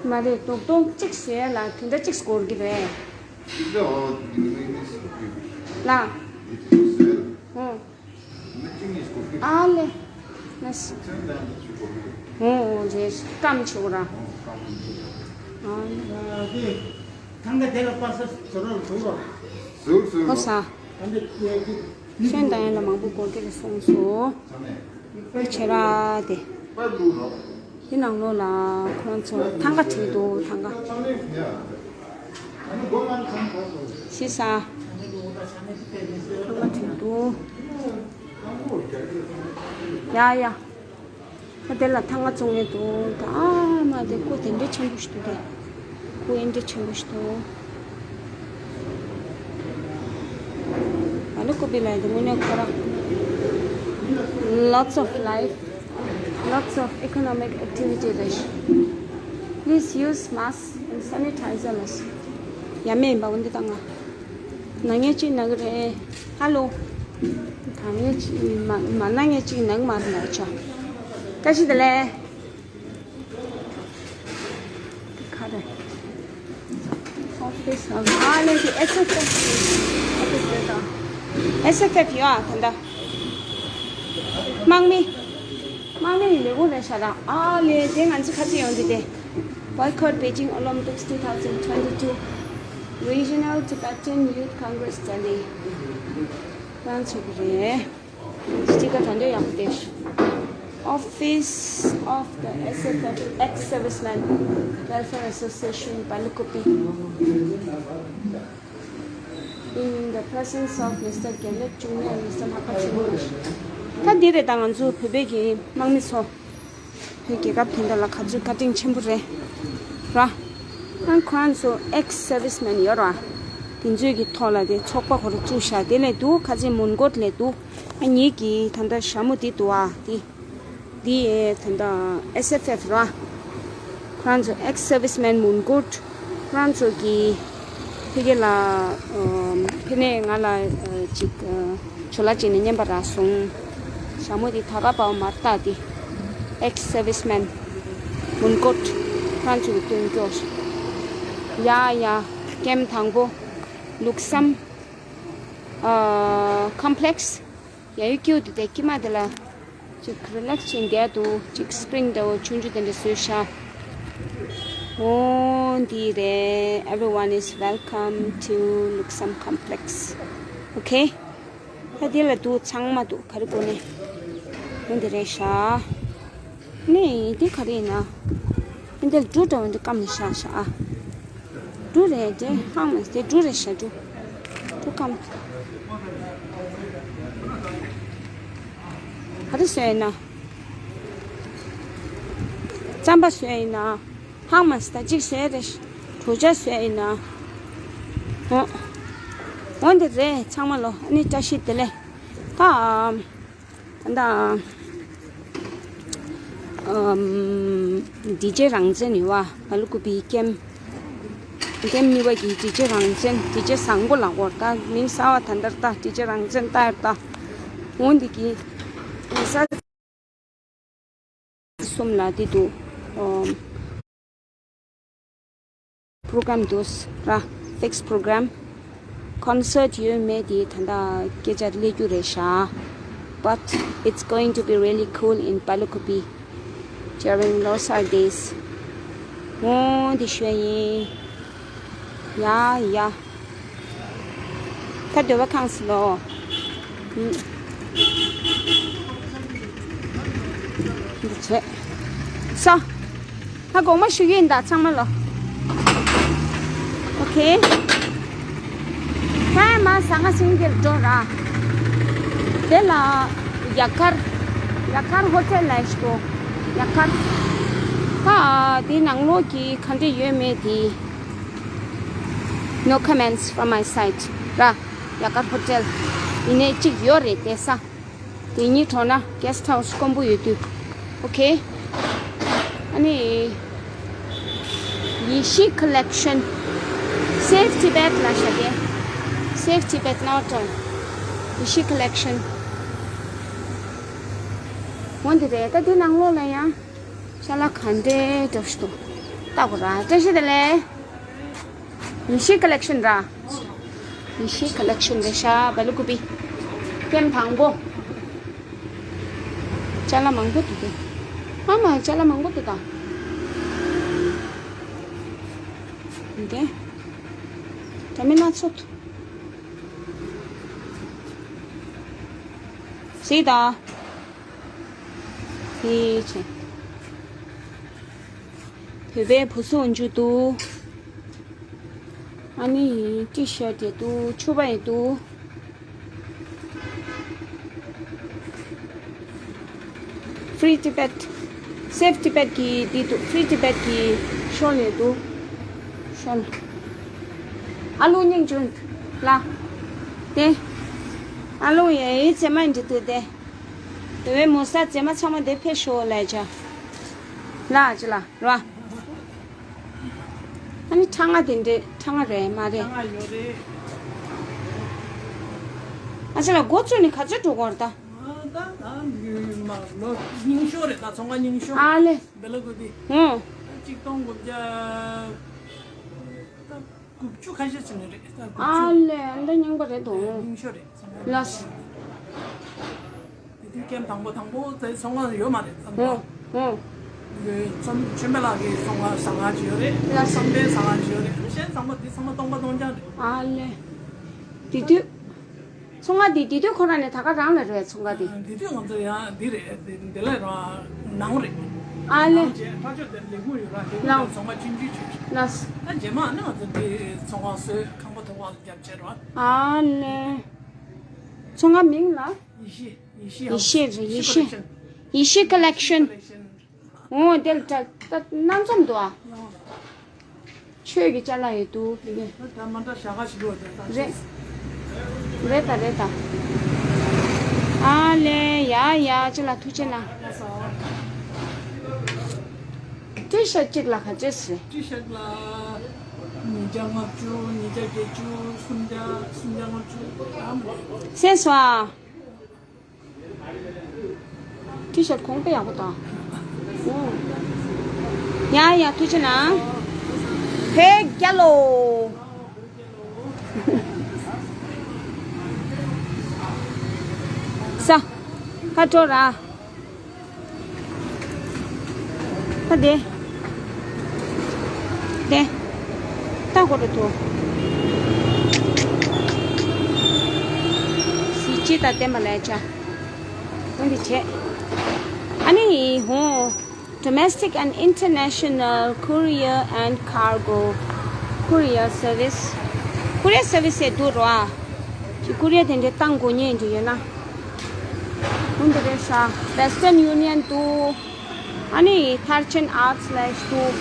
མ་རེད། རྡོག་རྡོག་གཅིག་བཟོས་ལ་དེ་འདྲ་གཅིག་སྐོར་གྱི་རེད། གཅིག་ལ་འོ་དེ་ནི་ནི་སྐོར་གྱི་རེད། ལ། དེ་ཚོ་བཟོས་ལ། ཧུང་། དེ་ནི་གཅིག་ནི་སྐོར་གྱི་རེད། ཨ་ལེ། ལ་སི། བརྩོན་དང་པོ་ཆེ་སྐོར་གྱི་རེད། ཧུང་ཧུང་རེད། སྐམ་ཆེ་བོ་ར། ཧུང་སྐམ་ཆེ་བོ། ཨ་ལེ། ཐང་ག་དེ་ལ་པ་ས་ཟོ་རོ་ཟོ་རོ། ཟོ་ཟོ། ཧོ་ས། ད་འདི་ཚོན་དང་ཡན་ལ་མང་པོ་སྐོར་གྱི་རེད་གསུངས་སོ། ཁྱེད་ར་དེ། དེ་ནང་ལོགས་ལ་ཁོང་ཚོ་ཐང་ག་བྲིས་འདུག་ཐང་ག་ཤི་ས། ཐང་ག་བྲིས་འདུག་ཡ་ཡ། ཨ་དེ་ལ་ཐང་ང་བཙོང་ངེས་འདུག་ད་ཨ་མ་དེ་ཀོ་དེ་འདྲ་ཆེན་པོ་ཞིག་འདུག་དེ། ཀོ་ཨེ་འདྲ་ཆེན་པོ་ཞིག་འདུག་ཨ་ལོ་ཀོ་པི་ལ་དེ་དངོས་གནས་ཁོ་ར། Lots of life, lots of economic activity རེད། Please use mask and sanitizer ལ། ཡ་མེད་ཡིན་པ་འོན་ཏེ་ད་ང་། ན་ངས་ཅིག་ན་གི་རེད། ཧ་ལོ། ད་ངས་ཅིག་མ་མ་ན་ངས་ཅིག་ན་གི་མ་རེད་ན་ཆ། བཀྲ་ཤིས་བདེ་ལེགས། དེ་ག་རེད། ཨོ་ཕི་སི་ཨ་ལེ་དེ་ཨེས་ཨེཕ་ཨོ་ཕི་སི་རེད་ད། ཨེས་ཨེཕ་ཨེཕ་ཡོད་ཨ་ད་ད། དམག་མི། དམག་མི་ཡི་ལས་ཁུངས་རེད་ཤག་ར། ཨ་ལེ་དེ་ང་ཚོ་ཁ་ཆེ་ཡོང་དུས་དེ། Boycott Beijing Olympics two thousand twenty-two Regional Tibetan Youth Congress Delhi ལ་ཚུགས་ཀྱི་རེད། སྤྱི་ཁ་ད་འདོད་ཡག་པོ་དེ། Office of the S F F Ex-Servicemen Welfare Association Palukupi in the presence of Mister Gelek Chungmi and Mister Mhapa Chungmi. ད་འདི་རེད་ད་ང་ཚོ་བོད་པའི་གི་དམག་མི་ཚོ། བོད་རྒྱལ་ཁབ་དེ་འདྲ་ལ་ག་ཚོད་བཀའ་དྲིན་ཆེན་པོ་རེད་ར། ཁོང་ཁོང་ཚོ་Ex-Servicemen ཡོད་ར། དེ་ཚོའི་གི་ཐོག་ལ་དེ་ཚོགས་པ་ཁོ་རང་བཙུགས་ཤག་དེ་ལས་འདུག་ཁ་ཆེ་མོན་གྷོ་ལས་འདུག་ཨ་ངེད་ཀྱི་ད་ལྟ་ཞྭ་མོ་དེ་འདུག་ཨ་དེ། འདི་ཨེ་ད་ལྟ་S F F ར། ཁོ་རང་ཚོ་Ex-Servicemen མོན་གྷོ། ཁོ་རང་ཚོ་གི་ཕ་གི་ལ་ཨམ་ཕ་ནས་ང་ལ་ཨ་ཅིག་ཨ་ཇོ་ལ་ཅིག་ནས་རྔན་པ་རག་སོང་། ཞྭ་མོ་དེ་ད་ག་པའོ་མར་ལྟ་དེ། Ex-Servicemen མོན་གྷོ། ཁོ་རང་ཚོ་གི་སྟོན་སྐྱོར། ཡ་ཡ། ཀེམ་དང་པོ། ལུགས་བསམ་ཨ་ཀོམ་པི་ལེགས་སི། ཡ་ཡུ་ཀྱུ་དེ་དེ་ཀྱི་མ་དེ་ལ། ཅིག་རི་ལེགས་སི་བྱས་བསྡད་འདུག་ཅིག་སི་པི་རིང་འདྲ་བོ་ཆུང་ཆུང་དེ་འདྲ་བཟོས་ཤག་འོ་འདི་རེད། Everyone is welcome to Luksam Complex. Okay. ད་འདི་ལ་འདུག་ཚང་མ་འདུག་ག་རེ་དགོས་ནས། འོ་འདི་རེད་ཤག་ནས་འདི་ག་རེ་ཡིན་ན། འདི་འདྲ་འབྲུ་འདྲ་བོ་འདི་སྐམ་ནས་ཤག་ཤག་ཨ། འབྲུ་རེད་དེ་ཧང་མ་དེ་འབྲུ་རེད་ཤག་འབྲུ། འབྲུ་སྐམ། ག་རེ་བཟོས་ཡིན་ན། རྩམ་པ་བཟོས་ཡིན་ན། ཧང་མ་ད་གཅིག་བཟོས་རེད། གྲོ་ཆ་བཟོས་ཡིན་ན། འོ། འོ་འདི་རེད་ཚང་མ་ལོ་ཨ་ནི་བཀྲ་ཤིས་བདེ་ལེགས། ད། ད། ཨམ། ཌི་ཇེ་རང་བཙན་ཡོད་བ་བ་ལུ་ཀུ་པི་ཀེམ། ཀེམ་གཉིས་པ་གི་ཌི་ཇེ་རང་བཙན་ཌི་ཇེ་བཟང་པོ་ལ་གོ་ད་མིང་གསར་བ་ད་འདར་ད་ཌི་ཇེ་རང་བཙན་ད་ཡར་ད། འོ་འདི་གི་ས་གསུམ་ལ་དེ་འདུག་ཨམ། པོ་རོ་གྷ་རམ་འདུག་ར། ཕིག་སི་པོ་རོ་གྷ་རམ། ཀོན་སར་ཊི་ཡོད་མེད་དེ་ད་ལྟ་སྐད་ཆ་སླེབས་རྒྱུ་རེད་ཤག But it's going to be really cool in Palukupi during Losar days. འོ་དེ་ཞུ་ཡ་ཡིན། ཡ་ཡ། ད་འདོད་པ་ཁེངས་སོང་ལོ། ཨུམ། འདི་བྱས། སོ། ད་དགོངས་པ་ཞུ་གི་ཡིན་ད་ཚང་མ་ལོ། ཨོ་ཁེ། ད་མ་ཟ་ང་སིང་གེར་འགྲོ་ར། དེ་ལ་ཡ་གར། ཡ་གར་ཧོ་ཊེལ་ལ་ཞིག་གོ། ཡ་གར། ད་དེ་ནང་ལོགས་ཀྱི་ག་འདྲ་ཡོད་མེད་དེ། No comments from my side ར། ཡ་གར་ཧོ་ཊེལ། ཡིན་ནའི་གཅིག་ཡོད་རེད་བསྡད་ས། དེ་གཉིས་གྲོངས་ན་གེ་སི་ཊི་ཧའུ་སི་དཀོན་པོ་ཡོད་དུས། ཨོ་ཁེ། ཨ་ནི། ཡེ་ཤེས་ཀོ་ལེག་ཤན། Save Tibet ལ་བཞག་གི Save Tibet not all. ཡེ་ཤེས་ཀོ་ལེག་ཤན། འོ་འདི་རེད་ད་འདི་ནང་ལོགས་ལ་ཡང་། ཤ་ལ་ག་འདྲའི་འདྲ་ཞིག་འདུག་ལྟ་དགོས་ར་བཀྲ་ཤིས་བདེ་ལེགས། ཡེ་ཤེས་ཀོ་ལེག་ཤན་ར། ཡེ་ཤེས་ཀོ་ལེག་ཤན་རེད་ཤག་བ་ལུ་ཀུ་པི། ཀེམ་དང་པོ། ཅ་ལག་མང་པོ་འདུག་གི་ཨ་མ་ཅ་ལག་མང་པོ་འདུག་ད། འདི། ད་མི་སྣ་ཚོགས། སྲིད་ད། དེ་ཆེ། བོད་པའི་བུ་སུ་འཇུ་འདུག་ཨ་ནི་ཊི་ཤར་ཊི་ཡོད་འདུག་ཕྱུ་པ་ཡོད་འདུག Free Tibet. Save Tibet གི་འདི་འདུག Free Tibet གི་ཤོ་ལེ་འདུག་ཤོ་ལེ། ཨ་ལུ་སྙིང་རྗེ་ལ། དེ། ཨ་ལུ་ཡའི་རྗེས་མ་འདི་འདུག་དེ། དེ་བས་མོ་ས་རྗེས་མ་ཚང་མ་དེ་ཕེབས་ཤོག་ལ་ཅ། ལ་ཅི་ལ་ར། ཨ་ནི་ཁྲ་ང་དེ་འདྲས་ཁྲ་ང་རེད་མ་རེད། ཁྲ་ང་ཡོད་རེད། ཨ་ཅི་ལ་འགོ་བཙུགས་ནས་ག་ཚོད་འགྲོ་གོ་ར་ད། ད་ད་ཡོད་མ་ལོ་རྙིང་ཤོས་རེད། ད་ཚོང་ཁང་རྙིང་ཤོས། ཨ་ལེ། བེ་ལ་ཀུ་ཏི། ཨོ། ད་གཅིག་སྟོང་དགུ་བརྒྱ། ད་དགུ་བཅུ་ཁ་ཤས་ཙམ་རེད། ད་དགུ་བཅུ། ཨ་ལེ་ཨ་འདྲ་རྙིང་པ་རེད་དོ། རྙིང་ཤོས་རེད་ཚོང་ཁང་། ལགས། དེ་དུས་ཀེམ་དང་པོ་དང་པོ་དེ་ཚོང་ཁང་ཡོད་མ་རེད་ཚང་མ། ཨོ། ཨོ། ཚོང་ཆོས་འཕེལ་ལགས་ཀྱི་ཚོང་ཁང་ཟ་ཁང་ཅིག་ཡོད་རེད། ལགས། བསམ་གཏན་ཟ་ཁང་ཅིག་ཡོད་རེད། གཞན་ཚང་མ་འདི་ཚང་མ་སྟོང་པ་སྟོང་རྐྱང་རེད། ཨ་ལེ། དེ་དུས། ཚོང་ཁང་འདི་དེ་དུས་ཁོ་རང་ནས་ད་ག་རང་ལ་རེད་ཚོང་ཁང་འདི། དེ་དུས་ང་ཚོ་ཡང་འདི་རེད། འདི་འདི་ལ་རང་ནང་རེད། ཨ་ལེ། ནང་བྱས་ཕར་ཕྱོགས་དེར་ལས་ཁུངས་ཡོད་ར། དེ་ལ་ཚོང་ཁང་ཆུང་ཆུང་ཆུང་ཆུང་། ལགས། ད་རྗེས་མ་ནི་ང་ཚོ་འདི་ཚོང་ཁང་བཟོས། ཁང་པ་ཐོག་ཁ་ལ་བརྒྱབ་བྱས་ར། ཨ་ལེ། ཚོང་ཁང་མིང་ལ། ཡེ་ཤེས། ཡེ་ཤེས་ཧའུ་སི། ཡེ་ཤེས་རེད། ཡེ་ཤེས། ཡེ་ཤེས་ཀོ་ལེག་ཤན། ཨོ་དེ་ལ་ད་ད་སྣ་འཛོམས་འདུག་ཨ། ཆོས་ཀྱི་ཅ་ལག་ཡོད་འདུག་དེ་གས། ད་མ་འདྲ་བྱ་དགའ་ཞིག་ཡོད་དེ་ད། རེད། རེད་ད་རེད་ད། ཨ་ལེ་ཡ་ཡ་ཅི་ལ་ཐུགས་རྗེ་གནང་། ཊི་ཤར་ཊི་གཅིག་ལ་ག་ཚོད་ཟེར། ཊི་ཤར་ཊི་ལ་ཉིས་བརྒྱ་ལྔ་བཅུ། ཉིས་བརྒྱ་བརྒྱད་ཅུ། སུམ་བརྒྱ། སུམ་བརྒྱ་ལྔ་བཅུ། ཨ་མ་རེད། སེམས་སོ་ཨ། ཊི་ཤར་ཊི་གོང་དཔེ་ཡག་པོ་དང་། ཡ་ཡ་ཐུགས་རྗེ་གནང་། བོད་རྒྱལ་ལོ། ས། ཁ་དྲོ་ར། ད་དེ། དེ། ད་གོ་རུ་ཐོ། གཟི་བརྗིད་དང་ལྡན་པ་ལས་བྱ། འོན་ཏེ་བྱས། ཨ་ནི་ཧོ། Domestic and International Courier and Cargo Courier Service. Courier Service ཡེ་འདུག་རོ་ཨ། ཅི་courier དེ་འདྲའི་བཏང་དགོས་ཉེན་འདྲ་ཡོད་ན། འོན་ཏེ་རེད་ཤག Western Union འདུག་ཨ་ནི་ཐར་ཆེན་ཨར་ཊི་ལེབ་འདུག་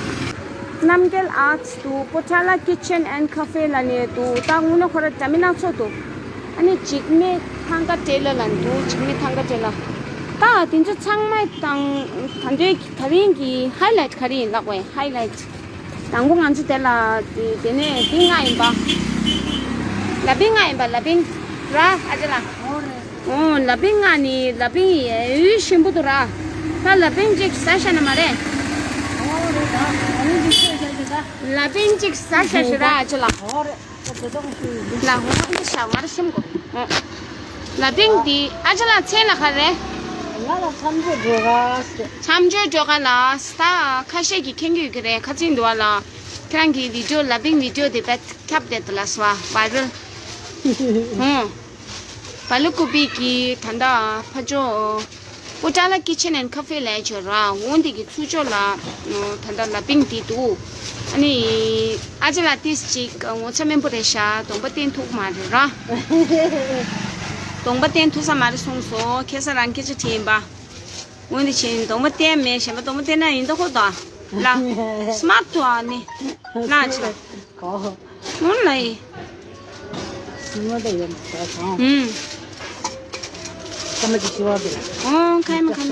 རྣམ་རྒྱལ་ཨར་ཊི་འདུག་པོ་ཊ་ལ་ཀི་ཆེན་ཨེན་ཁ་ཧྥེ་ལ་ནས་འདུག་ད་དངོས་གནས་ཁོ་ར་འདྲ་མིན་སྣ་ཚོགས་འདུག་ཨ་ནི་འཇིགས་མེད་ཐང་ག་ཊེ་ལར་ལ་འདུག་འཇིགས་མེད་ཐང་ག་ཊེ་ལར། ད་དེ་ཚོ་ཚང་མ་དང་ད་འདྲའི་ད་རིང་གི་ཧའི་ལའིཊ་ག་རེ་ཡིན་ལབ་པས། ཧའི་ལའིཊ་དང་པོ་ང་ཚོ་དེ་ལ་དེ་དེ་ནས་དེ་ལྔ་ཡིན་པ། ལ་ཕིང་ལྔ་ཡིན་པ། ལ་ཕིང་ར་ཨ་ཅེ་ལ། ཨོ་ལ་ཕིང་ལྔ་ནི་ལ་ཕིང་ཡོད་ཞིམ་པོ་འདུག་ར། ད་ལ་ཕིང་གཅིག་ཟ་ཤ་ན་མ་རེད། ལ་ཕིང་གཅིག་ཟ་ཤ་ཤི་ར་ཨ་ཅེ་ལ། ལ་ཧོ་འདི་ཤ་ང་ར་ཤིམ་གོ། ལ་ཕིང་འདི་ཨ་ཅེ་ལ་མཚན་ལ་ག་རེ། ང་ལ་མཚམས་སྦྱོར་འགྲོ་ག་ཟེར། མཚམས་སྦྱོར་འགྲོ་ག་ལ་ད་ཁ་ཤས་ཀྱིས་མཁྱེན་གྱི་ཡོད་ཀྱི་རེད། ཁ་ཚིག་འདུག་བ་ལ། ཁྱེད་རང་གི་བི་ཌིའོ་ལ་ཕིང་བི་ཌིའོ་དེ་བེད་ཁྱབ་བསྡད་འདུག་ལ་སོ་བ་རལ། ཧུང་། བ་ལུ་ཀུ་པི་གི་ད་ལྟ་ཕ་ཇོ། པོ་ཊ་ལ་ཀི་ཆེན་ཨེན་ཁ་ཧྥེ་ལས་བྱོས་ར། འོང་འདི་གི་ཚུར་ཕྱོགས་ལ་ད་ལྟ་ལ་ཕིང་འདི་འདུག་ཨ་ནི་ཨ་ཅེ་ལ་ཏིས་ཅིག་ངོ་ཚ་དམན་པོ་རེད་ཤག་གདོང་པ་བསྟན་ཐུབ་མ་རེད་ར། གདོང་པ་བསྟན་ཐུབ་ས་མ་རེད་གསུངས་སོང་། ཁ་སང་རང་སྐད་ཆ་དྲིས་ཡིན་པ། འོན་ཏེ་ཕྱིན་གདོང་པ་བསྟན་མེད་གཞན་པ་གདོང་པ་བསྟན་ན་ཡིན་ད་ཁོ་ད་ལ། སྨྲ་ཐུབ་ཨ་ནི། ལ་ཅི་ལ། གོ། སྔོན་ལ་ཡི། སྔོན་ལ་ཡོད་མ་རེད་གང་། ཨུམ། ཀ་མ་ཅི་ཤི་བ་དེ། ཨོ་ཁ་ཡི་མ་ཁ་མ།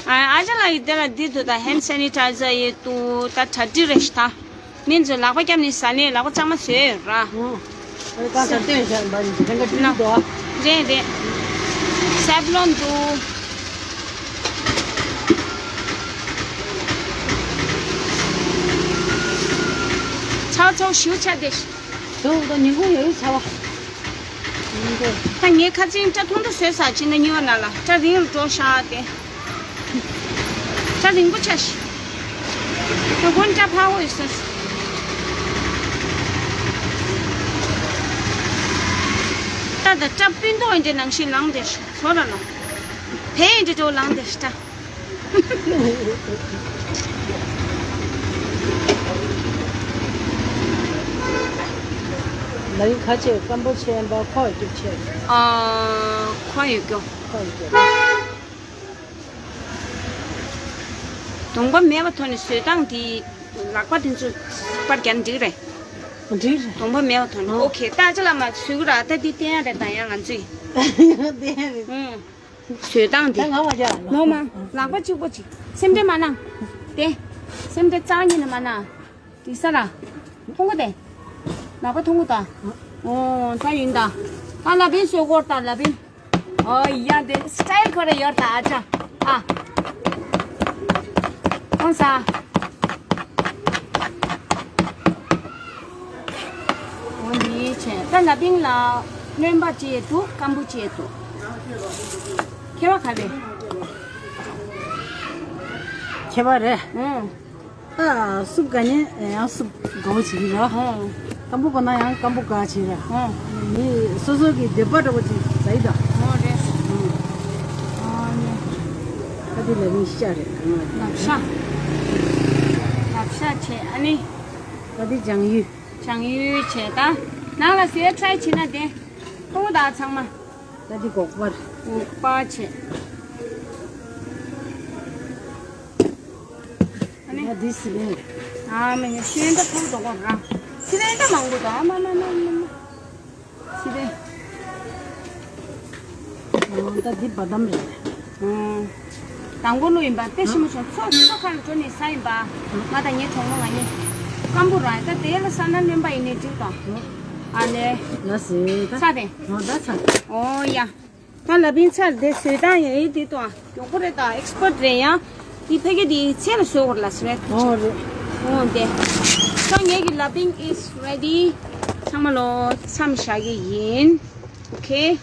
ཨ་ཨ་ཅག་ལ་ཡི་དེ་ལ་འདི་དུ་ད་ཧེན་སེ་ནི་ཊའི་ཛར་ཡི་དུ་ད་གྲ་སྒྲིག་རེ་ཞིག་ད། མི་ཚོས་ལག་པ་བརྐྱབ་ནས་ཟ་ནས་ལག་པ་གཙང་མ་བཟོས་ར། ཨོ། ཨ་ཀ་ས་སྟོན་བཞག་འབའ་ཡི་ཟེར་ཀ་ཏི་དོ། རེད་རེད། སེབ་ལོན་དུ། ཚའོ་ཚའོ་ཞིའུ་ཆ་དེ། དུ་དོ་ཉིན་གུང་ཡོད་ཚ་བ། ད་ངའི་ཁ་ཚིན་སྐྲ་ཐུང་ཐུང་བཟོས་ས་ཅི་ན་ཉི་བ་ན་ལ་སྐྲ་རིང་རུ་འགྲོ་ཤག་སྟེ། སྐྲ་རིང་པོ་ཆགས་ཤིག་ད་དགོན་སྐྲ་ཕ་བོ་ཡོད་ས། ད་ད་སྐྲ་སྤུན་ཏོག་ཡིན་འདྲ་ནང་བཞིན་ལངས་བསྡད་ཤག་ཚོ་ར་ལ། བལ་ཡིན་འདྲ་འགྲོ་ལངས་བསྡད་ཤག་ད། ལ་ཡིན་ཁ་ཆེ་སྐམ་པོ་ཆེ་ཡན་པ་ཁོ་ཡོད་ཀྱོ་ཆེ། ཨ། ཁོ་ཡོད་ཀྱོ། ཁོ་ཡོད་ཀྱོ། གདོང་པ་མེད་པ་ཐོག་ནས་བཟོས་སྟངས་དེ་ལག་པ་དེ་ཚོ་པར་རྒྱག་ན་འགྲིག་རེད། འགྲིག་རེད། གདོང་པ་མེད་པ་ཐོག་ནས། ཨོ། ཨོ་ཁེ། ད་ཅི་ལ་མ་བཟོས་གི་ར། ད་འདི་བསྟན་ཡ་རེད། ད་ཡང་ང་ཚོས་བསྟན་ཡ་རེད། ཨུམ། བཟོས་སྟངས་དེ། ད་ང་མ་རྒྱག་ལ། ནོ་མ། ལག་པ་གཅིག་པོ་གཅིག་སེམས་ཁྲལ་མ་གནང་། དེ། སེམས་ཁྲལ་རྩ་ཉིད་ནས་མ་གནང་། དེ་ས་ལ། མཐོང་གོ་དེ། ལག་པ་མཐོང་གོ་ད། ཨོ་ད་ཡིན་ད། ད་ལ་བིན་བཟོས་གོ་ད་ལ་བིན། ཨོ་ཡ་དེ་སི་ཊའིལ་ཁོ་རེ་ཡོད་ད། ཨ་ཅག་ཨ། ཁོང་ས། འོ་འདི་བྱས། ད་ལ་བིང་ལ་རྣོན་པ་ཅི་ཡེ་འདུག་སྐམ་པོ་ཅི་ཡེ་འདུག་ཁྱད་པར་ག་རེ། ཁྱད་པར་རེད། ཨང་། ཨ། སུབ་ག་ནས་ཡང་སུབ་དགའ་བོ་བྱེད་ཀྱི་ར། ཨང་། སྐམ་པོ་དགའ་ན་ཡང་སྐམ་པོ་དགའ་བྱེད་ར། ཨང་། མི་སོ་སོ་གི་འདོད་པ་འདྲ་བོ་ཅིག་ཟ་ཡི་ད། ཨོ་རེད། ཨང་། ཨ་ནི། ཨ་དེ་ལ་མི་ཤ་རེད། ཨང་། ལབ་ཤ། ལབ་ཤ་བྱས། ཨ་ནི། ཨ་དེ་ལྗང་ཡུ། ལྗང་ཡུ་བྱས་ད། ནང་ལ་ཟས་ཁྲའི་བྱེད་ན་དེ། ཐུང་ད་ཚང་མ། ད་དེ་སྒོག་པར། སྒོག་པ་བྱས། ཨ་ནི། ང་འདི་སི་ལེན། ཨ་མ་ཡ་ཤེན་ད་ཐུང་དོ་གོ་ར། སི་ལེན་ད་མང་པོ་དོ། ཨ་མ་མ་མ་མ་མ། སི་ལེན། ཨ་ད་འདི་བ་དམ་རེད། ཨ། དང་པོ་ལོ་ཡིན་པ་དཔེ་ཞིམ་པོ་བྱུང་། ཚོ་ཚོ་ཁ་ལ་འགྲོ་ནས་ཟ་ཡིན་པ། ང་དང་ངའི་གྲོགས་མོ་ང་གཉིས། སྐམ་པོ་ར། ད་དེ་ལ་ཟ་ན་རྣོན་པ་ཡིན་ནའི་འགྲིག་དང་། ཨ་ལེ། ལ་སི་ད། ཚ་དེ། ཨ་ད་ཚ། ཨོ་ཡ། ད་ལ་བིང་ཚར་དེ་བཟོས་སྟངས་ཡ་ཡི་དེ་དང་མགྱོགས་པོ་རེད། ད་ཨེག་སི་པར་ཊི་རེད་ཡ། དེ་ཕ་གི་དེ་ཚེ་ལ་བཟོ་བར་ལ་སི་རེད། ཨོ་རེད། ཨོ་དེ། ད་ངེད་ཀྱི་ལ་བིང་is ready། ཚང་མ་ལོ་མཚམས་བཞག་གི་ཡིན། ཨོ་ཁེ།